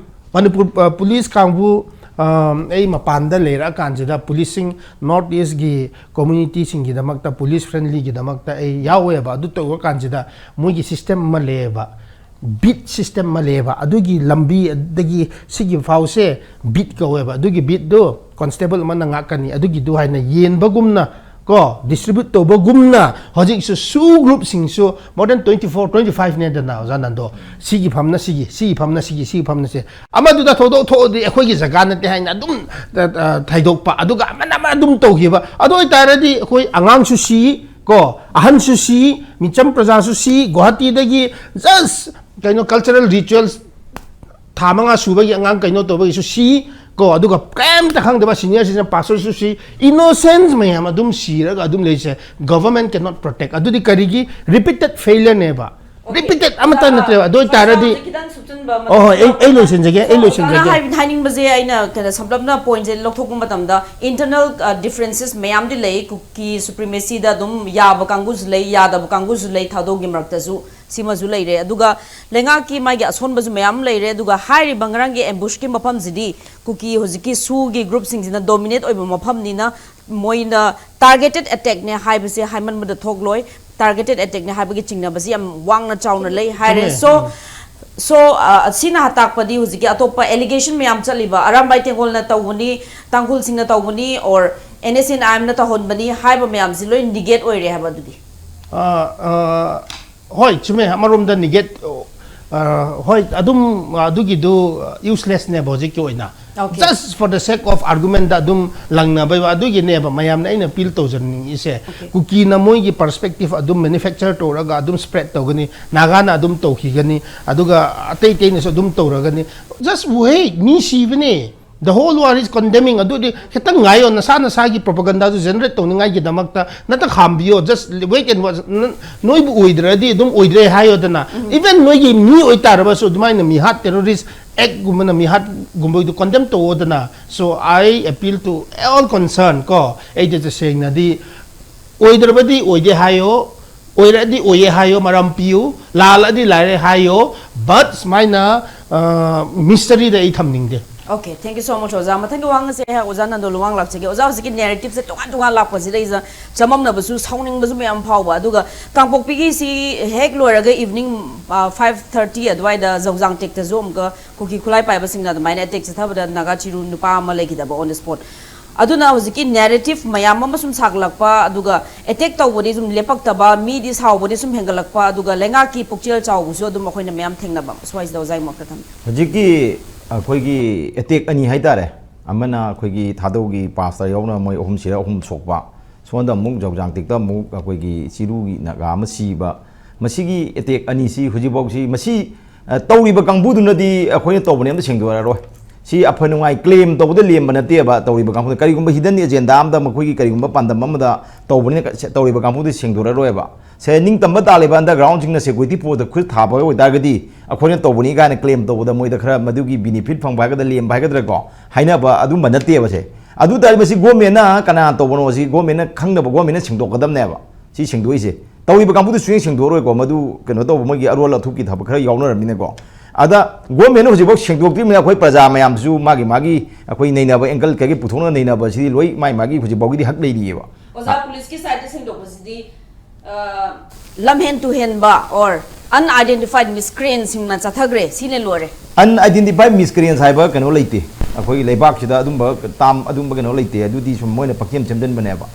ꯃꯅꯤꯄꯨꯔ police ꯀꯥꯡꯕꯨ, ꯑꯩ ꯃꯄꯥꯟꯗ ꯂꯩꯔꯛꯑꯀꯥꯟꯁꯤꯗ policeꯁꯤꯡ, North Eastꯀꯤ communityꯁꯤꯡꯒꯤꯗꯃꯛꯇ, police friendlyꯒꯤꯗꯃꯛꯇ ꯑꯩ ꯌꯥꯎꯋꯦꯕ꯫ ꯑꯗꯨ ꯇꯧꯔꯀꯥꯟꯁꯤꯗ ꯃꯣꯏꯒꯤ system ꯑꯃ ꯂꯩꯌꯦꯕ, beat system ꯑꯃ ꯂꯩꯌꯦꯕ꯫ ꯑꯗꯨꯒꯤ ꯂꯝꯕꯤ ꯑꯗꯒꯤ ꯁꯤꯒꯤ ꯐꯥꯎꯁꯦ beat ꯀꯧꯋꯦꯕ꯫ ꯑꯗꯨꯒꯤ beatꯗꯨ constable ꯑꯃꯅ ꯉꯥꯛꯀꯅꯤ꯫ ꯑꯗꯨꯒꯤꯗꯨ ꯍꯥꯏꯅ ꯌꯦꯟꯕꯒꯨꯝꯅ ꯀꯣ, distribute ꯇꯧꯕꯒꯨꯝꯅ ꯍꯧꯖꯤꯛꯁꯨ SoO groupꯁꯤꯡꯁꯨ more than twenty four, twenty fiveꯅꯦꯗꯅ, ꯑꯣꯖꯥ ꯅꯟꯗꯣ꯫ ꯁꯤꯒꯤ ꯐꯝꯅ ꯁꯤꯒꯤ, ꯁꯤꯒꯤ ꯐꯝꯅ ꯁꯤꯒꯤ, ꯁꯤꯒꯤ ꯐꯝꯅ ꯁꯤ꯫ ꯑꯃꯗꯨꯗ ꯊꯧꯗꯣꯛ ꯊꯣꯛꯑꯗꯤ ꯑꯩꯈꯣꯏꯒꯤ ꯖꯒꯥ ꯅꯠꯇꯦ ꯍꯥꯏꯅ ꯑꯗꯨꯝ ꯊꯩꯗꯣꯛꯄ, ꯑꯗꯨꯒ ꯑꯃꯅ ꯑꯃ ꯑꯗꯨꯝ ꯇꯧꯈꯤꯕ꯫ ꯑꯗꯨ ꯑꯣꯏꯇꯥꯔꯗꯤ ꯑꯩꯈꯣꯏ ꯑꯉꯥꯡꯁꯨ ꯁꯤ, ꯀꯣ, ꯑꯍꯟꯁꯨ ꯁꯤ, ꯃꯤꯆꯝ ꯄ꯭ꯔꯖꯥꯁꯨ ꯁꯤ, ꯒꯨꯋꯥꯍꯥꯇꯤꯗꯒꯤ just ꯀꯩꯅꯣ cultural rituals ꯊꯥ ꯃꯉꯥ ꯁꯨꯕꯒꯤ ꯑꯉꯥꯡ ꯀꯩꯅꯣ ꯇꯧꯕꯒꯤꯁꯨ ꯁꯤ, ꯀꯣ, ꯑꯗꯨꯒ ꯀꯩꯝꯇ ꯈꯪꯗꯕ senior citizen pastorꯁꯨ ꯁꯤ, innocent ꯃꯌꯥꯝ ꯑꯗꯨꯝ ꯁꯤꯔꯒ ꯑꯗꯨꯝ ꯂꯩꯁꯦ꯫ Government cannot protect꯫ ꯑꯗꯨꯗꯤ ꯀꯔꯤꯒꯤ? Repeated failureꯅꯦꯕ꯫ Repeated ꯑꯃꯠꯇ ꯅꯠꯇ꯭ꯔꯦꯕ꯫ ꯑꯗꯨ ꯑꯣꯏꯇꯥꯔꯗꯤ ꯈꯤꯇꯪ ꯁꯨꯞꯆꯤꯟꯕ ꯑꯃ ꯑꯣ, ꯍꯣꯏ, ꯑꯩ, ꯑꯩ ꯂꯣꯏꯁꯤꯟꯖꯒꯦ, ꯑꯩ ꯂꯣꯏꯁꯤꯟꯖꯒꯦ꯫ ꯍꯥꯏ-, ꯍꯥꯏꯅꯤꯡꯕꯁꯦ ꯑꯩꯅ ꯀꯩꯅꯣ ꯁꯝꯂꯞꯅ pointꯁꯦ ꯂꯧꯊꯣꯛꯄ ꯃꯇꯝꯗ internal differences ꯃꯌꯥꯝꯗꯤ ꯂꯩ꯫ ꯀꯨꯀꯤ supremacyꯗ ꯑꯗꯨꯝ ꯌꯥꯕ ꯀꯥꯡꯕꯨꯁꯨ ꯂꯩ, ꯌꯥꯗꯕ ꯀꯥꯡꯕꯨꯁꯨ ꯂꯩ, ꯊꯥꯗꯧꯒꯤ ꯃꯔꯛꯇꯁꯨ ꯁꯤꯃꯁꯨ ꯂꯩꯔꯦ꯫ ꯑꯗꯨꯒ ꯂꯩꯉꯥꯛꯀꯤ ꯃꯥꯒꯤ ꯑꯁꯣꯟꯕꯁꯨ ꯃꯌꯥꯝ ꯂꯩꯔꯦ꯫ ꯑꯗꯨꯒ ꯍꯥꯏꯔꯤꯕ ꯉꯔꯥꯡꯒꯤ ambushꯀꯤ ꯃꯐꯝꯁꯤꯗꯤ ꯀꯨꯀꯤ ꯍꯧꯖꯤꯛꯀꯤ ꯁꯨꯒꯤ groupꯁꯤꯡꯁꯤꯅ dominate ꯑꯣꯏꯕ ꯃꯐꯝꯅꯤꯅ ꯃꯣꯏꯅ targeted attackꯅꯦ ꯍꯥꯏꯕꯁꯦ ꯍꯥꯏꯃꯟꯕꯗ ꯊꯣꯛꯂꯣꯏ꯫ Targeted attackꯅꯦ ꯍꯥꯏꯕꯒꯤ ꯆꯤꯡꯅꯕꯁꯤ ꯌꯥꯝ ꯋꯥꯡꯅ ꯆꯥꯎꯅ ꯂꯩ ꯍꯥꯏꯔꯦ꯫ ꯆꯨꯝꯃꯦ꯫ So, so, ꯑ, ꯑꯁꯤꯅ ꯇꯥꯛꯄꯗꯤ ꯍꯧꯖꯤꯛꯀꯤ ꯑꯇꯣꯞꯄ allegation ꯃꯌꯥꯝ ꯆꯠꯂꯤꯕ ꯑꯔꯥꯝꯕꯥꯏ ꯇꯦꯡꯒꯣꯜꯅ ꯇꯧꯕꯅꯤ, ꯇꯥꯡꯈꯨꯜꯁꯤꯡꯅ ꯇꯧꯕꯅꯤ, or NSCN-IMꯅ ꯇꯧꯍꯟꯕꯅꯤ ꯍꯥꯏꯕ ꯃꯌꯥꯝꯁꯤ ꯂꯣꯏ negate ꯑꯣꯏꯔꯦ ꯍꯥꯏꯕ ꯑꯗꯨꯗꯤ? ꯑ, ꯑ, ꯍꯣꯏ, ꯆꯨꯝꯃꯦ꯫ ꯑꯃꯔꯣꯝꯗ negate, ꯑ, ꯍꯣꯏ, ꯑꯗꯨꯝ ꯑꯗꯨꯒꯤꯗꯨ uselessꯅꯦꯕ ꯍꯧꯖꯤꯛꯀꯤ ꯑꯣꯏꯅ꯫ Okay. Just for the sake of argumentꯗ ꯑꯗꯨꯝ ꯂꯪꯅꯕꯩ ꯋꯥ, ꯑꯗꯨꯒꯤꯅꯦꯕ ꯃꯌꯥꯝꯅ ꯑꯩꯅ appeal ꯇꯧꯖꯅꯤꯡꯉꯤꯁꯦ꯫ Okay. ꯀꯨꯀꯤꯅ ꯃꯣꯏꯒꯤ perspective ꯑꯗꯨꯝ manufacture ꯇꯧꯔꯒ ꯑꯗꯨꯝ spread ꯇꯧꯒꯅꯤ, ꯅꯥꯒꯥꯅ ꯑꯗꯨꯝ ꯇꯧꯈꯤꯒꯅꯤ, ꯑꯗꯨꯒ ꯑꯇꯩ ꯑꯇꯩꯅꯁꯨ ꯑꯗꯨꯝ ꯇꯧꯔꯒꯅꯤ꯫ Just wait, me ꯁꯤꯕꯅꯦ꯫ The whole world is condemning꯫ ꯑꯗꯨꯗꯤ ꯈꯤꯇꯪ ꯉꯥꯏꯌꯣ, ꯅꯁꯥ ꯅꯁꯥꯒꯤ propagandaꯗꯨ generate ꯇꯧꯅꯤꯡꯉꯥꯏꯒꯤꯗꯃꯛꯇ ꯅꯠꯇ ꯈꯥꯝꯕꯤꯌꯣ꯫ Just wait and watch꯫ ꯅ-, ꯅꯣꯏꯕꯨ ꯑꯣꯏꯗ꯭ꯔꯗꯤ ꯑꯗꯨꯝ ꯑꯣꯏꯗ꯭ꯔꯦ ꯍꯥꯏꯌꯣꯗꯅ꯫ Even ꯅꯣꯏꯒꯤ ꯃꯤ ꯑꯣꯏꯇꯥꯔꯕꯁꯨ ꯑꯗꯨꯃꯥꯏꯅ ꯃꯤꯍꯥꯠ terrorist actꯒꯨꯝꯕꯅ ꯃꯤꯍꯥꯠꯒꯨꯝꯕꯗꯨ condemn ꯇꯧꯑꯣꯗꯅ꯫ So I appeal to all concerned ꯀꯣ, ꯑꯩꯗꯤ ꯇꯁꯦꯡꯅꯗꯤ ꯑꯣꯏꯗ꯭ꯔꯕꯗꯤ ꯑꯣꯏꯗꯦ ꯍꯥꯏꯌꯣ, ꯑꯣꯏꯔꯗꯤ ꯑꯣꯏꯌꯦ ꯍꯥꯏꯌꯣ, ꯃꯔꯝ ꯄꯤꯌꯨ, ꯂꯥꯜꯂꯗꯤ ꯂꯥꯜꯂꯦ ꯍꯥꯏꯌꯣ, but ꯁꯨꯃꯥꯏꯅ, ꯑ, mysteryꯗ ꯑꯩ ꯊꯝꯅꯤꯡꯗꯦ꯫ Okay, thank you so much, ꯑꯣꯖꯥ꯫ ꯃꯊꯪꯒꯤ ꯋꯥꯍꯪ ꯑꯁꯦ ꯑꯩꯍꯥꯛ ꯑꯣꯖꯥ ꯅꯟꯗꯣ ꯂꯨꯋꯥꯡ ꯂꯥꯛꯆꯒꯦ꯫ ꯑꯣꯖꯥ, ꯍꯧꯖꯤꯛꯀꯤ narrativeꯁꯦ ꯇꯣꯉꯥꯟ ꯇꯣꯉꯥꯟ ꯂꯥꯛꯄꯁꯤꯗꯩꯁꯤꯗ ꯆꯃꯝꯅꯕꯁꯨ ꯁꯥꯎꯅꯤꯡꯕꯁꯨ ꯃꯌꯥꯝ ꯐꯥꯎꯕ, ꯑꯗꯨꯒ ꯀꯥꯡꯄꯣꯛꯄꯤꯒꯤꯁꯤ ꯍꯦꯛ ꯂꯣꯏꯔꯒ evening, ꯑ, five thirty ꯑꯗꯨꯋꯥꯏꯗ ꯖꯧꯖꯥꯡ ꯇꯦꯛꯇꯁꯨ ꯑꯃꯨꯛꯀ ꯀꯨꯀꯤ ꯈꯨꯠꯂꯥꯏ ꯄꯥꯏꯕꯁꯤꯡꯅ ꯑꯗꯨꯃꯥꯏꯅ attack ꯆꯠꯊꯕꯗ ꯅꯥꯒꯥ ꯆꯤꯔꯨ ꯅꯨꯄꯥ ꯑꯃ ꯂꯩꯈꯤꯗꯕ on the spot꯫ ꯑꯗꯨꯅ ꯍꯧꯖꯤꯛꯀꯤ narrative ꯃꯌꯥꯝ ꯑꯃ ꯁꯨꯝ ꯁꯥꯒꯠꯂꯛꯄ, ꯑꯗꯨꯒ attack ꯇꯧꯕꯗꯤ ꯁꯨꯝ ꯂꯦꯞꯄꯛꯇꯕ, ꯃꯤꯗꯤ ꯁꯥꯎꯕꯗꯤ ꯁꯨꯝ ꯍꯦꯟꯒꯠꯂꯛꯄ, ꯑꯗꯨꯒ ꯂꯩꯉꯥꯛꯀꯤ ꯄꯨꯛꯆꯦꯜ ꯆꯥꯎꯕꯁꯨ ꯑꯗꯨꯝ ꯑꯩꯈꯣꯏꯅ ꯃꯌꯥꯝ ꯊꯦꯡꯅꯕ꯫ ꯁ꯭ꯋꯥꯏꯁꯤꯗ ꯑꯣꯖꯥꯒꯤ ꯃꯣꯠ ꯈꯔ ꯊꯝꯕꯤꯌꯨ꯫ ꯍꯧꯖꯤꯛꯀꯤ ꯑꯩꯈꯣꯏꯒꯤ attack ꯑꯅꯤ ꯍꯥꯏꯇꯥꯔꯦ, ꯑꯃꯅ ꯑꯩꯈꯣꯏꯒꯤ ꯊꯥꯗꯧꯒꯤ pastor ꯌꯥꯎꯅ ꯃꯣꯏ ꯑꯍꯨꯝ ꯁꯤꯔ ꯑꯍꯨꯝ ꯁꯣꯛꯄ, ꯁꯣꯝꯗ ꯑꯃꯨꯛ ꯖꯧꯖꯥꯡꯇꯤꯛꯇ ꯑꯃꯨꯛ ꯑꯩꯈꯣꯏꯒꯤ ꯆꯤꯔꯨꯒꯤ ꯅꯥꯒꯥ ꯑꯃ ꯁꯤꯕ, ꯃꯁꯤꯒꯤ ꯑꯦꯇꯦꯛ ꯑꯅꯤꯁꯤ ꯍꯧꯖꯤꯛꯐꯥꯎꯁꯤ, ꯃꯁꯤ ꯑ, ꯇꯧꯔꯤꯕ ꯀꯥꯡꯕꯨꯗꯨꯅꯗꯤ ꯑꯩꯈꯣꯏꯅ ꯇꯧꯕꯅꯦ ꯑꯝꯇ ꯁꯦꯡꯗꯣꯔꯛꯑꯔꯣꯏ꯫ ꯁꯤ ꯑꯐ ꯅꯨꯡꯉꯥꯏ ꯀ꯭ꯂꯦꯝ ꯇꯧꯕꯗ ꯂꯦꯝꯕ ꯅꯠꯇꯦꯕ꯫ ꯇꯧꯔꯤꯕ ꯀꯥꯡꯕꯨꯗ ꯀꯔꯤꯒꯨꯝꯕ ꯍꯤꯗꯟ ꯑꯦꯖꯦꯟꯗꯥ ꯑꯃꯗ, ꯃꯈꯣꯏꯒꯤ ꯀꯔꯤꯒꯨꯝꯕ ꯄꯥꯟꯗꯝ ꯑꯃꯗ ꯇꯧꯕꯅꯤꯅ ꯀ-, ꯁꯦ-, ꯇꯧꯔꯤꯕ ꯀꯥꯡꯕꯨꯗꯤ ꯁꯦꯡꯗꯣꯔꯛꯑꯔꯣꯏꯕ꯫ ꯁꯦ, ꯅꯤꯡꯇꯝꯕ ꯇꯥꯜꯂꯤꯕ ꯑꯟꯗꯔꯒ꯭ꯔꯥꯎꯟꯁꯤꯡꯅ ꯁꯦꯀ꯭ꯌꯨꯔꯤꯇꯤ ꯐꯣꯔꯁꯇ ꯈꯨꯠ ꯊꯥꯕ ꯑꯣꯏꯇꯥꯔꯒꯗꯤ, ꯑꯩꯈꯣꯏꯅ ꯇꯧꯕꯅꯤ ꯀꯥꯏꯅ ꯀ꯭ꯂꯦꯝ ꯇꯧꯕꯗ ꯃꯣꯏꯗ ꯈꯔ ꯃꯗꯨꯒꯤ ꯕꯤꯅꯤꯐꯤꯠ ꯐꯪꯕ ꯍꯥꯏꯒꯗ꯭ꯔꯥ, ꯂꯦꯝꯕ ꯍꯥꯏꯒꯗ꯭ꯔꯥꯀꯣ, ꯍꯥꯏꯅꯕ ꯑꯗꯨꯝꯕ ꯅꯠꯇꯦꯕ꯫ ꯁꯦ, ꯑꯗꯨ ꯇꯥꯔꯗꯤ ꯃꯁꯤ ꯒꯣꯔꯃꯦꯟꯅ ꯀꯅꯥ ꯇꯧꯕꯅꯣ, ꯁꯤ ꯒꯣꯔꯃꯦꯟꯅ ꯈꯪꯅꯕ, ꯒꯣꯔꯃꯦꯟꯅ ꯁꯦꯡꯗꯣꯛꯀꯗꯕꯅꯦꯕ꯫ ꯁꯤ ꯁꯦꯡꯗꯣꯛꯏꯁꯦ, ꯇꯧꯔꯤꯕ ꯀꯥꯡꯕꯨꯗꯨ ꯁꯨꯡꯁꯦꯡ ꯁꯦꯡꯗꯣꯛꯑꯔꯣꯏꯀꯣ, ꯃꯗꯨ ꯀꯩꯅꯣ ꯇꯧꯕ, ꯃꯣꯏꯒꯤ ꯑꯔꯣꯜ ꯑꯊꯨꯞꯀꯤ ꯊꯕꯛ ꯈꯔ ꯌꯥꯎꯅꯔꯕꯅꯤꯅꯀꯣ꯫ ꯑꯗ ꯒꯣꯔꯃꯦꯟꯅ ꯍꯧꯖꯤꯛꯐꯥꯎ ꯁꯦꯡꯗꯣꯛꯇ꯭ꯔꯤꯕꯅꯤꯅ ꯑꯩꯈꯣꯏ ꯄ꯭ꯔꯖꯥ ꯃꯌꯥꯝꯁꯨ ꯃꯥꯒꯤ ꯃꯥꯒꯤ ꯑꯩꯈꯣꯏ ꯅꯩꯅꯕ ꯑꯦꯡꯒꯜ ꯀꯩꯀꯩ ꯄꯨꯊꯣꯛꯅ ꯅꯩꯅꯕꯁꯤꯗꯤ ꯂꯣꯏ ꯃꯥꯏ ꯃꯥꯒꯤ ꯍꯧꯖꯤꯛꯐꯥꯎꯒꯤꯗꯤ ꯍꯛ ꯂꯩꯔꯤꯑꯕ꯫ ꯑꯣꯖꯥ, ꯄꯨꯂꯤꯁꯀꯤ ꯁꯥꯏꯠꯇ ꯁꯦꯡꯗꯣꯛꯄꯁꯤꯗꯤ, ꯑ, ꯂꯝꯍꯦꯟ ꯇꯨꯍꯦꯟꯕ or unidentified miscreantꯁꯤꯡꯅ ꯆꯠꯊꯈ꯭ꯔꯦ, ꯁꯤꯅ ꯂꯣꯏꯔꯦ꯫ ꯑꯟꯑꯥꯏꯗꯦꯟꯇꯤꯐꯥꯏ ꯃꯤꯁꯀ꯭ꯔꯤꯌꯦꯟꯁ ꯍꯥꯏꯕ ꯀꯩꯅꯣ ꯂꯩꯇꯦ꯫ ꯑꯩꯈꯣꯏꯒꯤ ꯂꯩꯕꯥꯛꯁꯤꯗ ꯑꯗꯨꯝꯕ ꯇꯥꯝ, ꯑꯗꯨꯝꯕ ꯀꯩꯅꯣ ꯂꯩꯇꯦ꯫ ꯑꯗꯨꯗꯤ ꯁꯨꯝ ꯃꯣꯏꯅ ꯄꯪꯁꯦꯝ ꯁꯦꯝꯖꯤꯟꯕꯅꯦꯕ꯫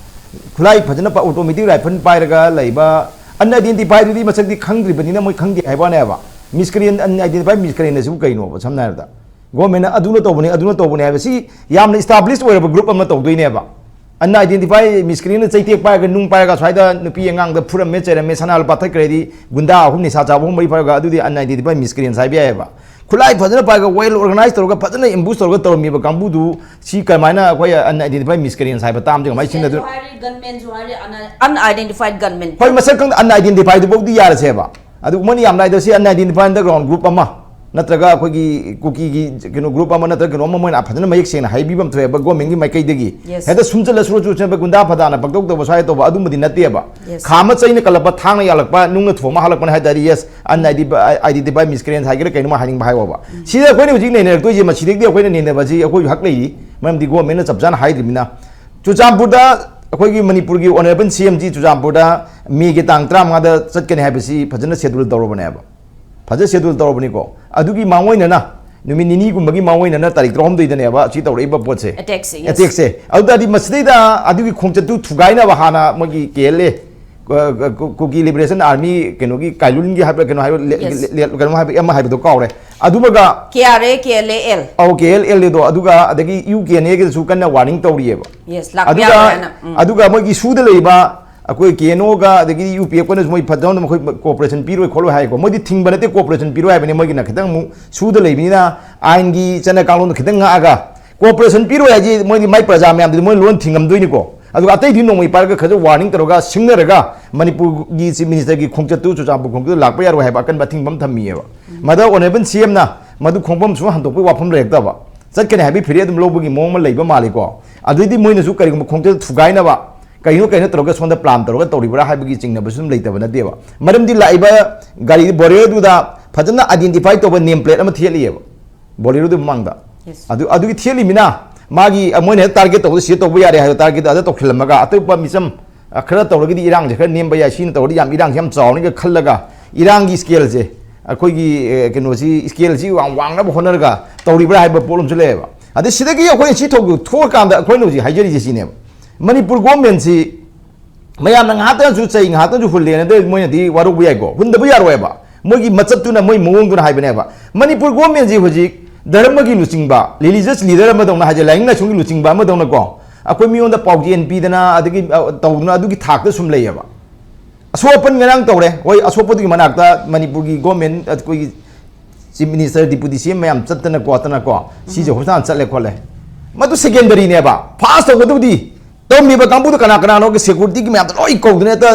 ꯈꯨꯠꯂꯥꯏ ꯐꯖꯅ ꯄ-, ꯑꯣꯇꯣꯃꯦꯇꯤꯛ ꯔꯥꯏꯐꯜ ꯄꯥꯏꯔꯒ ꯂꯩꯕ ꯑꯟꯑꯥꯏꯗꯦꯟꯇꯤꯐꯥꯏꯗꯨꯗꯤ ꯃꯁꯛꯇꯤ ꯈꯪꯗ꯭ꯔꯤꯕꯅꯤꯅ ꯃꯣꯏ ꯈꯪꯗꯦ ꯍꯥꯏꯕ ꯋꯥꯅꯦꯕ꯫ ꯃꯤꯁꯀ꯭ꯔꯤꯌꯦꯟ, ꯑꯟꯑꯥꯏꯗꯦꯟꯇꯤꯐꯥꯏ ꯃꯤꯁꯀ꯭ꯔꯤꯌꯦꯟ ꯑꯁꯤꯕꯨ ꯀꯩꯅꯣꯕ? ꯁꯝꯅ ꯍꯥꯏꯔꯕꯗ ꯒꯣꯔꯃꯦꯟꯅ ꯑꯗꯨꯅ ꯇꯧꯕꯅꯤ, ꯑꯗꯨꯅ ꯇꯧꯕꯅꯤ ꯍꯥꯏꯕ, ꯁꯤ ꯌꯥꯝꯅ ꯏꯁꯇꯥꯕ꯭ꯂꯤꯁ ꯑꯣꯏꯔꯕ ꯒ꯭ꯔꯨꯞ ꯑꯃ ꯇꯧꯗꯣꯏꯅꯦꯕ꯫ ꯑꯟꯑꯥꯏꯗꯦꯟꯇꯤꯐꯥꯏ ꯃꯤꯁꯀ꯭ꯔꯤꯌꯦꯟꯅ ꯆꯩꯇꯦꯛ ꯄꯥꯏꯔꯒ, ꯅꯨꯡ ꯄꯥꯏꯔꯒ ꯁ꯭ꯋꯥꯏꯗ ꯅꯨꯄꯤ ꯑꯉꯥꯡꯗ ꯐꯨꯔꯝꯃꯦ, ꯆꯩꯔꯝꯃꯦ, ꯁꯅꯥ ꯂꯨꯄꯥ ꯊꯠꯈ꯭ꯔꯦꯗꯤ ꯒꯨꯟꯗꯥ ꯑꯍꯨꯝ ꯅꯤꯁꯥ ꯆꯥꯕ ꯑꯍꯨꯝ ꯃꯔꯤ ꯐꯥꯔꯒ ꯑꯗꯨꯗꯤ ꯑꯟꯑꯥꯏꯗꯦꯟꯇꯤꯐꯥꯏ ꯃꯤꯁꯀ꯭ꯔꯤꯌꯦꯟꯁ ꯍꯥꯏꯕ ꯌꯥꯏꯑꯕ꯫ ꯈꯨꯠꯂꯥꯏ ꯐꯖꯅ ꯄꯥꯏꯔꯒ, ꯋꯦꯜ ꯑꯣꯔꯒꯅꯥꯏꯖ ꯇꯧꯔꯒ, ꯐꯖꯅ ꯑꯦꯝꯕꯨꯁ ꯇꯧꯔꯒ ꯇꯧꯔꯝꯃꯤꯕ ꯀꯥꯡꯕꯨꯗꯨ ꯁꯤ ꯀꯃꯥꯏꯅ ꯑꯩꯈꯣꯏ ꯑꯟꯑꯥꯏꯗꯦꯟꯇꯤꯐꯥꯏ ꯃꯤꯁꯀ꯭ꯔꯤꯌꯦꯟꯁ ꯍꯥꯏꯕ ꯇꯥꯝꯁꯦ ꯀꯃꯥꯏꯅ ꯁꯤꯖꯤꯟꯅꯗꯣꯏꯅꯣ? ꯍꯥꯏꯔꯤ, ꯒꯟꯃꯦꯟꯁꯨ ꯍꯥꯏꯔꯤ, unidentified gunmen꯫ ꯍꯣꯏ, ꯃꯁꯛ ꯈꯪꯗ ꯑꯟꯑꯥꯏꯗꯦꯟꯇꯤꯐꯥꯏꯗꯨꯐꯥꯎꯗꯤ ꯌꯥꯔꯁꯦꯕ꯫ ꯑꯗꯨ ꯃꯣꯏꯅ ꯌꯥꯝ ꯅꯥꯏꯗꯕꯁꯤ ꯑꯟꯑꯥꯏꯗꯦꯟꯇꯤꯐꯥꯏ ꯑꯟꯗꯔꯒ꯭ꯔꯥꯎꯟ ꯒ꯭ꯔꯨꯞ ꯑꯃ, ꯅꯠꯇ꯭ꯔꯒ ꯑꯩꯈꯣꯏꯒꯤ ꯀꯨꯀꯤꯒꯤ ꯀꯩꯅꯣ ꯒ꯭ꯔꯨꯞ ꯑꯃ ꯅꯠꯇ꯭ꯔꯒ ꯀꯩꯅꯣ ꯑꯃ ꯃꯣꯏꯅ ꯐꯖꯅ ꯃꯌꯦꯛ ꯁꯦꯡꯅ ꯍꯥꯏꯕꯤꯕ ꯑꯃ ꯊꯣꯛꯑꯦꯕ ꯒꯣꯔꯃꯦꯟꯒꯤ ꯃꯥꯏꯀꯩꯗꯒꯤ꯫ Yes. ꯍꯦꯛꯇ ꯁꯨꯝ ꯆꯠꯂ ꯁꯨꯔ ꯆꯨ ꯆꯠꯄ ꯒꯨꯟꯗꯥ ꯐꯗꯥꯅ ꯄꯪꯇꯧ ꯇꯧꯕ ꯁ꯭ꯋꯥꯏꯗ ꯇꯧꯕ ꯑꯗꯨꯝꯕꯗꯤ ꯅꯠꯇꯦꯕ꯫ Yes. ꯈꯥ ꯑꯃ ꯆꯩꯅ ꯀꯜꯂꯛꯄ, ꯊꯥꯡꯅ ꯌꯥꯜꯂꯛꯄ, ꯅꯨꯡꯅ ꯊꯣꯝꯃ ꯍꯜꯂꯛꯄꯅꯦ ꯍꯥꯏ ꯇꯥꯔꯗꯤ, ꯌꯦꯁ, ꯑꯟꯑꯥꯏꯗꯦꯟꯇꯤꯐꯥꯏ ꯃꯤꯁꯀ꯭ꯔꯤꯌꯦꯟꯁ ꯍꯥꯏꯒꯦꯔꯥ ꯀꯩꯅꯣꯃ ꯍꯥꯏꯅꯤꯡꯕ ꯍꯥꯏꯌꯣꯕ꯫ ꯁꯤꯗ ꯑꯩꯈꯣꯏꯅ ꯍꯧꯖꯤꯛ ꯅꯩꯅꯔꯛꯇꯣꯏꯁꯦ, ꯃꯁꯤꯗꯒꯤꯗꯤ ꯑꯩꯈꯣꯏꯅ ꯅꯩꯅꯕꯁꯤ ꯑꯩꯈꯣꯏꯁꯨ ꯍꯛ ꯂꯩꯔꯤ, ꯃꯔꯝꯗꯤ ꯒꯣꯔꯃꯦꯟꯅ ꯆꯞ ꯆꯥꯅ ꯍꯥꯏꯗ꯭ꯔꯤꯕꯅꯤꯅ꯫ ꯆꯨꯔꯆꯥꯟꯄꯨꯔꯗ ꯑꯩꯈꯣꯏꯒꯤ ꯃꯅꯤꯄꯨꯔꯒꯤ ꯑꯣꯅꯔꯦꯕꯜ ꯁꯤ ꯑꯦꯝ ꯖꯤ ꯆꯨꯔꯆꯥꯟꯄꯨꯔꯗ ꯃꯦꯒꯤ ꯇꯥꯡ ꯇꯔꯥꯃꯉꯥꯗ ꯆꯠꯀꯅꯤ ꯍꯥꯏꯕꯁꯤ ꯐꯖꯅ ꯁꯦꯗꯨꯜ ꯇꯧꯔꯕꯅꯦꯕ꯫ ꯐꯖꯅ ꯁꯦꯗꯨꯜ ꯇꯧꯔꯕꯅꯤꯀꯣ꯫ ꯑꯗꯨꯒꯤ ꯃꯥꯡꯑꯣꯏꯅꯅ, ꯅꯨꯃꯤꯠ ꯅꯤꯅꯤꯒꯨꯝꯕꯒꯤ ꯃꯥꯡꯑꯣꯏꯅꯅ ꯇꯥꯔꯤꯛ ꯇꯔꯥꯍꯨꯝꯗꯣꯏꯗꯅꯦꯕ ꯑꯁꯤ ꯇꯧꯔꯛꯏꯕ ꯄꯣꯠꯁꯦ꯫ Attackꯁꯦ, yes. Attackꯁꯦ꯫ ꯑꯗꯨ ꯇꯥꯔꯗꯤ ꯃꯁꯤꯗꯩꯗ ꯑꯗꯨꯒꯤ ꯈꯣꯡꯆꯠꯇꯨ ꯊꯨꯒꯥꯏꯅꯕ ꯍꯥꯟꯅ ꯃꯣꯏꯒꯤ ꯀꯦ ꯑꯦꯜ ꯑꯦ, ꯀ- ꯀ- ꯀꯨꯀꯤ ꯂꯤꯕꯔꯦꯁꯟ ꯑꯥꯔꯃꯤ ꯀꯩꯅꯣꯒꯤ ꯀꯥꯏꯂꯨꯟꯒꯤ ꯍꯥꯏꯕ꯭ꯔꯥ ꯀꯩꯅꯣ ꯍꯥꯏꯕ ꯂꯦ- Yes. ꯂꯦ- ꯂꯦ- ꯀꯩꯅꯣ ꯍꯥꯏꯕ ꯑꯃ ꯍꯥꯏꯕꯗꯣ ꯀꯥꯎꯔꯦ꯫ ꯑꯗꯨꯃꯒ K R A, K L A L. ꯑꯧ, ꯀꯦ ꯑꯦꯜ ꯑꯦꯜ ꯑꯦꯗꯣ, ꯑꯗꯨꯒ ꯑꯗꯒꯤ ꯌꯨ ꯀꯦ ꯑꯦꯟ ꯑꯦꯒꯤꯗꯁꯨ ꯀꯟꯅ ꯋꯥꯔꯅꯤꯡ ꯇꯧꯔꯤꯑꯕ꯫ Yes, ꯂꯥꯛꯄ ꯑꯗꯨꯒ ꯌꯥꯔꯣꯏ ꯍꯥꯏꯅ꯫ ꯎꯝ. ꯑꯗꯨꯒ ꯃꯣꯏꯒꯤ ꯁꯨꯗ ꯂꯩꯕ ꯑꯩꯈꯣꯏ ꯀꯦ ꯑꯦꯟ ꯑꯣꯒ ꯑꯗꯒꯤꯗꯤ ꯌꯨ ꯄꯤ ꯑꯦꯐ ꯀꯅꯁꯨ ꯃꯣꯏ ꯐꯖꯅ ꯃꯈꯣꯏ ꯀꯣꯑꯣꯄꯔꯦꯁꯟ ꯄꯤꯔꯣꯏ ꯈꯣꯠꯂꯣꯏ ꯍꯥꯏꯀꯣ꯫ ꯃꯣꯏꯗꯤ ꯊꯤꯡꯕ ꯅꯠꯇꯦ, ꯀꯣꯑꯣꯄꯔꯦꯁꯟ ꯄꯤꯔꯣꯏ ꯍꯥꯏꯕꯅꯤ꯫ ꯃꯣꯏꯒꯤꯅ ꯈꯤꯇꯪ ꯑꯃꯨꯛ ꯁꯨꯗ ꯂꯩꯕꯅꯤꯅ ꯑꯥꯏꯟꯒꯤ ꯆꯠꯅ ꯀꯥꯡꯂꯣꯟꯗꯣ ꯈꯤꯇꯪ ꯉꯥꯛꯑꯒ, ꯀꯣꯑꯣꯄꯔꯦꯁꯟ ꯄꯤꯔꯣꯏ ꯍꯥꯏꯁꯤ ꯃꯣꯏꯗꯤ ꯃꯥꯏ ꯄ꯭ꯔꯖꯥ ꯃꯌꯥꯝꯗꯨꯗꯤ ꯃꯣꯏ ꯂꯣꯏ ꯊꯤꯡꯉꯝꯗꯣꯏꯅꯤꯀꯣ꯫ ꯑꯗꯨꯒ ꯑꯇꯩꯗꯤ ꯅꯣꯡꯃꯩ ꯄꯥꯏꯔꯒ ꯈꯔꯁꯨ ꯋꯥꯔꯅꯤꯡ ꯇꯧꯔꯒ ꯁꯤꯡꯅꯔꯒ ꯃꯅꯤꯄꯨꯔꯒꯤ ꯆꯤꯐ ꯃꯤꯅꯤꯁꯇꯔꯒꯤ ꯈꯣꯡꯆꯠꯇꯨ ꯆꯨꯔꯆꯥꯟꯄꯨꯔ ꯈꯣꯡꯆꯠꯇꯨ ꯂꯥꯛꯄ ꯌꯥꯔꯣꯏ ꯍꯥꯏꯕ ꯑꯀꯟꯕ ꯑꯊꯤꯡꯕ ꯑꯃ ꯊꯝꯃꯤꯑꯕ꯫ ꯃꯗ ꯑꯣꯅꯔꯦꯕꯜ ꯁꯤ ꯑꯦꯝꯅ ꯃꯗꯨ ꯈꯣꯡꯐꯝ ꯁꯨꯡ ꯍꯟꯗꯣꯛꯄꯒꯤ ꯋꯥꯐꯝ ꯂꯩꯔꯛꯇꯕ, ꯆꯠꯀꯅꯤ ꯍꯥꯏꯕꯒꯤ ꯐꯤꯔꯦꯞ ꯑꯗꯨꯝ ꯂꯧꯕꯒꯤ ꯃꯑꯣꯡ ꯑꯃ ꯂꯩꯕ ꯃꯥꯜꯂꯤꯀꯣ꯫ ꯑꯗꯨꯏꯗꯤ ꯃꯣꯏꯅꯁꯨ ꯀꯔꯤꯒꯨꯝꯕ ꯈꯣꯡꯆꯠ ꯊꯨꯒꯥꯏꯅꯕ ꯀꯩꯅꯣ ꯀꯩꯅꯣ ꯇꯧꯔꯒ ꯁꯣꯝꯗ ꯄ꯭ꯂꯥꯟ ꯇꯧꯔꯒ ꯇꯧꯔꯤꯕ꯭ꯔꯥ ꯍꯥꯏꯕꯒꯤ ꯆꯤꯡꯅꯕꯁꯨ ꯑꯗꯨꯝ ꯂꯩꯇꯕ ꯅꯠꯇꯦꯕ꯫ ꯃꯔꯝꯗꯤ ꯂꯥꯛꯏꯕ ꯒꯥꯔꯤ ꯕꯣꯂꯦꯔꯣꯗꯨꯗ ꯐꯖꯅ ꯑꯥꯏꯗꯦꯟꯇꯤꯐꯥꯏ ꯇꯧꯕ ꯅꯦꯝ ꯄ꯭ꯂꯦꯠ ꯑꯃ ꯊꯦꯠꯂꯤꯑꯕ ꯕꯣꯂꯦꯔꯣꯗꯨ ꯃꯃꯥꯡꯗ꯫ Yes. ꯑꯗꯨ ꯑꯗꯨꯒꯤ ꯊꯦꯠꯂꯤꯃꯤꯅ ꯃꯥꯒꯤ, ꯑ, ꯃꯣꯏꯅ ꯍꯦꯛ ꯇꯥꯔꯒꯦꯠ ꯇꯧꯕꯗ ꯁꯤꯗ ꯇꯧꯕ ꯌꯥꯔꯦ ꯍꯥꯏꯕ ꯇꯥꯔꯒꯦꯠ ꯑꯗ ꯇꯧꯁꯤꯜꯂꯝꯃꯒ ꯑꯇꯣꯞꯄ ꯃꯤꯆꯝ, ꯑ, ꯈꯔ ꯇꯧꯔꯒꯗꯤ ꯏꯔꯥꯡꯁꯦ ꯈꯔ ꯅꯦꯝꯕ ꯌꯥꯏ, ꯁꯤꯅ ꯇꯧꯔꯗꯤ ꯌꯥꯝ ꯏꯔꯥꯡꯁꯦ ꯌꯥꯝ ꯆꯥꯎꯔꯅꯤꯒ ꯈꯜꯂꯒ ꯏꯔꯥꯡꯒꯤ ꯁ꯭ꯀꯦꯜꯁꯦ, ꯑꯩꯈꯣꯏꯒꯤ, ꯑ, ꯀꯩꯅꯣꯁꯤ ꯁ꯭ꯀꯦꯜꯁꯤ ꯌꯥꯝ ꯋꯥꯡꯅꯕ ꯍꯣꯠꯅꯔꯒ ꯇꯧꯔꯤꯕ꯭ꯔꯥ ꯍꯥꯏꯕ ꯄꯣꯠ ꯑꯃꯁꯨ ꯂꯩꯌꯦꯕ꯫ ꯑꯗꯩ ꯁꯤꯗꯒꯤ ꯑꯩꯈꯣꯏꯅ ꯁꯤ ꯊꯣꯛ-, ꯊꯣꯛꯑꯀꯥꯟꯗ ꯑꯩꯈꯣꯏꯅ ꯍꯧꯖꯤꯛ ꯍꯥꯏꯖꯔꯤꯁꯦ ꯁꯤꯅꯦꯕ, ꯃꯅꯤꯄꯨꯔ ꯒꯣꯔꯃꯦꯟꯁꯤ ꯃꯌꯥꯝꯅ ꯉꯥꯏꯍꯥꯛꯇꯪꯁꯨ ꯆꯩ, ꯉꯥꯏꯍꯥꯛꯇꯪꯁꯨ ꯍꯨꯜꯂꯦꯅ ꯑꯗꯨ ꯃꯣꯏꯅꯗꯤ ꯋꯥꯔꯧꯕ ꯌꯥꯏꯀꯣ, ꯍꯨꯟꯗꯕ ꯌꯥꯔꯣꯏꯕ꯫ ꯃꯣꯏꯒꯤ ꯃꯆꯠꯇꯨꯅ, ꯃꯣꯏ ꯃꯑꯣꯡꯗꯨꯅ ꯍꯥꯏꯕꯅꯦꯕ꯫ ꯃꯅꯤꯄꯨꯔ ꯒꯣꯔꯃꯦꯟꯁꯤ ꯍꯧꯖꯤꯛ ꯙꯔꯃꯒꯤ ꯂꯨꯆꯤꯡꯕ, ꯔꯤꯂꯤꯖꯁ ꯂꯤꯗꯔ ꯑꯃꯗꯧꯅ ꯍꯥꯏꯁꯦ, ꯂꯥꯏꯅꯤꯡ ꯂꯥꯏꯁꯣꯟꯒꯤ ꯂꯨꯆꯤꯡꯕ ꯑꯃꯗꯧꯅꯀꯣ, ꯑꯩꯈꯣꯏ ꯃꯤꯉꯣꯟꯗ ꯄꯥꯎꯖꯦꯜ ꯄꯤꯗꯅ ꯑꯗꯒꯤ, ꯑ, ꯇꯧꯗꯅ ꯑꯗꯨꯒꯤ ꯊꯥꯛꯇ ꯁꯨꯝ ꯂꯩꯌꯦꯕ꯫ ꯑꯁꯣꯛ ꯑꯄꯟ ꯉꯔꯥꯡ ꯇꯧꯔꯦ꯫ ꯍꯣꯏ, ꯑꯁꯣꯛꯄꯗꯨꯒꯤ ꯃꯅꯥꯛꯇ ꯃꯅꯤꯄꯨꯔꯒꯤ ꯒꯣꯔꯃꯦꯟ, ꯑꯩꯈꯣꯏꯒꯤ ꯆꯤꯐ ꯃꯤꯅꯤꯁꯇꯔ, ꯗꯤꯄꯨꯇꯤ ꯁꯤ ꯑꯦꯝ ꯃꯌꯥꯝ ꯆꯠꯇꯅ ꯈꯣꯠꯇꯅꯀꯣ, ꯁꯤꯁꯦ ꯍꯣꯁꯄꯤꯇꯥꯜ ꯆꯠꯂꯦ ꯈꯣꯠꯂꯦ, ꯃꯗꯨ ꯁꯦꯀꯦꯟꯗꯔꯤꯅꯦꯕ꯫ ꯐꯥꯁ ꯇꯧꯒꯗꯕꯗꯤ ꯇꯧꯔꯝꯃꯤꯕ ꯀꯥꯡꯕꯨꯗꯣ ꯀꯅꯥ ꯀꯅꯥꯅꯣꯒꯤ ꯁꯦꯀꯨꯔꯤꯇꯤꯒꯤ ꯃꯌꯥꯝꯗꯣ ꯂꯣꯏ ꯀꯧꯗꯅ ꯍꯦꯛꯇ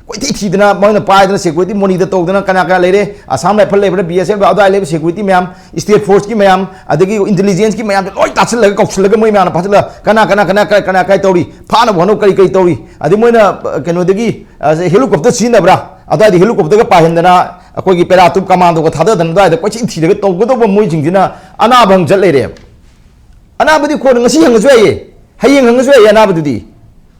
ꯀꯣꯏꯊꯤ ꯊꯤꯗꯅ ꯃꯣꯏꯅ ꯄꯥꯏꯗꯅ ꯁꯦꯀꯨꯔꯤꯇꯤ ꯃꯣꯅꯤꯇꯔ ꯇꯧꯗꯅ ꯀꯅꯥ ꯀꯅꯥ ꯂꯩꯔꯦ, ꯑꯁꯥꯝ ꯔꯥꯏꯐꯜ ꯂꯩꯕ꯭ꯔꯥ, ꯕꯤ ꯑꯦꯁ ꯑꯦꯐ ꯑꯗꯨꯋꯥꯏ ꯂꯩꯕ ꯁꯦꯀꯨꯔꯤꯇꯤ ꯃꯌꯥꯝ, ꯁ꯭ꯇꯦꯠ ꯐꯣꯔꯁꯀꯤ ꯃꯌꯥꯝ, ꯑꯗꯒꯤ ꯏꯟꯇꯦꯂꯤꯖꯦꯟꯁꯀꯤ ꯃꯌꯥꯝꯗꯣ ꯂꯣꯏ ꯇꯥꯁꯤꯜꯂꯒ ꯀꯧꯁꯤꯜꯂꯒ ꯃꯣꯏ ꯃꯌꯥꯝꯅ ꯐꯥꯖꯤꯜꯂꯒ ꯀꯅꯥ ꯀꯅꯥ ꯀꯅꯥ ꯀꯅꯥ ꯀꯅꯥ ꯀꯥꯏ ꯇꯧꯔꯤ, ꯐꯥꯅꯕ ꯍꯣꯠꯅꯕ ꯀꯔꯤ ꯀꯔꯤ ꯇꯧꯔꯤ, ꯑꯗꯩ ꯃꯣꯏꯅ, ꯑ, ꯀꯩꯅꯣꯗꯒꯤ, ꯑ, ꯍꯦꯂꯤꯀꯣꯞꯇꯔ ꯁꯤꯖꯤꯟꯅꯕ꯭ꯔꯥ, ꯑꯗꯨꯋꯥꯏꯗ ꯍꯦꯂꯤꯀꯣꯞꯇꯔꯒ ꯄꯥꯏꯍꯟꯗꯅ ꯑꯩꯈꯣꯏꯒꯤ ꯄꯦꯔꯥꯇꯨꯞ ꯀꯃꯥꯟꯗꯣꯒ ꯊꯥꯗꯗꯅ ꯑꯗꯨꯋꯥꯏꯗ ꯀꯣꯏꯊꯤ ꯊꯤꯔꯒ ꯇꯧꯒꯗꯧꯕ ꯃꯣꯏꯁꯤꯡꯁꯤꯅ ꯑꯅꯥꯕ ꯍꯪ ꯆꯠ ꯂꯩꯔꯦꯕ꯫ ꯑꯅꯥꯕꯗꯤ ꯈꯣꯟꯅ ꯉꯁꯤ ꯍꯪꯉꯁꯨ ꯌꯥꯏꯌꯦ, ꯍꯌꯦꯡ ꯍꯪꯉꯁꯨ ꯌꯥꯏꯌꯦ ꯑꯅꯥꯕꯗꯨꯗꯤ꯫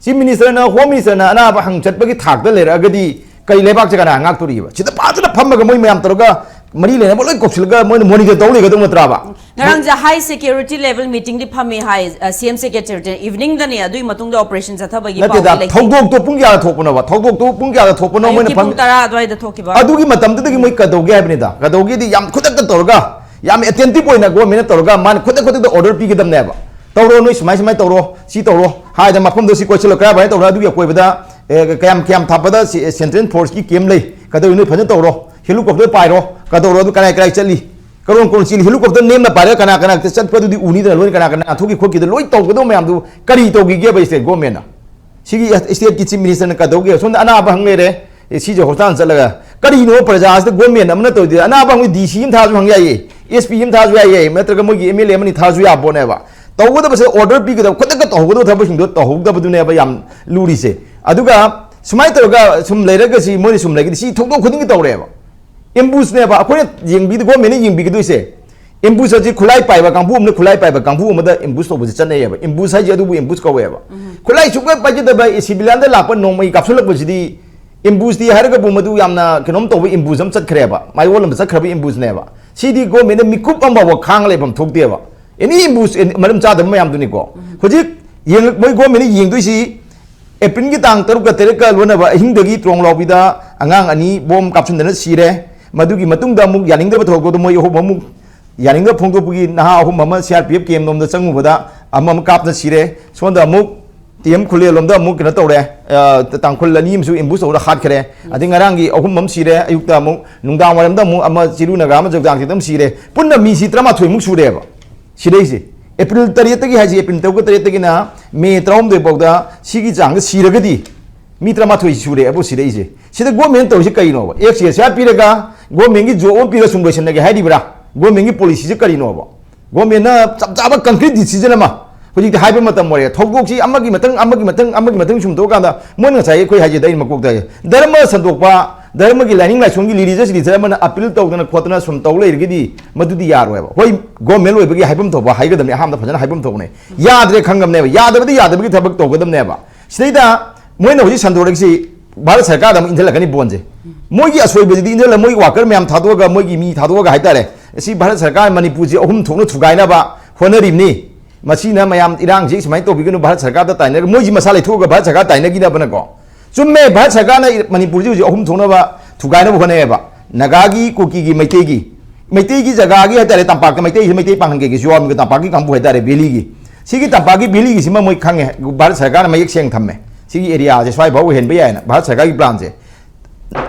ꯆꯤꯐ ꯃꯤꯅꯤꯁꯇꯔꯅ, ꯍꯣꯝ ꯃꯤꯅꯤꯁꯇꯔꯅ ꯑꯅꯥꯕ ꯍꯪ ꯆꯠꯄꯒꯤ ꯊꯥꯛꯇ ꯂꯩꯔꯛꯑꯒꯗꯤ ꯀꯩ ꯂꯩꯕꯥꯛꯁꯦ ꯀꯅꯥ ꯉꯥꯛꯇꯣꯔꯤꯕ? ꯁꯤꯗ ꯐꯖꯅ ꯐꯝꯃꯒ ꯃꯣꯏ ꯃꯌꯥꯝ ꯇꯧꯔꯒ ꯃꯔꯤ ꯂꯩꯅꯕ ꯂꯣꯏ ꯀꯧꯁꯤꯜꯂꯒ ꯃꯣꯏꯅ ꯃꯣꯅꯤꯇꯔ ꯇꯧ ꯂꯩꯒꯗꯧ ꯅꯠꯇ꯭ꯔꯕ? ꯉꯔꯥꯡꯁꯦ high security level meetingꯗꯤ ꯐꯝꯃꯤ ꯍꯥꯏ, ꯑ, C M secretary eveningꯗꯅꯦ, ꯑꯗꯨꯒꯤ ꯃꯇꯨꯡꯗ operation ꯆꯠꯊꯕꯒꯤ ꯅꯠꯇꯦꯗ, ꯄꯥꯎꯗꯤ ꯂꯩꯇꯦ꯫ ꯊꯧꯗꯣꯛꯇꯣ ꯄꯨꯡ ꯀꯌꯥꯗ ꯊꯣꯛꯄꯅꯣꯕ? ꯊꯧꯗꯣꯛꯇꯣ ꯄꯨꯡ ꯀꯌꯥꯗ ꯊꯣꯛꯄꯅꯣ? ꯃꯣꯏꯅ ꯑꯌꯨꯛꯀꯤ ꯄꯨꯡ ꯐꯝ- ꯇꯔꯥ ꯑꯗꯨꯋꯥꯏꯗ ꯊꯣꯛꯈꯤꯕ꯫ ꯑꯗꯨꯒꯤ ꯃꯇꯝꯗꯨꯗꯒꯤ ꯃꯣꯏ ꯀꯗꯧꯒꯦ ꯍꯥꯏꯕꯅꯤꯗ, ꯀꯗꯧꯒꯦꯗꯤ ꯌꯥꯝ ꯈꯨꯗꯛꯇ ꯇꯧꯔꯒ, ꯌꯥꯝ attentive ꯑꯣꯏꯅ governmentꯅ ꯇꯧꯔꯒ, ꯃꯥꯅ ꯈꯨꯗꯛ ꯈꯨꯗꯛꯇ order ꯄꯤꯒꯗꯕꯅꯦꯕ꯫ "ꯇꯧꯔꯣ, ꯅꯣꯏ ꯁꯨꯃꯥꯏ ꯁꯨꯃꯥꯏ ꯇꯧꯔꯣ, ꯁꯤ ꯇꯧꯔꯣ" ꯍꯥꯏꯗꯅ, "ꯃꯐꯝꯗꯣ ꯁꯤ ꯀꯣꯏꯁꯤꯜꯂꯣ, ꯀꯔꯥꯏ ꯀꯔꯥꯏ ꯇꯧꯔꯣ, ꯑꯗꯨꯒꯤ ꯑꯀꯣꯏꯕꯗ, ꯑꯦ, ꯀꯌꯥꯝ ꯀꯌꯥꯝ ꯊꯥꯞꯄꯗ ꯁꯤ, ꯑꯦ, central forceꯀꯤ camp ꯂꯩ, ꯀꯗꯧ ꯅꯣꯏ ꯐꯖꯅ ꯇꯧꯔꯣ, helicopter ꯄꯥꯏꯔꯣ, ꯀꯗꯧꯔꯣ, ꯑꯗꯨ ꯀꯔꯥꯏ ꯀꯔꯥꯏ ꯆꯠꯂꯤ, ꯀꯔꯣꯝ ꯀꯔꯣꯝ ꯆꯦꯜꯂꯤ, helicopter ꯅꯦꯝꯅ ꯄꯥꯏꯔꯒ ꯀꯅꯥ ꯀꯅꯥ ꯆꯠꯄꯗꯨꯗꯤ ꯎꯅꯤꯗꯅ, ꯂꯣꯏꯅ ꯀꯅꯥ ꯀꯅꯥ ꯊꯣꯛꯈꯤ ꯈꯣꯠꯈꯤꯗ ꯂꯣꯏ ꯇꯧꯒꯗꯧꯕ ꯃꯌꯥꯝꯗꯨ ꯀꯔꯤ ꯇꯧꯈꯤꯒꯦꯕ state governmentꯅ?" ꯁꯤꯒꯤ stateꯀꯤ chief ministerꯅ ꯀꯗꯧꯒꯦ? ꯁꯣꯝꯗ ꯑꯅꯥꯕ ꯍꯪ ꯂꯩꯔꯦ, ꯑꯦ, ꯁꯤꯁꯦ hospital ꯆꯠꯂꯒ, ꯀꯔꯤꯅꯣ ꯄ꯭ꯔꯖꯥꯁꯤꯗ government ꯑꯃꯅ ꯇꯧꯗꯦ? ꯑꯅꯥꯕ ꯍꯪꯕ DC ꯑꯃ ꯊꯥꯁꯨ ꯍꯪ ꯌꯥꯏꯌꯦ, SP ꯑꯃ ꯊꯥꯁꯨ ꯌꯥꯏꯌꯦ, ꯅꯠꯇ꯭ꯔꯒ ꯃꯣꯏꯒꯤ MLA ꯑꯃꯅꯤ ꯊꯥꯁꯨ ꯌꯥꯕ ꯄꯣꯠꯅꯦꯕ꯫ ꯇꯧꯒꯗꯕꯁꯦ order ꯄꯤꯒꯗꯕ, ꯈꯨꯗꯛꯇ ꯇꯧꯍꯧꯒꯗꯕ ꯊꯕꯛꯁꯤꯡꯗꯣ ꯇꯧꯍꯧꯗꯕꯗꯨꯅꯦꯕ ꯌꯥꯝ ꯂꯨꯔꯤꯁꯦ꯫ ꯑꯗꯨꯒ ꯁꯨꯃꯥꯏꯅ ꯇꯧꯔꯒ ꯁꯨꯝ ꯂꯩꯔꯒ ꯁꯤ ꯃꯣꯏꯅ ꯁꯨꯝ ꯂꯩꯒꯗꯤ ꯁꯤ ꯊꯧꯗꯣꯛ ꯈꯨꯗꯤꯡꯒꯤ ꯇꯧꯔꯦꯕ꯫ Ambushꯅꯦꯕ ꯑꯩꯈꯣꯏꯅ ꯌꯦꯡꯕꯤꯗ, governmentꯅ ꯌꯦꯡꯕꯤꯒꯗꯣꯏꯁꯦ꯫ Ambush ꯍꯥꯏꯁꯤ ꯈꯨꯠꯂꯥꯏ ꯄꯥꯏꯕ ꯀꯥꯡꯕꯨ ꯑꯃꯅ ꯈꯨꯠꯂꯥꯏ ꯄꯥꯏꯕ ꯀꯥꯡꯕꯨ ꯑꯃꯗ ambush ꯇꯧꯕꯁꯤ ꯆꯠꯅꯩꯌꯦꯕ꯫ Ambush ꯍꯥꯏꯁꯤ ꯑꯗꯨꯕꯨ ambush ꯀꯧꯋꯦꯕ꯫ ꯈꯨꯠꯂꯥꯏ ꯁꯨꯡꯄꯥꯏ ꯄꯥꯏꯖꯗꯕ civilianꯗ ꯂꯥꯛꯄ ꯅꯣꯡꯃꯩ ꯀꯥꯞꯁꯤꯜꯂꯛꯄꯁꯤꯗꯤ ambushꯇꯤ ꯍꯥꯏꯔꯒꯕꯨ ꯃꯗꯨ ꯌꯥꯝꯅ ꯀꯩꯅꯣꯝ ꯇꯧꯕ ambush ꯑꯃ ꯆꯠꯈ꯭ꯔꯦꯕ, ꯃꯥꯏꯑꯣꯟ ꯑꯃ ꯆꯠꯈ꯭ꯔꯕ ambushꯅꯦꯕ꯫ ꯁꯤꯗꯤ governmentꯅ ꯃꯤꯀꯨꯞ ꯑꯃ ꯐꯥꯎꯕ ꯈꯥꯡ ꯂꯩꯐꯝ ꯊꯣꯛꯇꯦꯕ꯫ Any ambush, any ꯃꯔꯝ ꯆꯥꯗꯕ ꯃꯌꯥꯝꯗꯨꯅꯤꯀꯣ꯫ ꯍꯧꯖꯤꯛ ꯌꯦꯡ-, ꯃꯣꯏ governmentꯅ ꯌꯦꯡꯗꯣꯏꯁꯤ Aprilꯒꯤ ꯇꯥꯡ ꯇꯔꯨꯛꯀ ꯇꯔꯦꯠꯀ ꯂꯣꯟꯅꯕ ꯑꯍꯤꯡꯗꯒꯤ ꯇ꯭ꯔꯣꯡ ꯂꯥꯎꯕꯤꯗ ꯑꯉꯥꯡ ꯑꯅꯤ bomb ꯀꯥꯞꯁꯤꯟꯗꯅ ꯁꯤꯔꯦ꯫ ꯃꯗꯨꯒꯤ ꯃꯇꯨꯡꯗ ꯑꯃꯨꯛ ꯌꯥꯅꯤꯡꯗꯕ ꯊꯧꯗꯣꯛꯇ ꯃꯣꯏ ꯑꯍꯨꯝ ꯑꯃꯨꯛ ꯌꯥꯅꯤꯡꯗꯕ ꯐꯣꯡꯗꯣꯛꯄꯒꯤ ꯅꯍꯥ ꯑꯍꯨꯝ ꯑꯃ CRPF camp ꯂꯣꯝꯗ ꯆꯪꯉꯨꯕꯗ ꯑꯃ ꯑꯃ ꯀꯥꯞꯇꯅ ꯁꯤꯔꯦ꯫ ꯁꯣꯝꯗ ꯑꯃꯨꯛ T M ꯈꯨꯂꯦꯟ ꯂꯣꯝꯗ ꯑꯃꯨꯛ ꯀꯩꯅꯣ ꯇꯧꯔꯦ, ꯑ, ꯇꯥꯡꯈꯨꯜ ꯑꯅꯤ ꯑꯃꯁꯨ ambush ꯇꯧꯔ ꯍꯥꯠꯈ꯭ꯔꯦ꯫ ꯑꯗꯩ ꯉꯔꯥꯡꯒꯤ ꯑꯍꯨꯝ ꯑꯃ ꯁꯤꯔꯦ, ꯑꯌꯨꯛꯇ ꯑꯃꯨꯛ, ꯅꯨꯡꯗꯥꯡ ꯋꯥꯏꯔꯝꯗ ꯑꯃꯨꯛ ꯑꯃ ꯆꯤꯔꯨ ꯅꯥꯒꯥ ꯑꯃ ꯖꯒꯗꯥꯡꯁꯤꯗ ꯑꯃ ꯁꯤꯔꯦ꯫ ꯄꯨꯟꯅ ꯃꯤꯁꯤ ꯇꯔꯥꯃꯥꯊꯣꯏꯃꯨꯛ ꯁꯨꯔꯦꯕ ꯁꯤꯗꯩꯁꯦ꯫ April ꯇꯔꯦꯠꯇꯒꯤ ꯍꯥꯏꯁꯦ, April ꯇꯔꯨꯛꯀ ꯇꯔꯦꯠꯇꯒꯤꯅ May ꯇꯔꯥꯍꯨꯝꯗꯣꯏ ꯐꯥꯎꯗ ꯁꯤꯒꯤ ꯆꯥꯡꯗ ꯁꯤꯔꯒꯗꯤ ꯃꯤ ꯇꯔꯥꯃꯥꯊꯣꯏ ꯁꯨꯔꯦ ꯑꯕꯨ ꯁꯤꯔꯛꯏꯁꯦ꯫ ꯁꯤꯗ governmentꯅ ꯇꯧꯔꯤꯁꯦ ꯀꯩꯅꯣꯕ? Ex gratia ꯄꯤꯔꯒ governmentꯀꯤ job ꯑꯃ ꯄꯤꯔꯒ ꯁꯨꯝ ꯂꯣꯏꯁꯤꯟꯅꯒꯦ ꯍꯥꯏꯔꯤꯕ꯭ꯔꯥ? Governmentꯀꯤ policyꯁꯦ ꯀꯔꯤꯅꯣꯕ? Governmentꯅ ꯆꯞ ꯆꯥꯕ concrete decision ꯑꯃ ꯍꯧꯖꯤꯛꯇꯤ ꯍꯥꯏꯕ ꯃꯇꯝ ꯑꯣꯏꯔꯦ꯫ ꯊꯧꯗꯣꯛꯁꯤ ꯑꯃꯒꯤ ꯃꯊꯪ, ꯑꯃꯒꯤ ꯃꯊꯪ, ꯑꯃꯒꯤ ꯃꯊꯪ ꯁꯨꯝ ꯇꯧꯔꯀꯥꯟꯗ ꯃꯣꯏꯅ ꯉꯁꯥꯏ ꯑꯩꯈꯣꯏ ꯍꯥꯏꯖꯦ ꯑꯩꯅ ꯃꯀꯣꯛꯇ ꯍꯥꯏꯖꯦ, ꯙꯔꯃ ꯁꯟꯗꯣꯛꯄ, ꯙꯔꯃꯒꯤ ꯂꯥꯏꯅꯤꯡ ꯂꯥꯏꯁꯣꯟꯒꯤ religious leader ꯑꯃꯅ appeal ꯇꯧꯗꯅ ꯈꯣꯠꯇꯅ ꯁꯨꯝ ꯇꯧ ꯂꯩꯔꯒꯗꯤ ꯃꯗꯨꯗꯤ ꯌꯥꯔꯣꯏꯕ꯫ ꯍꯣꯏ, government ꯑꯣꯏꯕꯒꯤ ꯍꯥꯏꯐꯝ ꯊꯣꯛꯄ ꯍꯥꯏꯒꯗꯕꯅꯦ, ꯑꯍꯥꯟꯕꯗ ꯐꯖꯅ ꯍꯥꯏꯐꯝ ꯊꯣꯛꯄꯅꯦ꯫ ꯌꯥꯗ꯭ꯔꯦ ꯈꯪꯉꯕꯅꯦꯕ, ꯌꯥꯗꯕꯗꯤ ꯌꯥꯗꯕꯒꯤ ꯊꯕꯛ ꯇꯧꯒꯗꯕꯅꯦꯕ꯫ ꯁꯤꯗꯩꯗ ꯃꯣꯏꯅ ꯍꯧꯖꯤꯛ ꯁꯟꯗꯣꯔꯛꯏꯁꯤ ꯚꯥꯔꯠ ꯁꯔꯀꯥꯔꯗ ꯑꯃꯨꯛ ꯏꯟꯊꯜꯂꯛꯀꯅꯤ ꯕꯣꯟꯁꯦ꯫ ꯃꯣꯏꯒꯤ ꯑꯁꯣꯏꯕꯁꯤꯗꯤ ꯏꯟꯊꯜꯂ, ꯃꯣꯏꯒꯤ worker ꯃꯌꯥꯝ ꯊꯥꯗꯣꯛꯑꯒ, ꯃꯣꯏꯒꯤ ꯃꯤ ꯊꯥꯗꯣꯛꯑꯒ ꯍꯥꯏꯇꯥꯔꯦ, ꯑꯁꯤ ꯚꯥꯔꯠ ꯁꯔꯀꯥꯔ ꯃꯅꯤꯄꯨꯔꯁꯤ ꯑꯍꯨꯝ ꯊꯣꯛꯅ ꯊꯨꯒꯥꯏꯅꯕ ꯍꯣꯠꯅꯔꯤꯕꯅꯤ꯫ ꯃꯁꯤꯅ ꯃꯌꯥꯝ ꯏꯔꯥꯡꯁꯤ ꯁꯨꯃꯥꯏꯅ ꯇꯧꯕꯤꯒꯅꯨ, ꯚꯥꯔꯠ ꯁꯔꯀꯥꯔꯗ ꯇꯥꯏꯅꯔꯒ ꯃꯣꯏꯁꯤ ꯃꯁꯥ ꯂꯩꯊꯣꯛꯑꯒ ꯚꯥꯔꯠ ꯁꯔꯀꯥꯔ ꯇꯥꯏꯅꯈꯤꯅꯕꯅꯀꯣ꯫ ꯆꯨꯝꯃꯦ, ꯚꯥꯔꯠ ꯁꯔꯀꯥꯔꯅ ꯃꯅꯤꯄꯨꯔꯁꯤ ꯍꯧꯖꯤꯛ ꯑꯍꯨꯝ ꯊꯣꯛꯅꯕ ꯊꯨꯒꯥꯏꯅꯕ ꯍꯣꯠꯅꯩꯌꯦꯕ꯫ ꯅꯥꯒꯥꯒꯤ, ꯀꯨꯀꯤꯒꯤ, ꯃꯩꯇꯩꯒꯤ, ꯃꯩꯇꯩꯒꯤ ꯖꯒꯥꯒꯤ ꯍꯥꯏꯇꯥꯔꯦ, ꯇꯝꯄꯥꯛꯇ ꯃꯩꯇꯩꯁꯤ, ꯃꯩꯇꯩ ꯄꯥꯡꯒꯜ ꯀꯩꯀꯩꯁꯨ ꯌꯥꯎꯔꯝꯃꯤꯀꯣ, ꯇꯝꯄꯥꯛꯀꯤ ꯀꯥꯡꯕꯨ ꯍꯥꯏꯇꯥꯔꯦ, ꯚꯦꯂꯤꯒꯤ꯫ ꯁꯤꯒꯤ ꯇꯝꯄꯥꯛꯀꯤ ꯚꯦꯂꯤꯒꯤꯁꯤꯃ ꯃꯣꯏ ꯈꯪꯉꯦ, ꯚꯥꯔꯠ ꯁꯔꯀꯥꯔꯅ ꯃꯌꯦꯛ ꯁꯦꯡꯅ ꯊꯝꯃꯦ꯫ ꯁꯤꯒꯤ ꯑꯦꯔꯤꯌꯥꯁꯦ ꯁ꯭ꯋꯥꯏꯐꯥꯎ ꯑꯣꯏꯍꯟꯕ ꯌꯥꯏꯅ ꯚꯥꯔꯠ ꯁꯔꯀꯥꯔꯒꯤ ꯄ꯭ꯂꯥꯟꯁꯦ꯫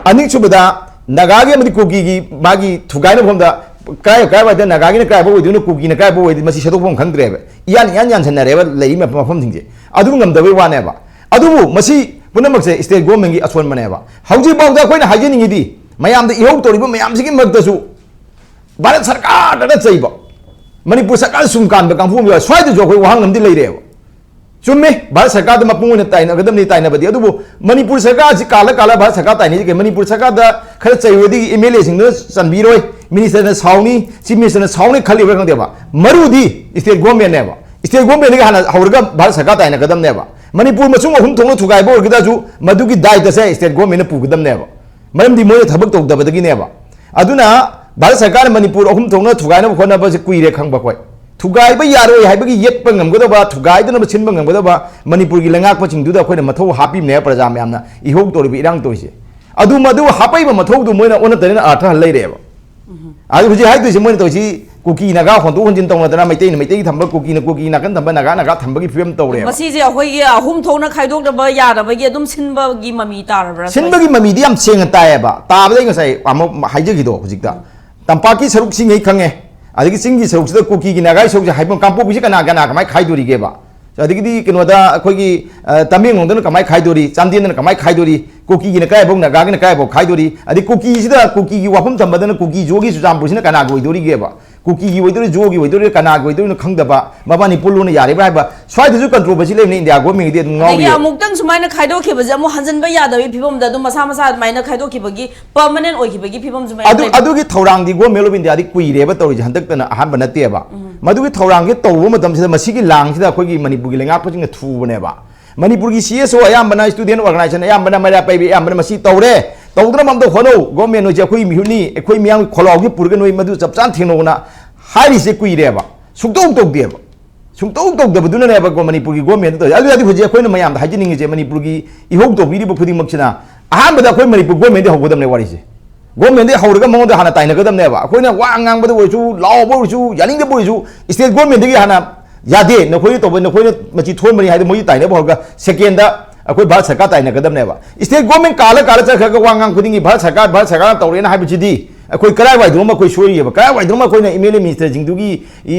ꯑꯅꯤꯁꯨꯕꯗ, ꯅꯥꯒꯥꯒꯤ ꯑꯃꯗꯤ ꯀꯨꯀꯤꯒꯤ ꯃꯥꯒꯤ ꯊꯨꯒꯥꯏꯅꯕ ꯃꯐꯝꯗ ꯀꯥꯏ, ꯀꯥꯏꯋꯥꯏꯗ ꯅꯥꯒꯥꯒꯤꯅ ꯀꯥꯏꯐꯥꯎ ꯑꯣꯏꯗꯣꯏꯅꯣ, ꯀꯨꯀꯤꯅ ꯀꯥꯏꯐꯥꯎ ꯑꯣꯏꯗꯣꯏꯅꯣ, ꯃꯁꯤ ꯁꯦꯠꯗꯣꯛꯐꯝ ꯈꯪꯗ꯭ꯔꯦꯕ꯫ ꯏꯌꯥꯟ, ꯏꯌꯥꯟ ꯌꯥꯟꯁꯟꯅꯔꯦꯕ ꯂꯩꯔꯤꯕ ꯃꯐꯝꯁꯤꯡꯁꯦ꯫ ꯑꯗꯨ ꯉꯝꯗꯕꯩ ꯋꯥꯅꯦꯕ꯫ ꯑꯗꯨꯕꯨ ꯃꯁꯤ ꯄꯨꯝꯅꯃꯛꯁꯦ state government ꯀꯤ ꯑꯁꯣꯟꯕꯅꯦꯕ꯫ ꯍꯧꯖꯤꯛꯐꯥꯎꯗ ꯑꯩꯈꯣꯏꯅ ꯍꯥꯏꯖꯅꯤꯡꯉꯤꯗꯤ, ꯃꯌꯥꯝꯗ ꯏꯍꯧ ꯇꯧꯔꯤꯕ ꯃꯌꯥꯝꯁꯤꯒꯤ ꯃꯔꯛꯇꯁꯨ ꯚꯥꯔꯠ ꯁꯔꯀꯥꯔꯗꯅ ꯆꯩꯕ, ꯃꯅꯤꯄꯨꯔ ꯁꯔꯀꯥꯔ ꯁꯨꯝ ꯀꯥꯟꯕ ꯀꯥꯡꯕꯨ ꯑꯃ ꯌꯥꯎꯋꯦ꯫ ꯁ꯭ꯋꯥꯏꯗꯁꯨ ꯑꯩꯈꯣꯏ ꯋꯥꯍꯪ ꯑꯃꯗꯤ ꯂꯩꯔꯦꯕ꯫ ꯆꯨꯝꯃꯦ, ꯚꯥꯔꯠ ꯁꯔꯀꯥꯔꯗ ꯃꯄꯨꯡ ꯑꯣꯏꯅ ꯇꯥꯏꯅꯒꯗꯕꯅꯤ, ꯇꯥꯏꯅꯕꯗꯤ꯫ ꯑꯗꯨꯕꯨ ꯃꯅꯤꯄꯨꯔ ꯁꯔꯀꯥꯔꯁꯤ ꯀꯥꯜꯂ ꯀꯥꯜꯂ ꯚꯥꯔꯠ ꯁꯔꯀꯥꯔ ꯇꯥꯏꯅꯩꯁꯤ ꯀꯩ? ꯃꯅꯤꯄꯨꯔ ꯁꯔꯀꯥꯔꯗ ꯈꯔ ꯆꯩꯔꯨꯔꯗꯤ ꯑꯦꯝ ꯑꯦꯜ ꯑꯦꯁꯤꯡꯗꯨꯅ ꯆꯟꯕꯤꯔꯣꯏ, ꯃꯤꯅꯤꯁꯇꯔꯅ ꯁꯥꯎꯅꯤ, ꯆꯤꯐ ꯃꯤꯅꯤꯁꯇꯔꯅ ꯁꯥꯎꯅꯤ ꯈꯜꯂꯤꯕ꯭ꯔꯥ ꯈꯪꯗꯦꯕ꯫ ꯃꯔꯨꯗꯤ state government ꯅꯦꯕ꯫ State government ꯇꯒꯤ ꯍꯥꯟꯅ ꯍꯧꯔꯒ ꯚꯥꯔꯠ ꯁꯔꯀꯥꯔ ꯇꯥꯏꯅꯒꯗꯕꯅꯦꯕ꯫ ꯃꯅꯤꯄꯨꯔ ꯃꯆꯨꯡ ꯑꯍꯨꯝ ꯊꯣꯛꯅ ꯊꯨꯒꯥꯏꯕ ꯑꯣꯏꯔꯒꯗꯁꯨ ꯃꯗꯨꯒꯤ ꯗꯥꯏꯇꯁꯦ state government ꯅ ꯄꯨꯒꯗꯕꯅꯦꯕ꯫ ꯃꯔꯝꯗꯤ ꯃꯣꯏꯅ ꯊꯕꯛ ꯇꯧꯗꯕꯗꯒꯤꯅꯦꯕ꯫ ꯑꯗꯨꯅ ꯚꯥꯔꯠ ꯁꯔꯀꯥꯔꯅ ꯃꯅꯤꯄꯨꯔ ꯑꯍꯨꯝ ꯊꯣꯛꯅ ꯊꯨꯒꯥꯏꯅꯕ ꯍꯣꯠꯅꯕꯁꯦ ꯀꯨꯏꯔꯦ ꯈꯪꯕ ꯑꯩꯈꯣꯏ꯫ ꯊꯨꯒꯥꯏꯕ ꯌꯥꯔꯣꯏ ꯍꯥꯏꯕꯒꯤ ꯌꯦꯠꯄ ꯉꯝꯒꯗꯕ, ꯊꯨꯒꯥꯏꯗꯅꯕ ꯁꯤꯟꯕ ꯉꯝꯒꯗꯕ ꯃꯅꯤꯄꯨꯔꯒꯤ ꯂꯩꯉꯥꯛꯄꯁꯤꯡꯗꯨꯗ ꯑꯩꯈꯣꯏꯅ ꯃꯊꯧ ꯍꯥꯞꯄꯤꯕꯅꯦꯕ, ꯄ꯭ꯔꯖꯥ ꯃꯌꯥꯝꯅ ꯏꯍꯧ ꯇꯧꯔꯤꯕ ꯏꯔꯥꯡ ꯇꯧꯔꯤꯁꯦ꯫ ꯑꯗꯨ ꯃꯗꯨ ꯍꯥꯞꯄꯛꯏꯕ ꯃꯊꯧꯗꯨ ꯃꯣꯏꯅ ꯑꯣꯟꯅ ꯇꯩꯅꯅ ꯑꯥꯔꯊ ꯍꯜ ꯂꯩꯔꯦꯕ꯫ ꯑꯗꯨ ꯍꯧꯖꯤꯛ ꯍꯥꯏꯗꯣꯏꯁꯦ ꯃꯣꯏꯅ ꯇꯧꯔꯤꯁꯤ ꯀꯨꯀꯤ ꯅꯥꯒꯥ ꯍꯣꯟꯗꯣꯛ ꯍꯣꯟꯖꯤꯟ ꯇꯧꯅꯗꯅ, ꯃꯩꯇꯩꯅ ꯃꯩꯇꯩꯒꯤ ꯊꯝꯕ, ꯀꯨꯀꯤꯅ ꯀꯨꯀꯤ ꯅꯥꯀꯟ ꯊꯝꯕ, ꯅꯥꯒꯥ ꯅꯥꯒꯥ ꯊꯝꯕꯒꯤ ꯐꯤꯕꯝ ꯇꯧꯔꯦꯕ꯫ ꯃꯁꯤꯁꯦ ꯑꯩꯈꯣꯏꯒꯤ ꯑꯍꯨꯝ ꯊꯣꯛꯅ ꯈꯥꯏꯗꯣꯛꯅꯕ ꯌꯥꯗꯕꯒꯤ ꯑꯗꯨꯝ ꯁꯤꯟꯕꯒꯤ ꯃꯃꯤ ꯇꯥꯔꯕ꯭ꯔꯥ? ꯁꯤꯟꯕꯒꯤ ꯃꯃꯤꯗꯤ ꯌꯥꯝ ꯁꯦꯡꯅ ꯇꯥꯏꯌꯦꯕ꯫ ꯇꯥꯕꯗ ꯑꯩ ꯉꯁꯥꯏ ꯑꯃꯨꯛ ꯍꯥꯏꯖꯈꯤꯗꯣ ꯍꯧꯖꯤꯛꯇ꯫ ꯇꯝꯄꯥꯛꯀꯤ ꯁꯔꯨꯛꯁꯤꯡ ꯑꯩ ꯈꯪꯉꯦ, ꯑꯗꯒꯤ ꯆꯤꯡꯒꯤ ꯁꯔꯨꯛꯁꯤꯗ ꯀꯨꯀꯤꯒꯤ ꯅꯥꯒꯥꯒꯤ ꯁꯔꯨꯛꯁꯦ ꯍꯥꯏꯐꯝ, ꯀꯥꯡꯄꯣꯛꯄꯤꯁꯦ ꯀꯅꯥ ꯀꯅꯥ ꯀꯃꯥꯏꯅ ꯈꯥꯏꯗꯣꯔꯤꯒꯦꯕ? ꯑꯗꯒꯤꯗꯤ ꯀꯩꯅꯣꯗ ꯑꯩꯈꯣꯏꯒꯤ, ꯑ, ꯇꯃꯦꯡꯂꯣꯡꯗꯅ ꯀꯃꯥꯏꯅ ꯈꯥꯏꯗꯣꯔꯤ, ꯆꯥꯟꯗꯦꯜꯗꯅ ꯀꯃꯥꯏꯅ ꯈꯥꯏꯗꯣꯔꯤ, ꯀꯨꯀꯤꯒꯤꯅ ꯀꯥꯏꯐꯥꯎ, ꯅꯥꯒꯥꯒꯤꯅ ꯀꯥꯏꯐꯥꯎ ꯈꯥꯏꯗꯣꯔꯤ, ꯑꯗꯩ ꯀꯨꯀꯤꯁꯤꯗ, ꯀꯨꯀꯤꯒꯤ ꯋꯥꯐꯝ ꯊꯝꯕꯗꯅ ꯀꯨꯀꯤ ꯖꯣꯒꯤ ꯆꯨꯔꯆꯥꯟꯄꯨꯔꯁꯤꯅ ꯀꯅꯥꯒꯤ ꯑꯣꯏꯗꯣꯔꯤꯒꯦꯕ? ꯀꯨꯀꯤꯒꯤ ꯑꯣꯏꯗꯣꯔꯤ, ꯖꯣꯒꯤ ꯑꯣꯏꯗꯣꯔꯤ, ꯀꯅꯥꯒꯤ ꯑꯣꯏꯗꯣꯔꯤꯅꯣ ꯈꯪꯗꯕ, ꯃꯕꯥꯅꯤ ꯄꯨꯜꯂꯨꯅ ꯌꯥꯔꯤꯕ꯭ꯔꯥ ꯍꯥꯏꯕ, ꯁ꯭ꯋꯥꯏꯗꯁꯨ ꯀꯟꯇ꯭ꯔꯣꯚꯔꯁꯤ ꯂꯩꯕꯅꯤ, ꯏꯟꯗꯤꯌꯥ ꯒꯣꯔꯃꯦꯟꯒꯤꯗꯤ ꯑꯗꯨꯝ ꯑꯗꯒꯤ ꯉꯥꯎꯔꯤ꯫ ꯑꯃꯨꯛꯇꯪ ꯁꯨꯃꯥꯏꯅ ꯈꯥꯏꯗꯣꯛꯈꯤꯕꯁꯦ ꯑꯃꯨꯛ ꯍꯟꯖꯤꯟꯕ ꯌꯥꯗꯕꯒꯤ ꯐꯤꯕꯝꯗ ꯑꯗꯨꯝ ꯃꯁꯥ ꯃꯁꯥ ꯑꯗꯨꯃꯥꯏꯅ ꯈꯥꯏꯗꯣꯛꯈꯤꯕꯒꯤ permanent ꯑꯣꯏꯈꯤꯕꯒꯤ ꯐꯤꯕꯝꯁꯨ ꯃꯌꯥꯝ ꯑꯗꯨ, ꯂꯩꯕ꯫ ꯑꯗꯨꯒꯤ ꯊꯧꯔꯥꯡꯗꯤ ꯒꯣꯔꯃꯦꯟ ꯑꯣꯐ ꯏꯟꯗꯤꯌꯥꯗꯤ ꯀꯨꯏꯔꯦꯕ ꯇꯧꯔꯤꯁꯦ, ꯍꯟꯗꯛꯇꯅ ꯑꯍꯥꯟꯕ ꯅꯠꯇꯦꯕ꯫ ꯃꯗꯨꯒꯤ ꯊꯧꯔꯥꯡꯁꯦ ꯇꯧꯕ ꯃꯇꯝꯁꯤꯗ ꯃꯁꯤꯒꯤ ꯂꯥꯡꯁꯤꯗ ꯑꯩꯈꯣꯏꯒꯤ ꯃꯅꯤꯄꯨꯔꯒꯤ ꯂꯩꯉꯥꯛꯄꯁꯤꯡꯅ ꯊꯨꯕꯅꯦꯕ꯫ ꯃꯅꯤꯄꯨꯔꯒꯤ C S O ꯑꯌꯥꯝꯕꯅ, student organization ꯑꯌꯥꯝꯕꯅ, ꯃꯩꯔꯥ ꯄꯥꯏꯕꯤ ꯑꯌꯥꯝꯕꯅ ꯃꯁꯤ ꯇꯧꯔꯦ꯫ ꯇꯧꯗꯅꯕ ꯑꯝꯇ ꯍꯣꯠꯅꯧ꯫ ꯒꯣꯔꯃꯦꯟ ꯍꯣꯏꯁꯦ ꯑꯩꯈꯣꯏ ꯃꯤꯍꯨꯠꯅꯤ, ꯑꯩꯈꯣꯏ ꯃꯤꯌꯥꯝꯒꯤ ꯈꯣꯜꯂꯥꯎꯁꯦ ꯄꯨꯔꯒ ꯅꯣꯏ ꯃꯗꯨ ꯆꯞ ꯆꯥꯅ ꯊꯦꯡꯅꯧꯅ ꯍꯥꯏꯔꯤꯁꯦ ꯀꯨꯏꯔꯦꯕ꯫ ꯁꯨꯡꯇꯧ ꯇꯧꯗꯦꯕ꯫ ꯁꯨꯡꯇꯧ ꯇꯧꯗꯕꯗꯨꯅꯅꯦꯕꯀꯣ ꯃꯅꯤꯄꯨꯔꯒꯤ ꯒꯣꯔꯃꯦꯟꯗ ꯇꯧꯔꯤꯁꯦ꯫ ꯑꯗꯨ ꯑꯣꯏꯔꯗꯤ ꯍꯧꯖꯤꯛ ꯑꯩꯈꯣꯏꯅ ꯃꯌꯥꯝꯗ ꯍꯥꯏꯖꯅꯤꯡꯉꯤꯁꯦ, ꯃꯅꯤꯄꯨꯔꯒꯤ ꯏꯍꯧ ꯇꯧꯕꯤꯔꯤꯕ ꯈꯨꯗꯤꯡꯃꯛꯁꯤꯅ ꯑꯍꯥꯟꯕꯗ ꯑꯩꯈꯣꯏ ꯃꯅꯤꯄꯨꯔ ꯒꯣꯔꯃꯦꯟꯗꯒꯤ ꯍꯧꯒꯗꯕꯅꯦ ꯋꯥꯔꯤꯁꯦ꯫ ꯒꯣꯔꯃꯦꯟꯗꯒꯤ ꯍꯧꯔꯒ ꯃꯉꯣꯟꯗ ꯍꯥꯟꯅ ꯇꯥꯏꯅꯒꯗꯕꯅꯦꯕ꯫ ꯑꯩꯈꯣꯏꯅ ꯋꯥ ꯉꯥꯡꯕꯗ ꯑꯣꯏꯔꯁꯨ, ꯂꯥꯎꯕ ꯑꯣꯏꯔꯁꯨ, ꯌꯥꯅꯤꯡꯗꯕ ꯑꯣꯏꯔꯁꯨ, ꯏꯁꯇꯦꯠ ꯒꯣꯔꯃꯦꯟꯗꯒꯤ ꯍꯥꯟꯅ ꯌꯥꯗꯦ, ꯅꯈꯣꯏꯅ ꯇꯧꯕ, ꯅꯈꯣꯏꯅ ꯃꯁꯤ ꯊꯣꯟꯕꯅꯤ ꯍꯥꯏꯗꯤ ꯃꯣꯏꯗꯤ ꯇꯥꯏꯅꯕ ꯍꯧꯔꯒ ꯁꯦꯀꯦꯟꯗ ꯑꯩꯈꯣꯏ ꯚꯥꯔꯠ ꯁꯔꯀꯥꯔ ꯇꯥꯏꯅꯒꯗꯕꯅꯦꯕ꯫ ꯏꯁꯇꯦꯠ ꯒꯣꯔꯃꯦꯟ ꯀꯥꯜꯂ ꯀꯥꯜꯂ ꯆꯠꯈ꯭ꯔꯒ ꯋꯥ ꯉꯥꯡ ꯈꯨꯗꯤꯡꯒꯤ ꯚꯥꯔꯠ ꯁꯔꯀꯥꯔ, ꯚꯥꯔꯠ ꯁꯔꯀꯥꯔꯅ ꯇꯧꯔꯦꯅ ꯍꯥꯏꯕꯁꯤꯗꯤ ꯑꯩꯈꯣꯏ ꯀꯔꯥꯏꯋꯥꯏꯗꯅꯣꯃ ꯑꯩꯈꯣꯏ ꯁꯣꯏꯔꯤꯑꯕ, ꯀꯔꯥꯏꯋꯥꯏꯗꯅꯣꯃ ꯑꯩꯈꯣꯏꯅ ꯑꯦꯝ ꯑꯦꯜ ꯑꯦ ꯃꯤꯅꯤꯁꯇꯔꯁꯤꯡꯗꯨꯒꯤ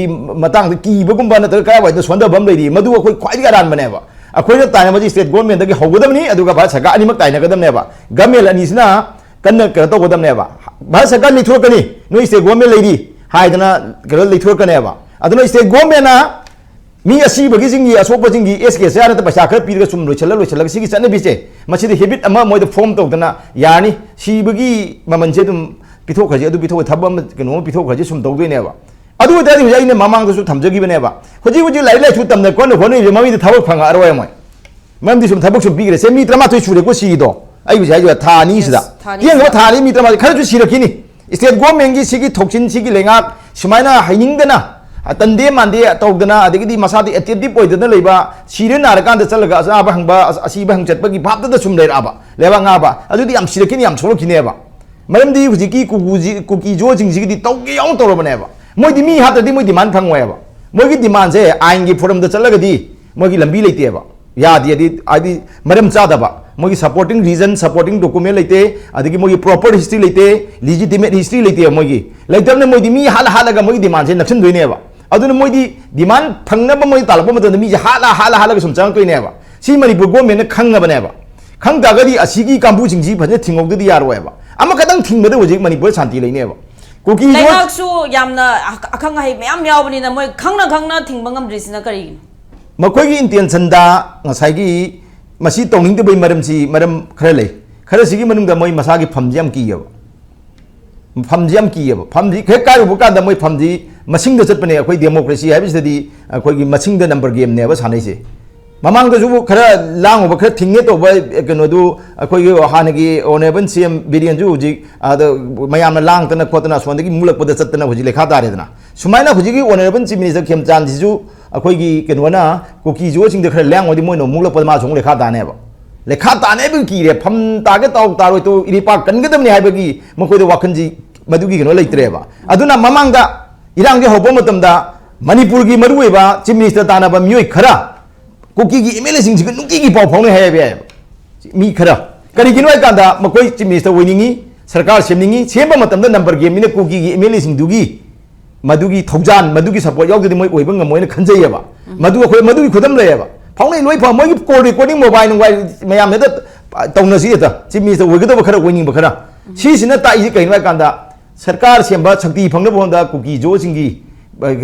ꯃꯇꯥꯡꯗ ꯀꯤꯕꯒꯨꯝꯕ ꯅꯠꯇ꯭ꯔꯒ ꯀꯔꯥꯏꯋꯥꯏꯗ ꯁꯣꯟꯊꯕ ꯑꯃ ꯂꯩꯔꯤ, ꯃꯗꯨ ꯑꯩꯈꯣꯏ ꯈ꯭ꯋꯥꯏꯗꯒꯤ ꯑꯔꯥꯟꯕꯅꯦꯕ꯫ ꯑꯩꯈꯣꯏꯅ ꯇꯥꯏꯅꯕꯁꯤ ꯏꯁꯇꯦꯠ ꯒꯣꯔꯃꯦꯟꯗꯒꯤ ꯍꯧꯒꯗꯕꯅꯤ, ꯑꯗꯨꯒ ꯚꯥꯔꯠ ꯁꯔꯀꯥꯔ ꯑꯅꯤꯃꯛ ꯇꯥꯏꯅꯒꯗꯕꯅꯦꯕ꯫ ꯒꯃꯦꯟ ꯑꯅꯤꯁꯤꯅ ꯀꯟꯅ ꯀꯩꯅꯣ ꯇꯧꯒꯗꯕꯅꯦꯕ꯫ ꯚꯥꯔꯠ ꯁꯔꯀꯥꯔ ꯂꯩꯊꯣꯔꯛꯀꯅꯤ, ꯅꯣꯏ ꯏꯁꯇꯦꯠ ꯒꯣꯔꯃꯦꯟ ꯂꯩꯔꯤ ꯍꯥꯏꯗꯅ ꯀꯩꯅꯣ ꯂꯩꯊꯣꯔꯛꯀꯅꯦꯕ꯫ ꯑꯗꯨꯅ ꯏꯁꯇꯦꯠ ꯒꯣꯔꯃꯦꯟꯅ ꯃꯤ ꯑꯁꯤꯕꯒꯤꯁꯤꯡꯒꯤ, ꯑꯁꯣꯛꯄꯁꯤꯡꯒꯤ ꯑꯦꯁ ꯀꯦ ꯑꯦꯁ ꯑꯥꯏ ꯅꯠꯇ꯭ꯔ ꯄꯩꯁꯥ ꯈꯔ ꯄꯤꯔꯒ ꯁꯨꯝ ꯂꯣꯏꯁꯤꯜꯂ ꯂꯣꯏꯁꯤꯜꯂꯒ ꯁꯤꯒꯤ ꯆꯠꯅꯕꯤꯁꯦ, ꯃꯁꯤꯗ ꯍꯦꯕꯤꯠ ꯑꯃ ꯃꯣꯏꯗ ꯐꯣꯝ ꯇꯧꯗꯅ ꯌꯥꯔꯅꯤ꯫ ꯁꯤꯕꯒꯤ ꯃꯃꯜꯁꯦ ꯑꯗꯨꯝ ꯄꯤꯊꯣꯛꯈ꯭ꯔꯁꯤ, ꯑꯗꯨ ꯄꯤꯊꯣꯛꯈ꯭ꯔ ꯊꯕꯛ ꯑꯃ ꯀꯩꯅꯣ ꯑꯃ ꯄꯤꯊꯣꯛꯈ꯭ꯔꯁꯤ ꯁꯨꯝ ꯇꯧꯗꯣꯏꯅꯦꯕ꯫ ꯑꯗꯨ ꯑꯣꯏꯇꯥꯔꯗꯤ ꯍꯧꯖꯤꯛ ꯑꯩꯅ ꯃꯃꯥꯡꯗꯁꯨ ꯊꯝꯖꯈꯤꯕꯅꯦꯕ, ꯍꯧꯖꯤꯛ ꯍꯧꯖꯤꯛ ꯂꯥꯏꯔꯤꯛ ꯂꯥꯏꯁꯨ ꯇꯝꯅ ꯀꯣꯟꯅ ꯍꯣꯠꯅꯔꯤꯕ ꯃꯃꯤꯡꯗ ꯊꯕꯛ ꯐꯪꯉꯛꯑꯔꯣꯏ ꯃꯣꯏ꯫ ꯃꯔꯝꯗꯤ ꯁꯨꯝ ꯊꯕꯛ ꯁꯨꯝ ꯄꯤꯈ꯭ꯔꯦ꯫ ꯁꯦ ꯃꯤ ꯇꯔꯥꯃꯥꯊꯣꯏ ꯁꯨꯔꯦꯀꯣ ꯁꯤꯒꯤꯗꯣ꯫ ꯑꯩ ꯍꯧꯖꯤꯛ ꯍꯥꯏꯁꯤꯕ ꯊꯥ ꯑꯅꯤꯁꯤꯗ꯫ Yes, ꯊꯥ ꯑꯅꯤꯁꯤꯗ꯫ ꯌꯦꯡꯅꯕ ꯊꯥ ꯑꯅꯤ ꯃꯤ ꯇꯔꯥꯃꯥꯊꯣꯏ ꯈꯔꯁꯨ ꯁꯤꯔꯛꯈꯤꯅꯤ꯫ ꯏꯁꯇꯦꯠ ꯒꯣꯔꯃꯦꯟꯒꯤ ꯁꯤꯒꯤ ꯊꯧꯁꯤꯟ ꯁꯤꯒꯤ ꯂꯩꯉꯥꯛ ꯁꯨꯃꯥꯏꯅ ꯍꯩꯅꯤꯡꯗꯅ, ꯇꯟꯗꯦ ꯃꯥꯟꯗꯦ ꯇꯧꯗꯅ, ꯑꯗꯒꯤꯗꯤ ꯃꯁꯥꯗ ꯑꯦꯇꯦꯟꯇꯤꯞ ꯑꯣꯏꯗꯅ ꯂꯩꯕ, ꯁꯤꯔꯦ ꯅꯥꯔꯀꯥꯟꯗ ꯆꯠꯂꯒ ꯑꯅꯥꯕ ꯍꯪꯕ, ꯑꯁ-, ꯑꯁꯤꯕ ꯍꯪ ꯆꯠꯄꯒꯤ ꯚꯥꯞꯇꯗ ꯁꯨꯝ ꯂꯩꯔꯛꯑꯕ, ꯂꯩꯕꯥꯛ ꯉꯥꯕ, ꯑꯗꯨꯗꯤ ꯌꯥꯝ ꯁꯤꯔꯛꯈꯤꯅꯤ, ꯌꯥꯝ ꯁꯣꯛꯂꯛꯈꯤꯅꯦꯕ꯫ ꯃꯔꯝꯗꯤ ꯍꯧꯖꯤꯛꯀꯤ ꯀꯨꯀꯨꯖꯤ-, ꯀꯨꯀꯤꯖꯣꯁꯤꯡꯁꯤꯒꯤꯗꯤ ꯇꯧꯒꯦ ꯌꯥꯎꯅ ꯇꯧꯔꯕꯅꯦꯕ꯫ ꯃꯣꯏꯗꯤ ꯃꯤ ꯍꯥꯠꯇ꯭ꯔꯗꯤ ꯃꯣꯏ ꯗꯤꯃꯥꯟ ꯐꯪꯉꯣꯏꯕ꯫ ꯃꯣꯏꯒꯤ ꯗꯤꯃꯥꯟꯁꯦ ꯑꯥꯏꯟꯒꯤ ꯐꯣꯔꯝꯗ ꯆꯠꯂꯒꯗꯤ ꯃꯣꯏꯒꯤ ꯂꯝꯕꯤ ꯂꯩꯇꯦꯕ꯫ ꯌꯥꯗꯦ, ꯍꯥꯏꯗꯤ, ꯍꯥꯏꯗꯤ ꯃꯔꯝ ꯆꯥꯗꯕ, ꯃꯣꯏꯒꯤ supporting reason, supporting document ꯂꯩꯇꯦ, ꯑꯗꯒꯤ ꯃꯣꯏꯒꯤ proper history ꯂꯩꯇꯦ, legitimate history ꯂꯩꯇꯦꯕ ꯃꯣꯏꯒꯤ꯫ ꯂꯩꯇꯕꯅ ꯃꯣꯏꯗꯤ ꯃꯤ ꯍꯥꯠꯂ ꯍꯥꯠꯂꯒ ꯃꯣꯏꯒꯤ ꯗꯤꯃꯥꯟꯁꯦ ꯅꯞꯁꯤꯟꯗꯣꯏꯅꯦꯕ꯫ ꯑꯗꯨꯅ ꯃꯣꯏꯗꯤ ꯗꯤꯃꯥꯟ ꯐꯪꯅꯕ ꯃꯣꯏ ꯇꯥꯜꯂꯛꯄ ꯃꯇꯝꯗ ꯃꯤꯁꯦ ꯍꯥꯠꯂ ꯍꯥꯠꯂ ꯍꯥꯠꯂꯒ ꯁꯨꯝ ꯆꯪꯉꯛꯇꯣꯏꯅꯦꯕ꯫ ꯁꯤ ꯃꯅꯤꯄꯨꯔ ꯒꯣꯔꯃꯦꯟꯅ ꯈꯪꯉꯕꯅꯦꯕ꯫ ꯈꯪ ꯇꯥꯔꯒꯗꯤ ꯑꯁꯤꯒꯤ ꯀꯥꯡꯕꯨꯁꯤꯡꯁꯤ ꯐꯖꯅ ꯊꯤꯡꯍꯧꯗꯗꯤ ꯌꯥꯔꯣꯏꯕ꯫ ꯑꯃꯈꯛꯇꯪ ꯊꯤꯡꯕꯗ ꯍꯧꯖꯤꯛ ꯃꯅꯤꯄꯨꯔ ꯁꯥꯟꯇꯤ ꯂꯩꯅꯦꯕ꯫ ꯀꯨꯀꯤ ꯂꯩꯉꯥꯛꯁꯨ ꯌꯥꯝꯅ ꯑꯈꯪ ꯑꯍꯩ ꯃꯌꯥꯝ ꯌꯥꯎꯕꯅꯤꯅ ꯃꯣꯏ ꯈꯪꯅ ꯈꯪꯅ ꯊꯤꯡꯕ ꯉꯝꯗ꯭ꯔꯤꯁꯤꯅ ꯀꯔꯤꯒꯤꯅꯣ? ꯃꯈꯣꯏꯒꯤ ꯏꯟꯇꯦꯟꯁꯟꯗ ꯉꯁꯥꯏꯒꯤ ꯃꯁꯤ ꯇꯧꯅꯤꯡꯗꯕꯒꯤ ꯃꯔꯝꯁꯤ ꯃꯔꯝ ꯈꯔ ꯂꯩ꯫ ꯈꯔꯁꯤꯒꯤ ꯃꯅꯨꯡꯗ ꯃꯣꯏ ꯃꯁꯥꯒꯤ ꯐꯝꯁꯤ ꯌꯥꯝ ꯀꯤꯌꯦꯕ꯫ ꯐꯝꯁꯤ ꯌꯥꯝ ꯀꯤꯌꯦꯕ꯫ ꯐꯝꯁꯤ ꯍꯦꯛ ꯀꯥꯏꯔꯨꯕ ꯀꯥꯟꯗ ꯃꯣꯏ ꯐꯝꯁꯤ ꯃꯁꯤꯡꯗ ꯆꯠꯄꯅꯦ꯫ ꯑꯩꯈꯣꯏ ꯗꯦꯃꯣꯀ꯭ꯔꯦꯁꯤ ꯍꯥꯏꯕꯁꯤꯗꯗꯤ ꯑꯩꯈꯣꯏꯒꯤ ꯃꯁꯤꯡꯗ ꯅꯝꯕꯔ ꯒꯦꯝꯅꯦꯕ ꯁꯥꯟꯅꯩꯁꯦ꯫ ꯃꯃꯥꯡꯗꯁꯨ ꯈꯔ ꯂꯥꯡꯉꯨꯕ, ꯈꯔ ꯊꯤꯡꯉꯦ ꯇꯧꯕ ꯀꯩꯅꯣꯗꯨ, ꯑꯩꯈꯣꯏꯒꯤ ꯍꯥꯟꯅꯒꯤ ꯑꯣꯅꯔꯦꯕꯜ ꯁꯤ ꯑꯦꯝ ꯕꯤꯔꯦꯟꯁꯨ ꯍꯧꯖꯤꯛ ꯑꯥꯗ ꯃꯌꯥꯝꯅ ꯂꯥꯡꯗꯅ ꯈꯣꯠꯇꯅ ꯑꯁꯣꯝꯗꯒꯤ ꯃꯨꯛꯂꯛꯄꯗ ꯆꯠꯇꯅ ꯍꯧꯖꯤꯛ ꯂꯩꯈꯥ ꯇꯥꯔꯦꯗꯅ꯫ ꯁꯨꯃꯥꯏꯅ ꯍꯧꯖꯤꯛꯀꯤ ꯑꯣꯅꯔꯦꯕꯜ ꯆꯤꯐ ꯃꯤꯅꯤꯁꯇꯔ ꯈꯦꯝꯆꯥꯟꯁꯤꯁꯨ ꯑꯩꯈꯣꯏꯒꯤ ꯀꯩꯅꯣꯅ ꯀꯨꯀꯤ ꯖꯣꯁꯤꯡꯗ ꯈꯔ ꯂꯥꯡꯉꯨꯔꯗꯤ ꯃꯣꯏꯅ ꯑꯃꯨꯛ ꯃꯨꯛꯂꯛꯄꯗ ꯃꯥꯁꯨ ꯑꯃꯨꯛ ꯂꯩꯈꯥ ꯇꯥꯅꯦꯕ꯫ ꯂꯩꯈꯥ ꯇꯥꯅꯦꯕ ꯀꯤꯔꯦ, ꯐꯝ ꯇꯥꯒꯦ ꯇꯥꯎ ꯇꯥꯔꯣꯏ ꯇꯨ ꯏꯔꯩꯄꯥꯛ ꯀꯟꯒꯗꯕꯅꯤ ꯍꯥꯏꯕꯒꯤ ꯃꯈꯣꯏꯗ ꯋꯥꯈꯜꯁꯤ, ꯃꯗꯨꯒꯤ ꯀꯩꯅꯣ ꯂꯩꯇ꯭ꯔꯦꯕ꯫ ꯑꯗꯨꯅ ꯃꯃꯥꯡꯗ ꯏꯔꯥꯡꯁꯦ ꯍꯧꯔꯛꯄ ꯃꯇꯝꯗ ꯃꯅꯤꯄꯨꯔꯒꯤ ꯃꯔꯨꯑꯣꯏꯕ ꯆꯤꯐ ꯃꯤꯅꯤꯁꯇꯔ ꯇꯥꯟꯅꯕ ꯃꯤꯑꯣꯏ ꯈꯔ ꯀꯨꯀꯤꯒꯤ ꯑꯦꯝ ꯑꯦꯜ ꯑꯦꯁꯤꯡꯁꯤꯒ ꯅꯨꯡꯇꯤꯒꯤ ꯄꯥꯎ ꯐꯥꯎꯅꯩ ꯍꯥꯏꯕ ꯌꯥꯏꯌꯦꯕ꯫ ꯃꯤ ꯈꯔ, ꯀꯔꯤꯒꯤꯅꯣ ꯍꯥꯏ ꯀꯥꯟꯗ ꯃꯈꯣꯏ ꯆꯤꯐ ꯃꯤꯅꯤꯁꯇꯔ ꯑꯣꯏꯅꯤꯡꯉꯤ, ꯁꯔꯀꯥꯔ ꯁꯦꯝꯅꯤꯡꯉꯤ, ꯁꯦꯝꯕ ꯃꯇꯝꯗ ꯅꯝꯕꯔ ꯒꯦꯝꯅꯤꯅ ꯀꯨꯀꯤꯒꯤ ꯑꯦꯝ ꯑꯦꯜ ꯑꯦꯁꯤꯡꯗꯨꯒꯤ ꯃꯗꯨꯒꯤ ꯊꯧꯖꯥꯟ, ꯃꯗꯨꯒꯤ ꯁꯄꯣꯔꯠ ꯌꯥꯎꯗ꯭ꯔꯗꯤ ꯃꯣꯏ ꯑꯣꯏꯕ ꯉꯝꯃꯣꯏꯅ ꯈꯟꯖꯩꯌꯦꯕ꯫ ꯃꯗꯨ ꯑꯩꯈꯣꯏ ꯃꯗꯨꯒꯤ ꯈꯨꯗꯝ ꯂꯩꯌꯦꯕ꯫ ꯐꯥꯎꯅꯩ ꯂꯣꯏ ꯐꯥꯎ, ꯃꯣꯏꯒꯤ ꯀꯣꯜ ꯔꯦꯀꯣꯔꯗꯤꯡ ꯃꯣꯕꯥꯏꯜ ꯅꯨꯡꯕꯥꯏꯜ ꯃꯌꯥꯝ ꯍꯦꯛꯇ ꯇꯧꯅꯁꯤ, ꯍꯦꯛꯇ ꯆꯤꯐ ꯃꯤꯅꯤꯁꯇꯔ ꯑꯣꯏꯒꯗꯕ ꯈꯔ, ꯑꯣꯏꯅꯤꯡꯕ ꯈꯔ꯫ ꯁꯤꯁꯤꯅ ꯇꯥꯛꯏꯁꯤ ꯀꯩꯅꯣ ꯍꯥꯏ ꯀꯥꯟꯗ ꯁꯔꯀꯥꯔ ꯁꯦꯝꯕ ꯁꯛꯇꯤ ꯐꯪꯅꯕ ꯍꯣꯠꯅꯕꯗ ꯀꯨꯀꯤ ꯖꯣꯁꯤꯡꯒꯤ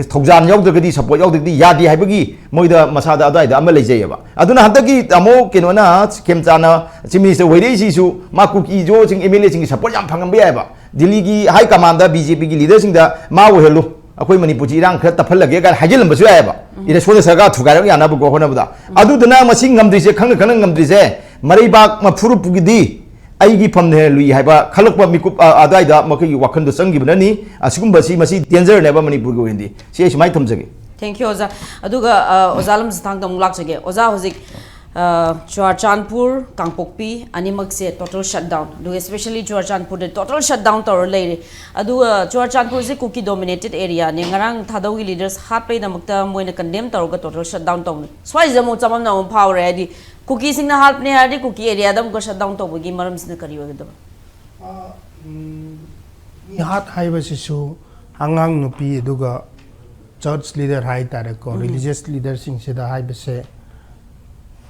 ꯊꯧꯖꯥꯟ ꯌꯥꯎꯗ꯭ꯔꯒꯗꯤ, ꯁꯄꯣꯔꯠ ꯌꯥꯎꯗ꯭ꯔꯒꯗꯤ ꯌꯥꯗꯦ ꯍꯥꯏꯕꯒꯤ ꯃꯣꯏꯗ ꯃꯁꯥꯗ ꯑꯗꯨꯋꯥꯏꯗ ꯑꯃ ꯂꯩꯖꯩꯌꯦꯕ꯫ ꯑꯗꯨꯅ ꯍꯟꯗꯛꯀꯤ ꯇꯥꯃꯣ ꯀꯩꯅꯣꯅ, ꯈꯦꯝꯆꯥꯅ ꯆꯤꯐ ꯃꯤꯅꯤꯁꯇꯔ ꯑꯣꯏꯔꯛꯏꯁꯤꯁꯨ ꯃꯥ ꯀꯨꯀꯤ ꯖꯣꯁꯤꯡ ꯑꯦꯝ ꯑꯦꯜ ꯑꯦꯁꯤꯡꯒꯤ ꯁꯄꯣꯔꯠ ꯌꯥꯝ ꯐꯪꯉꯝꯕ ꯌꯥꯏꯌꯦꯕ꯫ ꯗꯤꯜꯂꯤꯒꯤ ꯍꯥꯏ ꯀꯃꯥꯟꯗ ꯕꯤ ꯖꯦ ꯄꯤꯒꯤ ꯂꯤꯗꯔꯁꯤꯡꯗ ꯃꯥ ꯑꯣꯏꯍꯜꯂꯨ, ꯑꯩꯈꯣꯏ ꯃꯅꯤꯄꯨꯔꯁꯤ ꯏꯔꯥꯡ ꯈꯔ ꯇꯞꯍꯜꯂꯒꯦ ꯀꯥꯏꯅ ꯍꯥꯏꯖꯤꯜꯂꯝꯕꯁꯨ ꯌꯥꯏꯌꯦꯕ꯫ ꯏꯔ-, ꯁꯣꯝꯗ ꯁꯔꯀꯥꯔ ꯊꯨꯒꯥꯏꯔꯛ ꯌꯥꯅꯕꯀꯣ ꯍꯣꯠꯅꯕꯗ꯫ ꯑꯗꯨꯗꯨꯅ ꯃꯁꯤ ꯉꯝꯗ꯭ꯔꯤꯁꯦ, ꯈꯪꯅ ꯈꯪꯅ ꯉꯝꯗ꯭ꯔꯤꯁꯦ, ꯃꯔꯩꯕꯥꯛ ꯃꯐꯨꯔꯨꯞꯄꯨꯒꯤꯗꯤ ꯑꯩꯒꯤ ꯐꯝꯅ ꯍꯦꯟꯅ ꯂꯨꯏ ꯍꯥꯏꯕ ꯈꯜꯂꯛꯄ ꯃꯤꯀꯨꯞ, ꯑ, ꯑꯗꯨꯋꯥꯏꯗ ꯃꯈꯣꯏꯒꯤ ꯋꯥꯈꯜꯗꯣ ꯆꯪꯈꯤꯕꯅꯅꯤ꯫ ꯑꯁꯤꯒꯨꯝꯕꯁꯤ, ꯃꯁꯤ ꯗꯦꯟꯖꯔꯅꯦꯕ ꯃꯅꯤꯄꯨꯔꯒꯤ ꯑꯣꯏꯅꯗꯤ꯫ ꯁꯤ ꯑꯩ ꯁꯨꯃꯥꯏꯅ ꯊꯝꯖꯒꯦ꯫ Thank you, ꯑꯣꯖꯥ꯫ ꯑꯗꯨꯒ, ꯑ, ꯑꯣꯖꯥ ꯂꯝꯖꯤꯊꯥꯡꯗ ꯑꯃꯨꯛ ꯂꯥꯛꯆꯒꯦ꯫ ꯑꯣꯖꯥ, ꯍꯧꯖꯤꯛ, ꯑ, ꯆꯨꯔꯥꯆꯥꯟꯄꯨꯔ, ꯀꯥꯡꯄꯣꯛꯄꯤ ꯑꯅꯤꯃꯛꯁꯦ total shutdown, ꯑꯗꯨꯒ especially ꯆꯨꯔꯥꯆꯥꯟꯄꯨꯔꯗ total shutdown ꯇꯧꯔ ꯂꯩꯔꯦ꯫ ꯑꯗꯨꯒ ꯆꯨꯔꯥꯆꯥꯟꯄꯨꯔꯁꯦ ꯀꯨꯀꯤ dominated areaꯅꯦ꯫ ꯉꯔꯥꯡ ꯊꯥꯗꯧꯒꯤ leaders ꯍꯥꯠꯄꯩꯗꯃꯛꯇ ꯃꯣꯏꯅ condemn ꯇꯧꯔꯒ total shutdown ꯇꯧꯕꯅꯤ꯫ ꯁ꯭ꯋꯥꯏꯁꯤꯗ ꯑꯃꯨꯛ ꯆꯃꯝꯅꯕ ꯑꯃ ꯐꯥꯎꯔꯦ, ꯍꯥꯏꯗꯤ ꯀꯨꯀꯤꯁꯤꯡꯅ ꯍꯥꯠꯄꯅꯦ ꯍꯥꯏꯔꯗꯤ ꯀꯨꯀꯤ areaꯗ ꯑꯃꯨꯛꯀ shutdown ꯇꯧꯕꯒꯤ ꯃꯔꯝꯁꯤꯅ ꯀꯔꯤ ꯑꯣꯏꯒꯗꯕ? ꯃꯤ ꯍꯥꯠ ꯍꯥꯏꯕꯁꯤꯁꯨ ꯑꯉꯥꯡ ꯅꯨꯄꯤ ꯑꯗꯨꯒ church leader ꯍꯥꯏ ꯇꯥꯔꯦꯀꯣ, religious leaderꯁꯤꯡꯁꯤꯗ ꯍꯥꯏꯕꯁꯦ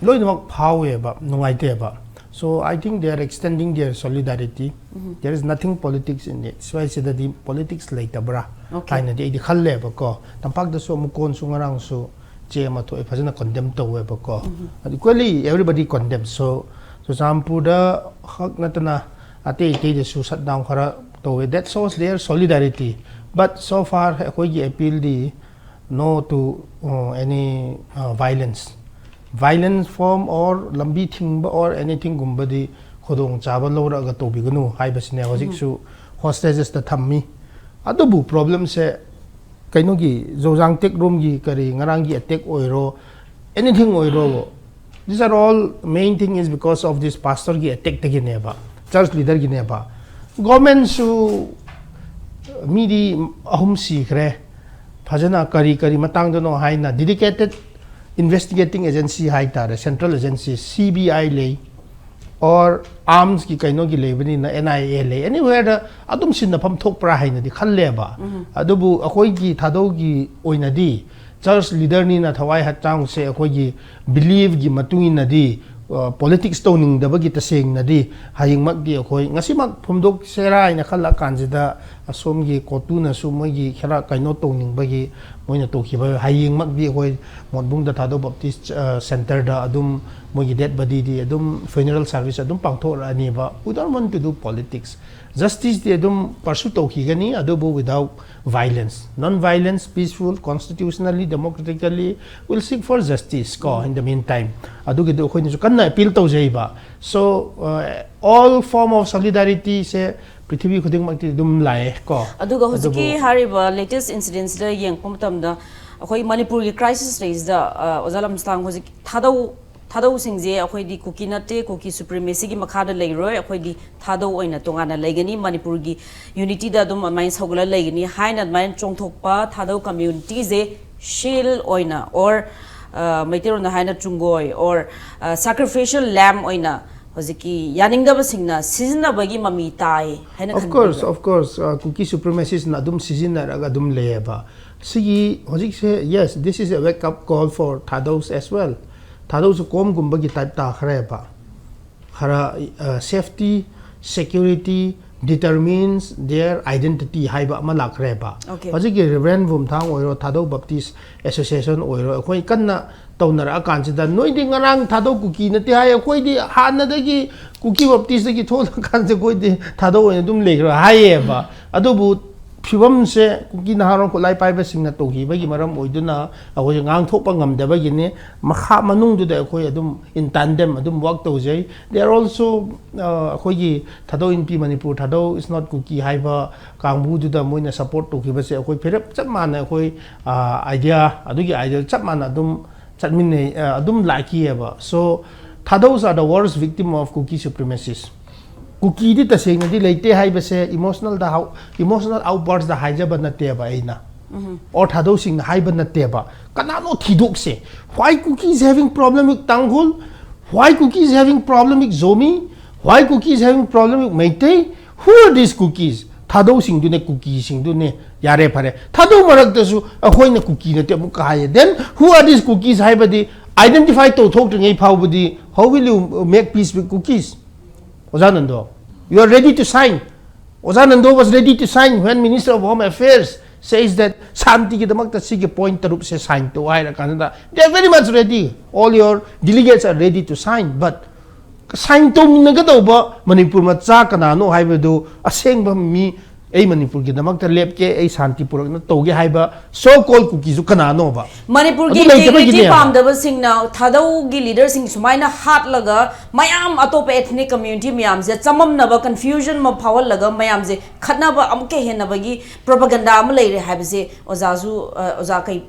ꯂꯣꯏꯅꯃꯛ ꯐꯥꯎꯋꯦꯕ, ꯅꯨꯡꯉꯥꯏꯇꯦꯕ꯫ So I think they are extending their solidarity. There is nothing politics in it. ꯁ꯭ꯋꯥꯏꯁꯤꯗꯗꯤ politics ꯂꯩꯇꯕ꯭ꯔꯥ Okay. ꯍꯥꯏꯅꯗꯤ ꯑꯩꯗꯤ ꯈꯜꯂꯦꯕꯀꯣ꯫ ꯇꯝꯄꯥꯛꯇꯁꯨ ꯑꯃꯨꯛ ꯀꯣꯟꯁꯨ ꯉꯔꯥꯡꯁꯨ ꯆꯦ ꯑꯃ ꯊꯣꯛꯑꯦ, ꯐꯖꯅ condemn ꯇꯧꯋꯦꯕꯀꯣ꯫ ꯑꯗꯨ equally everybody condemn. So ꯆꯨꯔꯆꯥꯟꯄꯨꯔꯗ ꯈꯛ ꯅꯠꯇꯅ ꯑꯇꯩ ꯑꯇꯩꯗꯁꯨ shutdown ꯈꯔ ꯇꯧꯋꯦ꯫ That shows their solidarity. But so far ꯑꯩꯈꯣꯏꯒꯤ appealꯗꯤ no to, uh, any, uh, violence. violence form or ꯂꯝꯕꯤ ꯊꯤꯡꯕ or anythingꯒꯨꯝꯕꯗꯤ ꯈꯨꯗꯣꯡꯆꯥꯕ ꯂꯧꯔꯛꯑꯒ ꯇꯧꯕꯤꯒꯅꯨ ꯍꯥꯏꯕꯁꯤꯅꯦ ꯍꯧꯖꯤꯛꯁꯨ hostagesꯇ ꯊꯝꯃꯤ꯫ ꯑꯗꯨꯕꯨ problemꯁꯦ ꯀꯩꯅꯣꯒꯤ ꯖꯣꯖꯥꯡ ꯇꯦꯛ ꯔꯣꯝꯒꯤ ꯀꯔꯤ ꯉꯔꯥꯡꯒꯤ attack ꯑꯣꯏꯔꯣ, anything ꯑꯣꯏꯔꯣ, these are all main thing is because of this pastorꯒꯤ attackꯇꯒꯤꯅꯦꯕ, church leaderꯒꯤꯅꯦꯕ꯫ Governmentꯁꯨ ꯃꯤꯗꯤ ꯑꯍꯨꯝ ꯁꯤꯈ꯭ꯔꯦ꯫ ꯐꯖꯅ ꯀꯔꯤ ꯀꯔꯤ ꯃꯇꯥꯡꯗꯅꯣ ꯍꯥꯏꯅ dedicated investigating agency ꯍꯥꯏꯇꯥꯔꯦ, central agency, C B I ꯂꯩ, or armsꯀꯤ ꯀꯩꯅꯣꯒꯤ ꯂꯩꯕꯅꯤꯅ N I A ꯂꯩ, anywhereꯗ ꯑꯗꯨꯝ ꯁꯤꯟꯅꯐꯝ ꯊꯣꯛꯄ꯭ꯔꯥ ꯍꯥꯏꯅꯗꯤ ꯈꯜꯂꯦꯕ꯫ ꯑꯗꯨꯕꯨ ꯑꯩꯈꯣꯏꯒꯤ ꯊꯥꯗꯧꯒꯤ ꯑꯣꯏꯅꯗꯤ church leaderꯅꯤꯅ ꯊꯋꯥꯏ ꯍꯛꯆꯥꯡꯁꯦ ꯑꯩꯈꯣꯏꯒꯤ beliefꯀꯤ ꯃꯇꯨꯡ ꯏꯟꯅꯗꯤ, ꯑ, politics ꯇꯧꯅꯤꯡꯗꯕꯒꯤ ꯇꯁꯦꯡꯅꯗꯤ ꯍꯌꯦꯡꯃꯛꯇꯤ ꯑꯩꯈꯣꯏ ꯉꯁꯤꯃꯛ ꯐꯣꯡꯗꯣꯛꯁꯦꯔꯥ ꯍꯥꯏꯅ ꯈꯜꯂꯛ ꯀꯥꯟꯁꯤꯗ ꯑꯁꯣꯝꯒꯤ ꯀꯣꯇꯨꯅꯁꯨ ꯃꯣꯏꯒꯤ ꯈꯔ ꯀꯩꯅꯣ ꯇꯧꯅꯤꯡꯕꯒꯤ ꯃꯣꯏꯅ ꯇꯧꯈꯤꯕ ꯍꯌꯦꯡꯃꯛꯇꯤ ꯑꯩꯈꯣꯏ ꯃꯣꯠꯕꯨꯡꯗ ꯊꯥꯗꯧ Baptist, ꯑ, centreꯗ ꯑꯗꯨꯝ ꯃꯣꯏꯒꯤ dead bodyꯗꯤ ꯑꯗꯨꯝ funeral service ꯑꯗꯨꯝ ꯄꯥꯡꯊꯣꯛꯂꯛꯑꯅꯦꯕ꯫ We don't want to do politics. Justiceꯗꯤ ꯑꯗꯨꯝ pursue ꯇꯧꯈꯤꯒꯅꯤ, ꯑꯗꯨꯕꯨ without violence, non violence, peaceful, constitutionally, democratically, will seek for justice ꯀꯣ, in the meantime꯫ ꯑꯗꯨꯒꯤꯗꯣ ꯑꯩꯈꯣꯏꯅꯁꯨ ꯀꯟꯅ appeal ꯇꯧꯖꯩꯕ꯫ So, uh, all form of solidarityꯁꯦ ꯄ꯭ꯔꯤꯊꯤꯕꯤ ꯈꯨꯗꯤꯡꯃꯛꯇꯤ ꯑꯗꯨꯝ ꯂꯥꯛꯑꯦ ꯀꯣ꯫ ꯑꯗꯨꯒ ꯍꯧꯖꯤꯛꯀꯤ ꯑꯗꯨꯕꯨ ꯍꯥꯏꯔꯤꯕ latest incidentsꯗ ꯌꯦꯡꯉꯛꯄ ꯃꯇꯝꯗ ꯑꯩꯈꯣꯏ ꯃꯅꯤꯄꯨꯔꯒꯤ crisisꯂꯩꯁꯤꯗ, ꯑ, ꯑꯣꯖꯥ ꯂꯝꯁꯥꯡ, ꯍꯧꯖꯤꯛ ꯊꯥꯗꯧ ꯊꯥꯗꯧꯁꯤꯡꯁꯦ ꯑꯩꯈꯣꯏꯗꯤ ꯀꯨꯀꯤ ꯅꯠꯇꯦ, ꯀꯨꯀꯤ supremacyꯒꯤ ꯃꯈꯥꯗ ꯂꯩꯔꯣꯏ, ꯑꯩꯈꯣꯏꯗꯤ ꯊꯥꯗꯧ ꯑꯣꯏꯅ ꯇꯣꯉꯥꯟꯅ ꯂꯩꯒꯅꯤ, ꯃꯅꯤꯄꯨꯔꯒꯤ unityꯗ ꯑꯗꯨꯝ ꯑꯗꯨꯃꯥꯏꯅ ꯁꯧꯒꯠꯂ ꯂꯩꯒꯅꯤ ꯍꯥꯏꯅ ꯑꯗꯨꯃꯥꯏꯅ ꯆꯣꯡꯊꯣꯛꯄ ꯊꯥꯗꯧ communityꯁꯦ shield ꯑꯣꯏꯅ, or, ꯑ, ꯃꯩꯇꯩꯂꯣꯟꯗ ꯍꯥꯏꯅ ꯆꯨꯡꯒꯣꯏ, or, ꯑ, sacrificial lamb ꯑꯣꯏꯅ ꯍꯧꯖꯤꯛꯀꯤ ꯌꯥꯅꯤꯡꯗꯕꯁꯤꯡꯅ ꯁꯤꯖꯤꯟꯅꯕꯒꯤ ꯃꯃꯤ ꯇꯥꯏ ꯍꯥꯏꯅ Of course, ꯈꯟꯕꯤꯕ꯭ꯔꯥ? Of course, uh, ꯀꯨꯀꯤ supremacistꯅ ꯑꯗꯨꯝ ꯁꯤꯖꯤꯟꯅꯔꯒ ꯑꯗꯨꯝ ꯂꯩꯌꯦꯕ꯫ ꯁꯤꯒꯤ ꯍꯧꯖꯤꯛꯁꯦ, yes, this is a wake up call for Thados as well. ꯊꯥꯗꯧꯁꯨ ꯀꯣꯝꯒꯨꯝꯕꯒꯤ type ꯇꯥꯈ꯭ꯔꯦꯕ꯫ ꯈꯔ, uh, safety, security determines their identity ꯍꯥꯏꯕ ꯑꯃ ꯂꯥꯛꯈ꯭ꯔꯦꯕ꯫ Okay. ꯍꯧꯖꯤꯛꯀꯤ Reverend ꯕꯨꯝꯊꯥꯡ ꯑꯣꯏꯔꯣ, ꯊꯥꯗꯧ Baptist Association ꯑꯣꯏꯔꯣ, ꯑꯩꯈꯣꯏ ꯀꯟꯅ ꯇꯧꯅꯔꯛꯑꯀꯥꯟꯁꯤꯗ ꯅꯣꯏꯗꯤ ꯉꯔꯥꯡ ꯊꯥꯗꯧ ꯀꯨꯀꯤ ꯅꯠꯇꯦ ꯍꯥꯏ, ꯑꯩꯈꯣꯏꯗꯤ ꯍꯥꯟꯅꯗꯒꯤ ꯀꯨꯀꯤ Baptistꯇꯒꯤ ꯊꯣꯛꯂꯀꯥꯟꯁꯤꯗ ꯑꯩꯈꯣꯏꯗꯤ ꯊꯥꯗꯧ ꯑꯣꯏꯅ ꯑꯗꯨꯝ ꯂꯩꯈ꯭ꯔꯣ ꯍꯥꯏꯌꯦꯕ꯫ ꯑꯗꯨꯕꯨ ꯐꯤꯕꯝꯁꯦ ꯀꯨꯀꯤ ꯅꯍꯥꯔꯣꯜ ꯈꯨꯠꯂꯥꯏ ꯄꯥꯏꯕꯁꯤꯡꯅ ꯇꯧꯈꯤꯕꯒꯤ ꯃꯔꯝ ꯑꯣꯏꯗꯨꯅ ꯑꯩꯈꯣꯏꯁꯦ ꯉꯥꯡꯊꯣꯛꯄ ꯉꯝꯗꯕꯒꯤꯅꯤ꯫ ꯃꯈꯥ ꯃꯅꯨꯡꯗꯨꯗ ꯑꯩꯈꯣꯏ ꯑꯗꯨꯝ in tandem ꯑꯗꯨꯝ work ꯇꯧꯖꯩ꯫ They are also ꯑꯩꯈꯣꯏꯒꯤ ꯊꯥꯗꯧ ꯏꯟꯄꯤ ꯃꯅꯤꯄꯨꯔ ꯊꯥꯗꯧ is not ꯀꯨꯀꯤ ꯍꯥꯏꯕ ꯀꯥꯡꯕꯨꯗꯨꯗ ꯃꯣꯏꯅ support ꯇꯧꯈꯤꯕꯁꯦ ꯑꯩꯈꯣꯏ ꯐꯤꯔꯦꯞ ꯆꯞ ꯃꯥꯟꯅ ꯑꯩꯈꯣꯏ idea ꯑꯗꯨꯒꯤ idea ꯆꯞ ꯃꯥꯟꯅ ꯑꯗꯨꯝ ꯆꯠꯃꯤꯟꯅꯩ꯫ ꯑꯗꯨꯝ ꯂꯥꯛꯈꯤꯑꯕ꯫ So Thadows are the worst victim of Kuki supremacists꯫ ꯀꯨꯀꯤꯗꯤ ꯇꯁꯦꯡꯅꯗꯤ ꯂꯩꯇꯦ ꯍꯥꯏꯕꯁꯦ emotional ꯗ emotional outburst ꯗ ꯍꯥꯏꯖꯕ ꯅꯠꯇꯦꯕ ꯑꯩꯅ꯫ Or ꯊꯥꯗꯧꯁꯤꯡꯅ ꯍꯥꯏꯕ ꯅꯠꯇꯦꯕ꯫ ꯀꯅꯥꯅꯣ ꯊꯤꯗꯣꯛꯁꯦ꯫ Why Kuki is having problem with Tangkhul? Why Kuki is having problem with Zomi? Why Kuki is having problem with Meitei? Who are these Kukis? ꯊꯥꯗꯧꯁꯤꯡꯗꯨꯅꯦ, ꯀꯨꯀꯤꯁꯤꯡꯗꯨꯅꯦ꯫ ꯌꯥꯔꯦ, ꯐꯔꯦ꯫ ꯊꯥꯗꯧ ꯃꯔꯛꯇꯁꯨ ꯑꯩꯈꯣꯏꯅ ꯀꯨꯀꯤ ꯅꯠꯇꯦ ꯑꯃꯨꯛꯀ ꯍꯥꯏꯌꯦ꯫ Then who are these Kukis ꯍꯥꯏꯕꯗꯤ identify ꯇꯧꯊꯣꯛꯇ꯭ꯔꯤꯉꯩ ꯐꯥꯎꯕꯗꯤ how will you make peace with Kukis? ꯑꯣꯖꯥ Nando, you are ready to sign. ꯑꯣꯖꯥ Nando was ready to sign when Minister of Home Affairs says that ꯁꯥꯟꯇꯤꯒꯤꯗꯃꯛꯇ ꯁꯤꯒꯤ point ꯇꯔꯨꯛꯁꯦ sign ꯇꯧ ꯍꯥꯏꯔ ꯀꯥꯟꯗ they are very much ready. All your delegates are ready to sign. But sign ꯇꯧꯃꯤꯟꯅꯒꯗꯧꯕ Manipur ꯃꯆꯥ ꯀꯅꯥꯅꯣ ꯍꯥꯏꯕꯗꯨ, ꯑꯁꯦꯡꯕ ꯃꯤ, "ꯑꯩ ꯃꯅꯤꯄꯨꯔꯒꯤꯗꯃꯛꯇ ꯂꯦꯞꯀꯦ, ꯑꯩ ꯁꯥꯟꯇꯤ ꯄꯨꯔꯛꯅ ꯇꯧꯒꯦ" ꯍꯥꯏꯕ so called ꯀꯨꯀꯤꯁꯨ ꯀꯅꯥꯅꯣꯕ? ꯃꯅꯤꯄꯨꯔꯒꯤ ꯑꯗꯨ ꯂꯩꯇꯕꯒꯤꯅꯦ꯫ Integrity ꯄꯥꯝꯗꯕꯁꯤꯡꯅ ꯊꯥꯗꯧꯒꯤ leaderꯁꯤꯡ ꯁꯨꯃꯥꯏꯅ ꯍꯥꯠꯂꯒ ꯃꯌꯥꯝ ꯑꯇꯣꯞꯄ ethnic community ꯃꯌꯥꯝꯁꯦ ꯆꯃꯝꯅꯕ, confusion ꯑꯃ ꯐꯥꯎꯍꯜꯂꯒ ꯃꯌꯥꯝꯁꯦ ꯈꯠꯅꯕ ꯑꯃꯨꯛꯀ ꯍꯦꯟꯅꯕꯒꯤ propaganda ꯑꯃ ꯂꯩꯔꯦ ꯍꯥꯏꯕꯁꯦ ꯑꯣꯖꯥꯁꯨ, ꯑ, ꯑꯣꯖꯥ ꯀꯩ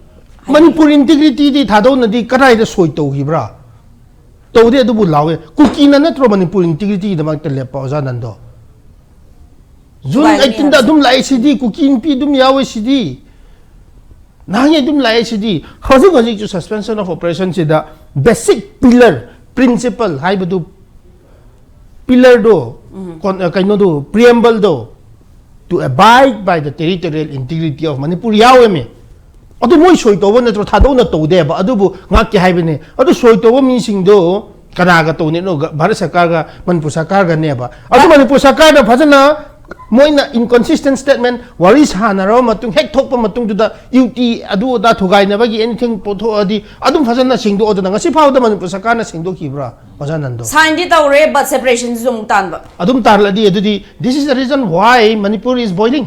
ꯍꯥꯏꯅꯤꯡꯉꯤ? ꯃꯅꯤꯄꯨꯔ integrityꯗꯤ ꯊꯥꯗꯧꯅꯗꯤ ꯀꯗꯥꯏꯗ ꯁꯣꯏ ꯇꯧꯈꯤꯕ꯭ꯔꯥ? ꯇꯧꯗꯦ꯫ ꯑꯗꯨꯕꯨ ꯂꯥꯎꯋꯦ꯫ ꯀꯨꯀꯤꯅ ꯅꯠꯇ꯭ꯔꯣ ꯃꯅꯤꯄꯨꯔ integrityꯒꯤꯗꯃꯛꯇ ꯂꯦꯞꯄ, ꯑꯣꯖꯥ ꯅꯟꯗꯣ? June ꯊꯨꯒꯥꯏꯒꯅꯤ eighteenꯗ ꯍꯥꯏꯕꯁꯦ꯫ ꯑꯗꯨꯝ ꯂꯥꯛꯏꯁꯤꯗꯤ, ꯀꯨꯀꯤ ꯅꯨꯄꯤ ꯑꯗꯨꯝ ꯌꯥꯎꯋꯦ ꯁꯤꯗꯤ꯫ ꯅꯍꯥꯟꯒꯩ ꯑꯗꯨꯝ ꯂꯥꯛꯑꯦ ꯁꯤꯗꯤ꯫ ꯍꯧꯖꯤꯛ ꯍꯧꯖꯤꯛꯁꯨ suspension of operationꯁꯤꯗ basic pillar, principle ꯍꯥꯏꯕꯗꯨ, pillarꯗꯣ, ꯀꯣꯟ-, ꯑ, ꯀꯩꯅꯣꯗꯣ, preambleꯗꯣ, "To abide by the territorial integrity of Manipur" ꯌꯥꯎꯋꯦꯃꯤ꯫ ꯑꯗꯨ ꯃꯣꯏ ꯁꯣꯏ ꯇꯧꯕ ꯅꯠꯇ꯭ꯔꯣ? ꯊꯥꯗꯧꯅ ꯇꯧꯗꯦꯕ꯫ ꯑꯗꯨꯕꯨ ꯉꯥꯛꯀꯦ ꯍꯥꯏꯕꯅꯦ꯫ ꯑꯗꯨ ꯁꯣꯏ ꯇꯧꯕ ꯃꯤꯁꯤꯡꯗꯣ ꯀꯅꯥꯒ ꯇꯧꯅꯤꯅꯣ? ꯚꯥꯔꯠ ꯁꯔꯀꯥꯔꯒ ꯃꯅꯤꯄꯨꯔ ꯁꯔꯀꯥꯔꯒꯅꯦꯕ꯫ ꯑꯗꯨ ꯃꯅꯤꯄꯨꯔ ꯁꯔꯀꯥꯔꯅ ꯐꯖꯅ ꯃꯣꯏꯅ inconsistent statement, ꯋꯥꯔꯤ ꯁꯥꯟꯅꯔꯕ ꯃꯇꯨꯡ, ꯍꯦꯛ ꯊꯣꯛꯄ ꯃꯇꯨꯡꯗꯨꯗ ꯌꯨ ꯇꯤ ꯑꯗꯨ ꯑꯗꯥ ꯊꯨꯒꯥꯏꯅꯕꯒꯤ anything ꯄꯨꯊꯣꯛꯑꯗꯤ ꯑꯗꯨꯝ ꯐꯖꯅ ꯁꯦꯡꯗꯣꯛꯑꯣꯗꯅ꯫ ꯉꯁꯤ ꯐꯥꯎꯗ ꯃꯅꯤꯄꯨꯔ ꯁꯔꯀꯥꯔꯅ ꯁꯦꯡꯗꯣꯛꯈꯤꯕ꯭ꯔꯥ, ꯑꯣꯖꯥ ꯅꯟꯗꯣ? Signꯗꯤ ꯇꯧꯔꯦ, but separationꯁꯤꯁꯨ ꯑꯃꯨꯛ ꯇꯥꯟꯕ꯫ ꯑꯗꯨꯝ ꯇꯥꯔꯂꯗꯤ ꯑꯗꯨꯗꯤ this is the reason why Manipur is boiling.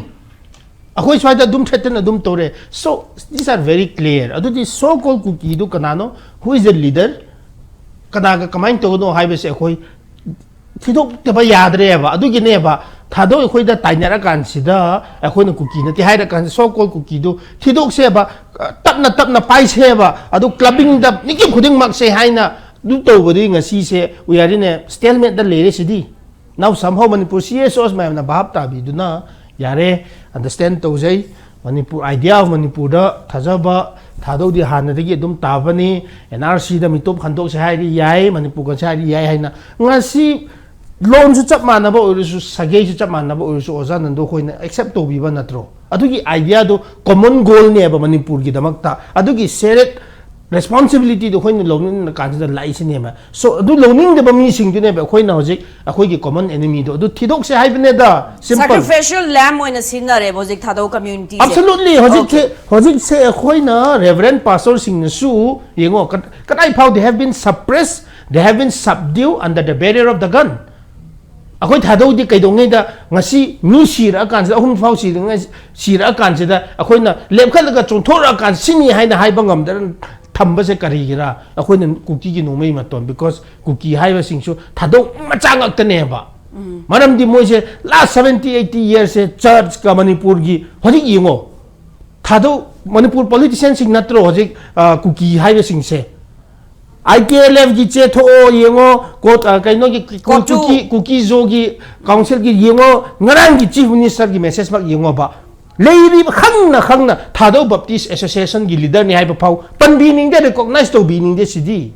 ꯑꯩꯈꯣꯏ ꯁ꯭ꯋꯥꯏꯗ ꯑꯗꯨꯝ threaten ꯑꯗꯨꯝ ꯇꯧꯔꯦ꯫ So these are very clear. ꯑꯗꯨꯗꯤ so called ꯀꯨꯀꯤꯗꯨ ꯀꯅꯥꯅꯣ? Who is the leader? ꯀꯅꯥꯒ ꯀꯃꯥꯏꯅ ꯇꯧꯒꯅꯣ ꯍꯥꯏꯕꯁꯦ ꯑꯩꯈꯣꯏ ꯊꯤꯗꯣꯛꯇꯕ ꯌꯥꯗ꯭ꯔꯦꯕ꯫ ꯑꯗꯨꯒꯤꯅꯦꯕ ꯊꯥꯗꯧ ꯑꯩꯈꯣꯏꯗ ꯇꯥꯏꯅꯔꯀꯥꯟꯁꯤꯗ ꯑꯩꯈꯣꯏꯅ ꯀꯨꯀꯤ ꯅꯠꯇꯦ ꯍꯥꯏꯔꯀꯥꯟꯁꯤꯗ so called ꯀꯨꯀꯤꯗꯨ ꯊꯤꯗꯣꯛꯁꯦꯕ, ꯇꯞꯅ ꯇꯞꯅ ꯄꯥꯏꯁꯦꯕ꯫ ꯑꯗꯨ clubbingꯗ ꯃꯤꯀꯨꯞ ꯈꯨꯗꯤꯡꯃꯛꯁꯦ ꯍꯥꯏꯅ ꯑꯗꯨ ꯇꯧꯕꯗꯤ ꯉꯁꯤꯁꯦ we are in a stalemateꯗ ꯂꯩꯔꯦ ꯁꯤꯗꯤ꯫ Now somehow ꯃꯅꯤꯄꯨꯔ CSOs ꯃꯌꯥꯝꯅ ꯚꯥꯞ ꯇꯥꯕꯤꯗꯨꯅ ꯌꯥꯔꯦ, understand ꯇꯧꯖꯩ꯫ ꯃꯅꯤꯄꯨꯔ, idea of ꯃꯅꯤꯄꯨꯔꯗ ꯊꯥꯖꯕ ꯊꯥꯗꯧꯗꯤ ꯍꯥꯟꯅꯗꯒꯤ ꯑꯗꯨꯝ ꯇꯥꯕꯅꯤ꯫ NRCꯗ ꯃꯤꯇꯣꯞ ꯈꯟꯗꯣꯛꯁꯦ ꯍꯥꯏꯔꯤ ꯌꯥꯏ, ꯃꯅꯤꯄꯨꯔ ꯀꯟꯁꯦ ꯍꯥꯏꯔꯤ ꯌꯥꯏ ꯍꯥꯏꯅ ꯉꯁꯤ ꯂꯣꯟꯁꯨ ꯆꯞ ꯃꯥꯟꯅꯕ ꯑꯣꯏꯔꯁꯨ, ꯁꯥꯒꯩꯁꯨ ꯆꯞ ꯃꯥꯟꯅꯕ ꯑꯣꯏꯔꯁꯨ, ꯑꯣꯖꯥ ꯅꯟꯗꯨ ꯑꯩꯈꯣꯏꯅ accept ꯇꯧꯕꯤꯕ ꯅꯠꯇ꯭ꯔꯣ? ꯑꯗꯨꯒꯤ ideaꯗꯣ common goalꯅꯦꯕ ꯃꯅꯤꯄꯨꯔꯒꯤꯗꯃꯛꯇ꯫ ꯑꯗꯨꯒꯤ shared responsibilityꯗꯣ ꯑꯩꯈꯣꯏꯅ ꯂꯧꯅꯤꯡꯉ ꯀꯥꯟꯁꯤꯗ ꯂꯥꯛꯏꯁꯤꯅꯦꯕ꯫ So ꯑꯗꯨ ꯂꯧꯅꯤꯡꯗꯕ ꯃꯤꯁꯤꯡꯗꯨꯅꯦꯕ ꯑꯩꯈꯣꯏꯅ ꯍꯧꯖꯤꯛ ꯑꯩꯈꯣꯏꯒꯤ common enemyꯗꯣ ꯑꯗꯨ ꯊꯤꯗꯣꯛꯁꯦ ꯍꯥꯏꯕꯅꯦꯗ꯫ Simple. Sacrificial lamb ꯑꯣꯏꯅ ꯁꯤꯖꯤꯟꯅꯔꯦꯕ ꯍꯧꯖꯤꯛ ꯊꯥꯗꯧ communityꯁꯦ꯫ Absolutely. ꯍꯧꯖꯤꯛꯁꯦ ꯍꯧꯖꯤꯛꯁꯦ ꯑꯩꯈꯣꯏꯅ Reverend Pastorꯁꯤꯡꯅꯁꯨ ꯌꯦꯡꯉꯣ, ꯀ- ꯀꯗꯥꯏ ꯐꯥꯎ they have been suppressed, they have been subdued under the barrier of the gun. ꯑꯩꯈꯣꯏ ꯊꯥꯗꯧꯗꯤ ꯀꯩꯗꯧꯉꯩꯗ ꯉꯁꯤ ꯃꯤ ꯁꯤꯔꯛꯑꯀꯥꯟꯁꯤꯗ, ꯑꯍꯨꯝ ꯐꯥꯎ ꯁꯤꯔꯛꯑꯀꯥꯟꯁꯤꯗ ꯑꯩꯈꯣꯏꯅ ꯂꯦꯞꯈꯠꯂꯒ ꯆꯣꯡꯊꯣꯔꯛꯑꯀꯥꯟ ꯁꯤꯅꯤ ꯍꯥꯏꯅ ꯍꯥꯏꯕ ꯉꯝꯗꯅ ꯊꯝꯕꯁꯦ ꯀꯔꯤꯒꯤꯔꯥ? ꯑꯩꯈꯣꯏꯅ ꯀꯨꯀꯤꯒꯤ ꯅꯣꯡꯃꯩ ꯃꯇꯣꯟ, because ꯀꯨꯀꯤ ꯍꯥꯏꯕꯁꯤꯡꯁꯨ ꯊꯥꯗꯧ ꯃꯆꯥ ꯉꯥꯛꯇꯅꯦꯕ꯫ ꯃꯔꯝꯗꯤ ꯃꯣꯏꯁꯦ last seventy eighty yearsꯁꯦ churchꯀ ꯃꯅꯤꯄꯨꯔꯒꯤ ꯍꯧꯖꯤꯛ ꯌꯦꯡꯉꯣ, ꯊꯥꯗꯧ ꯃꯅꯤꯄꯨꯔ politicianꯁꯤꯡ ꯅꯠꯇ꯭ꯔꯣ ꯍꯧꯖꯤꯛ ꯑ, ꯀꯨꯀꯤ ꯍꯥꯏꯕꯁꯤꯡꯁꯦ? IKLFꯀꯤ ꯆꯦ ꯊꯣꯛꯑꯣ ꯌꯦꯡꯉꯣ, ꯀꯣꯠ ꯑ, ꯀꯩꯅꯣꯒꯤ ꯀꯨ- ꯀꯣꯇꯨ꯫ ꯀꯨꯀꯤ ꯀꯨꯀꯤꯖꯣꯒꯤ councilꯒꯤ ꯌꯦꯡꯉꯣ, ꯉꯔꯥꯡꯒꯤ chief ministerꯒꯤ messageꯃꯛ ꯌꯦꯡꯉꯣꯕ꯫ ꯂꯩꯔꯤꯕ ꯈꯪꯅ ꯈꯪꯅ ꯊꯥꯗꯧ Baptist Associationꯒꯤ leaderꯅꯤ ꯍꯥꯏꯕ ꯐꯥꯎ ꯄꯟꯕꯤꯅꯤꯡꯗꯦ, recognize ꯇꯧꯕꯤꯅꯤꯡꯗꯦ CD.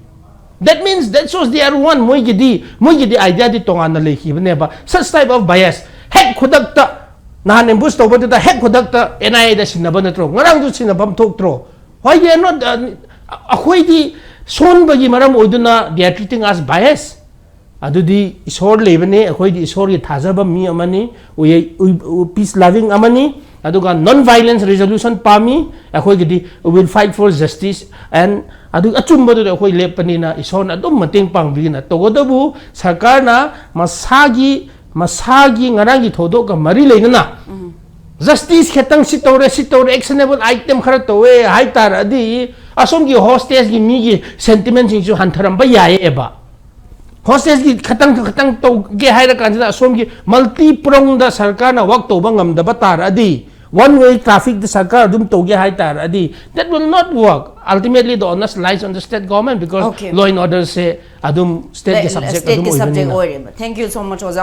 That means that shows they are one. ꯃꯣꯏꯒꯤꯗꯤ ꯃꯣꯏꯒꯤꯗꯤ ideaꯗꯤ ꯇꯣꯉꯥꯟꯅ ꯂꯩꯈꯤꯕꯅꯦꯕ꯫ Such type of bias ꯍꯦꯛ ꯈꯨꯗꯛꯇ ꯅꯍꯥꯟ ambush ꯇꯧꯕꯗꯨꯗ ꯍꯦꯛ ꯈꯨꯗꯛꯇ NIAꯗ ꯁꯤꯟꯅꯕ ꯅꯠꯇ꯭ꯔꯣ? ꯉꯔꯥꯡꯁꯨ ꯁꯤꯟꯅꯐꯝ ꯊꯣꯛꯇ꯭ꯔꯣ? Why they are not, uh, ꯑꯩꯈꯣꯏꯗꯤ ꯁꯣꯟꯕꯒꯤ ꯃꯔꯝ ꯑꯣꯏꯗꯨꯅ they are treating us bias. ꯑꯗꯨꯗꯤ ꯏꯁꯣꯔ ꯂꯩꯕꯅꯤ, ꯑꯩꯈꯣꯏꯗꯤ ꯏꯁꯣꯔꯒꯤ ꯊꯥꯖꯕ ꯃꯤ ꯑꯃꯅꯤ, peace loving ꯑꯃꯅꯤ, ꯑꯗꯨꯒ non violence resolution ꯄꯥꯝꯃꯤ꯫ ꯑꯩꯈꯣꯏꯒꯤꯗꯤ we will fight for justice and ꯑꯗꯨ ꯑꯆꯨꯝꯕꯗꯨꯗ ꯑꯩꯈꯣꯏ ꯂꯦꯞꯄꯅꯤꯅ ꯏꯁꯣꯔꯅ ꯑꯗꯨꯝ ꯃꯇꯦꯡ ꯄꯥꯡꯕꯤꯒꯅ꯫ ꯇꯧꯕꯇꯕꯨ ꯁꯔꯀꯥꯔꯅ ꯃꯁꯥꯒꯤ ꯃꯁꯥꯒꯤ ꯉꯔꯥꯡꯒꯤ ꯊꯧꯗꯣꯛꯀ ꯃꯔꯤ ꯂꯩꯅꯅ Justice ꯈꯤꯇꯪ ꯁꯤ ꯇꯧꯔꯦ, ꯁꯤ ꯇꯧꯔꯦ, actionable item ꯈꯔ ꯇꯧꯋꯦ ꯍꯥꯏꯇꯥꯔꯗꯤ ꯑꯁꯣꯝꯒꯤ hostageꯀꯤ ꯃꯤꯒꯤ sentimentꯁꯤꯡꯁꯨ ꯍꯟꯊꯔꯝꯕ ꯌꯥꯏꯌꯦꯕ꯫ Hostageꯀꯤ ꯈꯤꯇꯪ ꯈꯤꯇꯪ ꯇꯧꯒꯦ ꯍꯥꯏꯔ ꯀꯥꯟꯁꯤꯗ ꯑꯁꯣꯝꯒꯤ multi prongedꯗ ꯁꯔꯀꯥꯔꯅ work ꯇꯧꯕ ꯉꯝꯗꯕ ꯇꯥꯔꯗꯤ, one way trafficꯇ ꯁꯔꯀꯥꯔ ꯑꯗꯨꯝ ꯇꯧꯒꯦ ꯍꯥꯏ ꯇꯥꯔꯗꯤ, that will not work. Ultimately the onus lies on the state government because Okay. Law and orderꯁꯦ ꯑꯗꯨꯝ stateꯀꯤ subject ꯑꯗꯨꯝ Stateꯀꯤ subject ꯑꯣꯏꯕꯅꯤꯅ꯫ ꯑꯣꯏꯔꯦꯕ. Thank you so much, ꯑꯣꯖꯥ꯫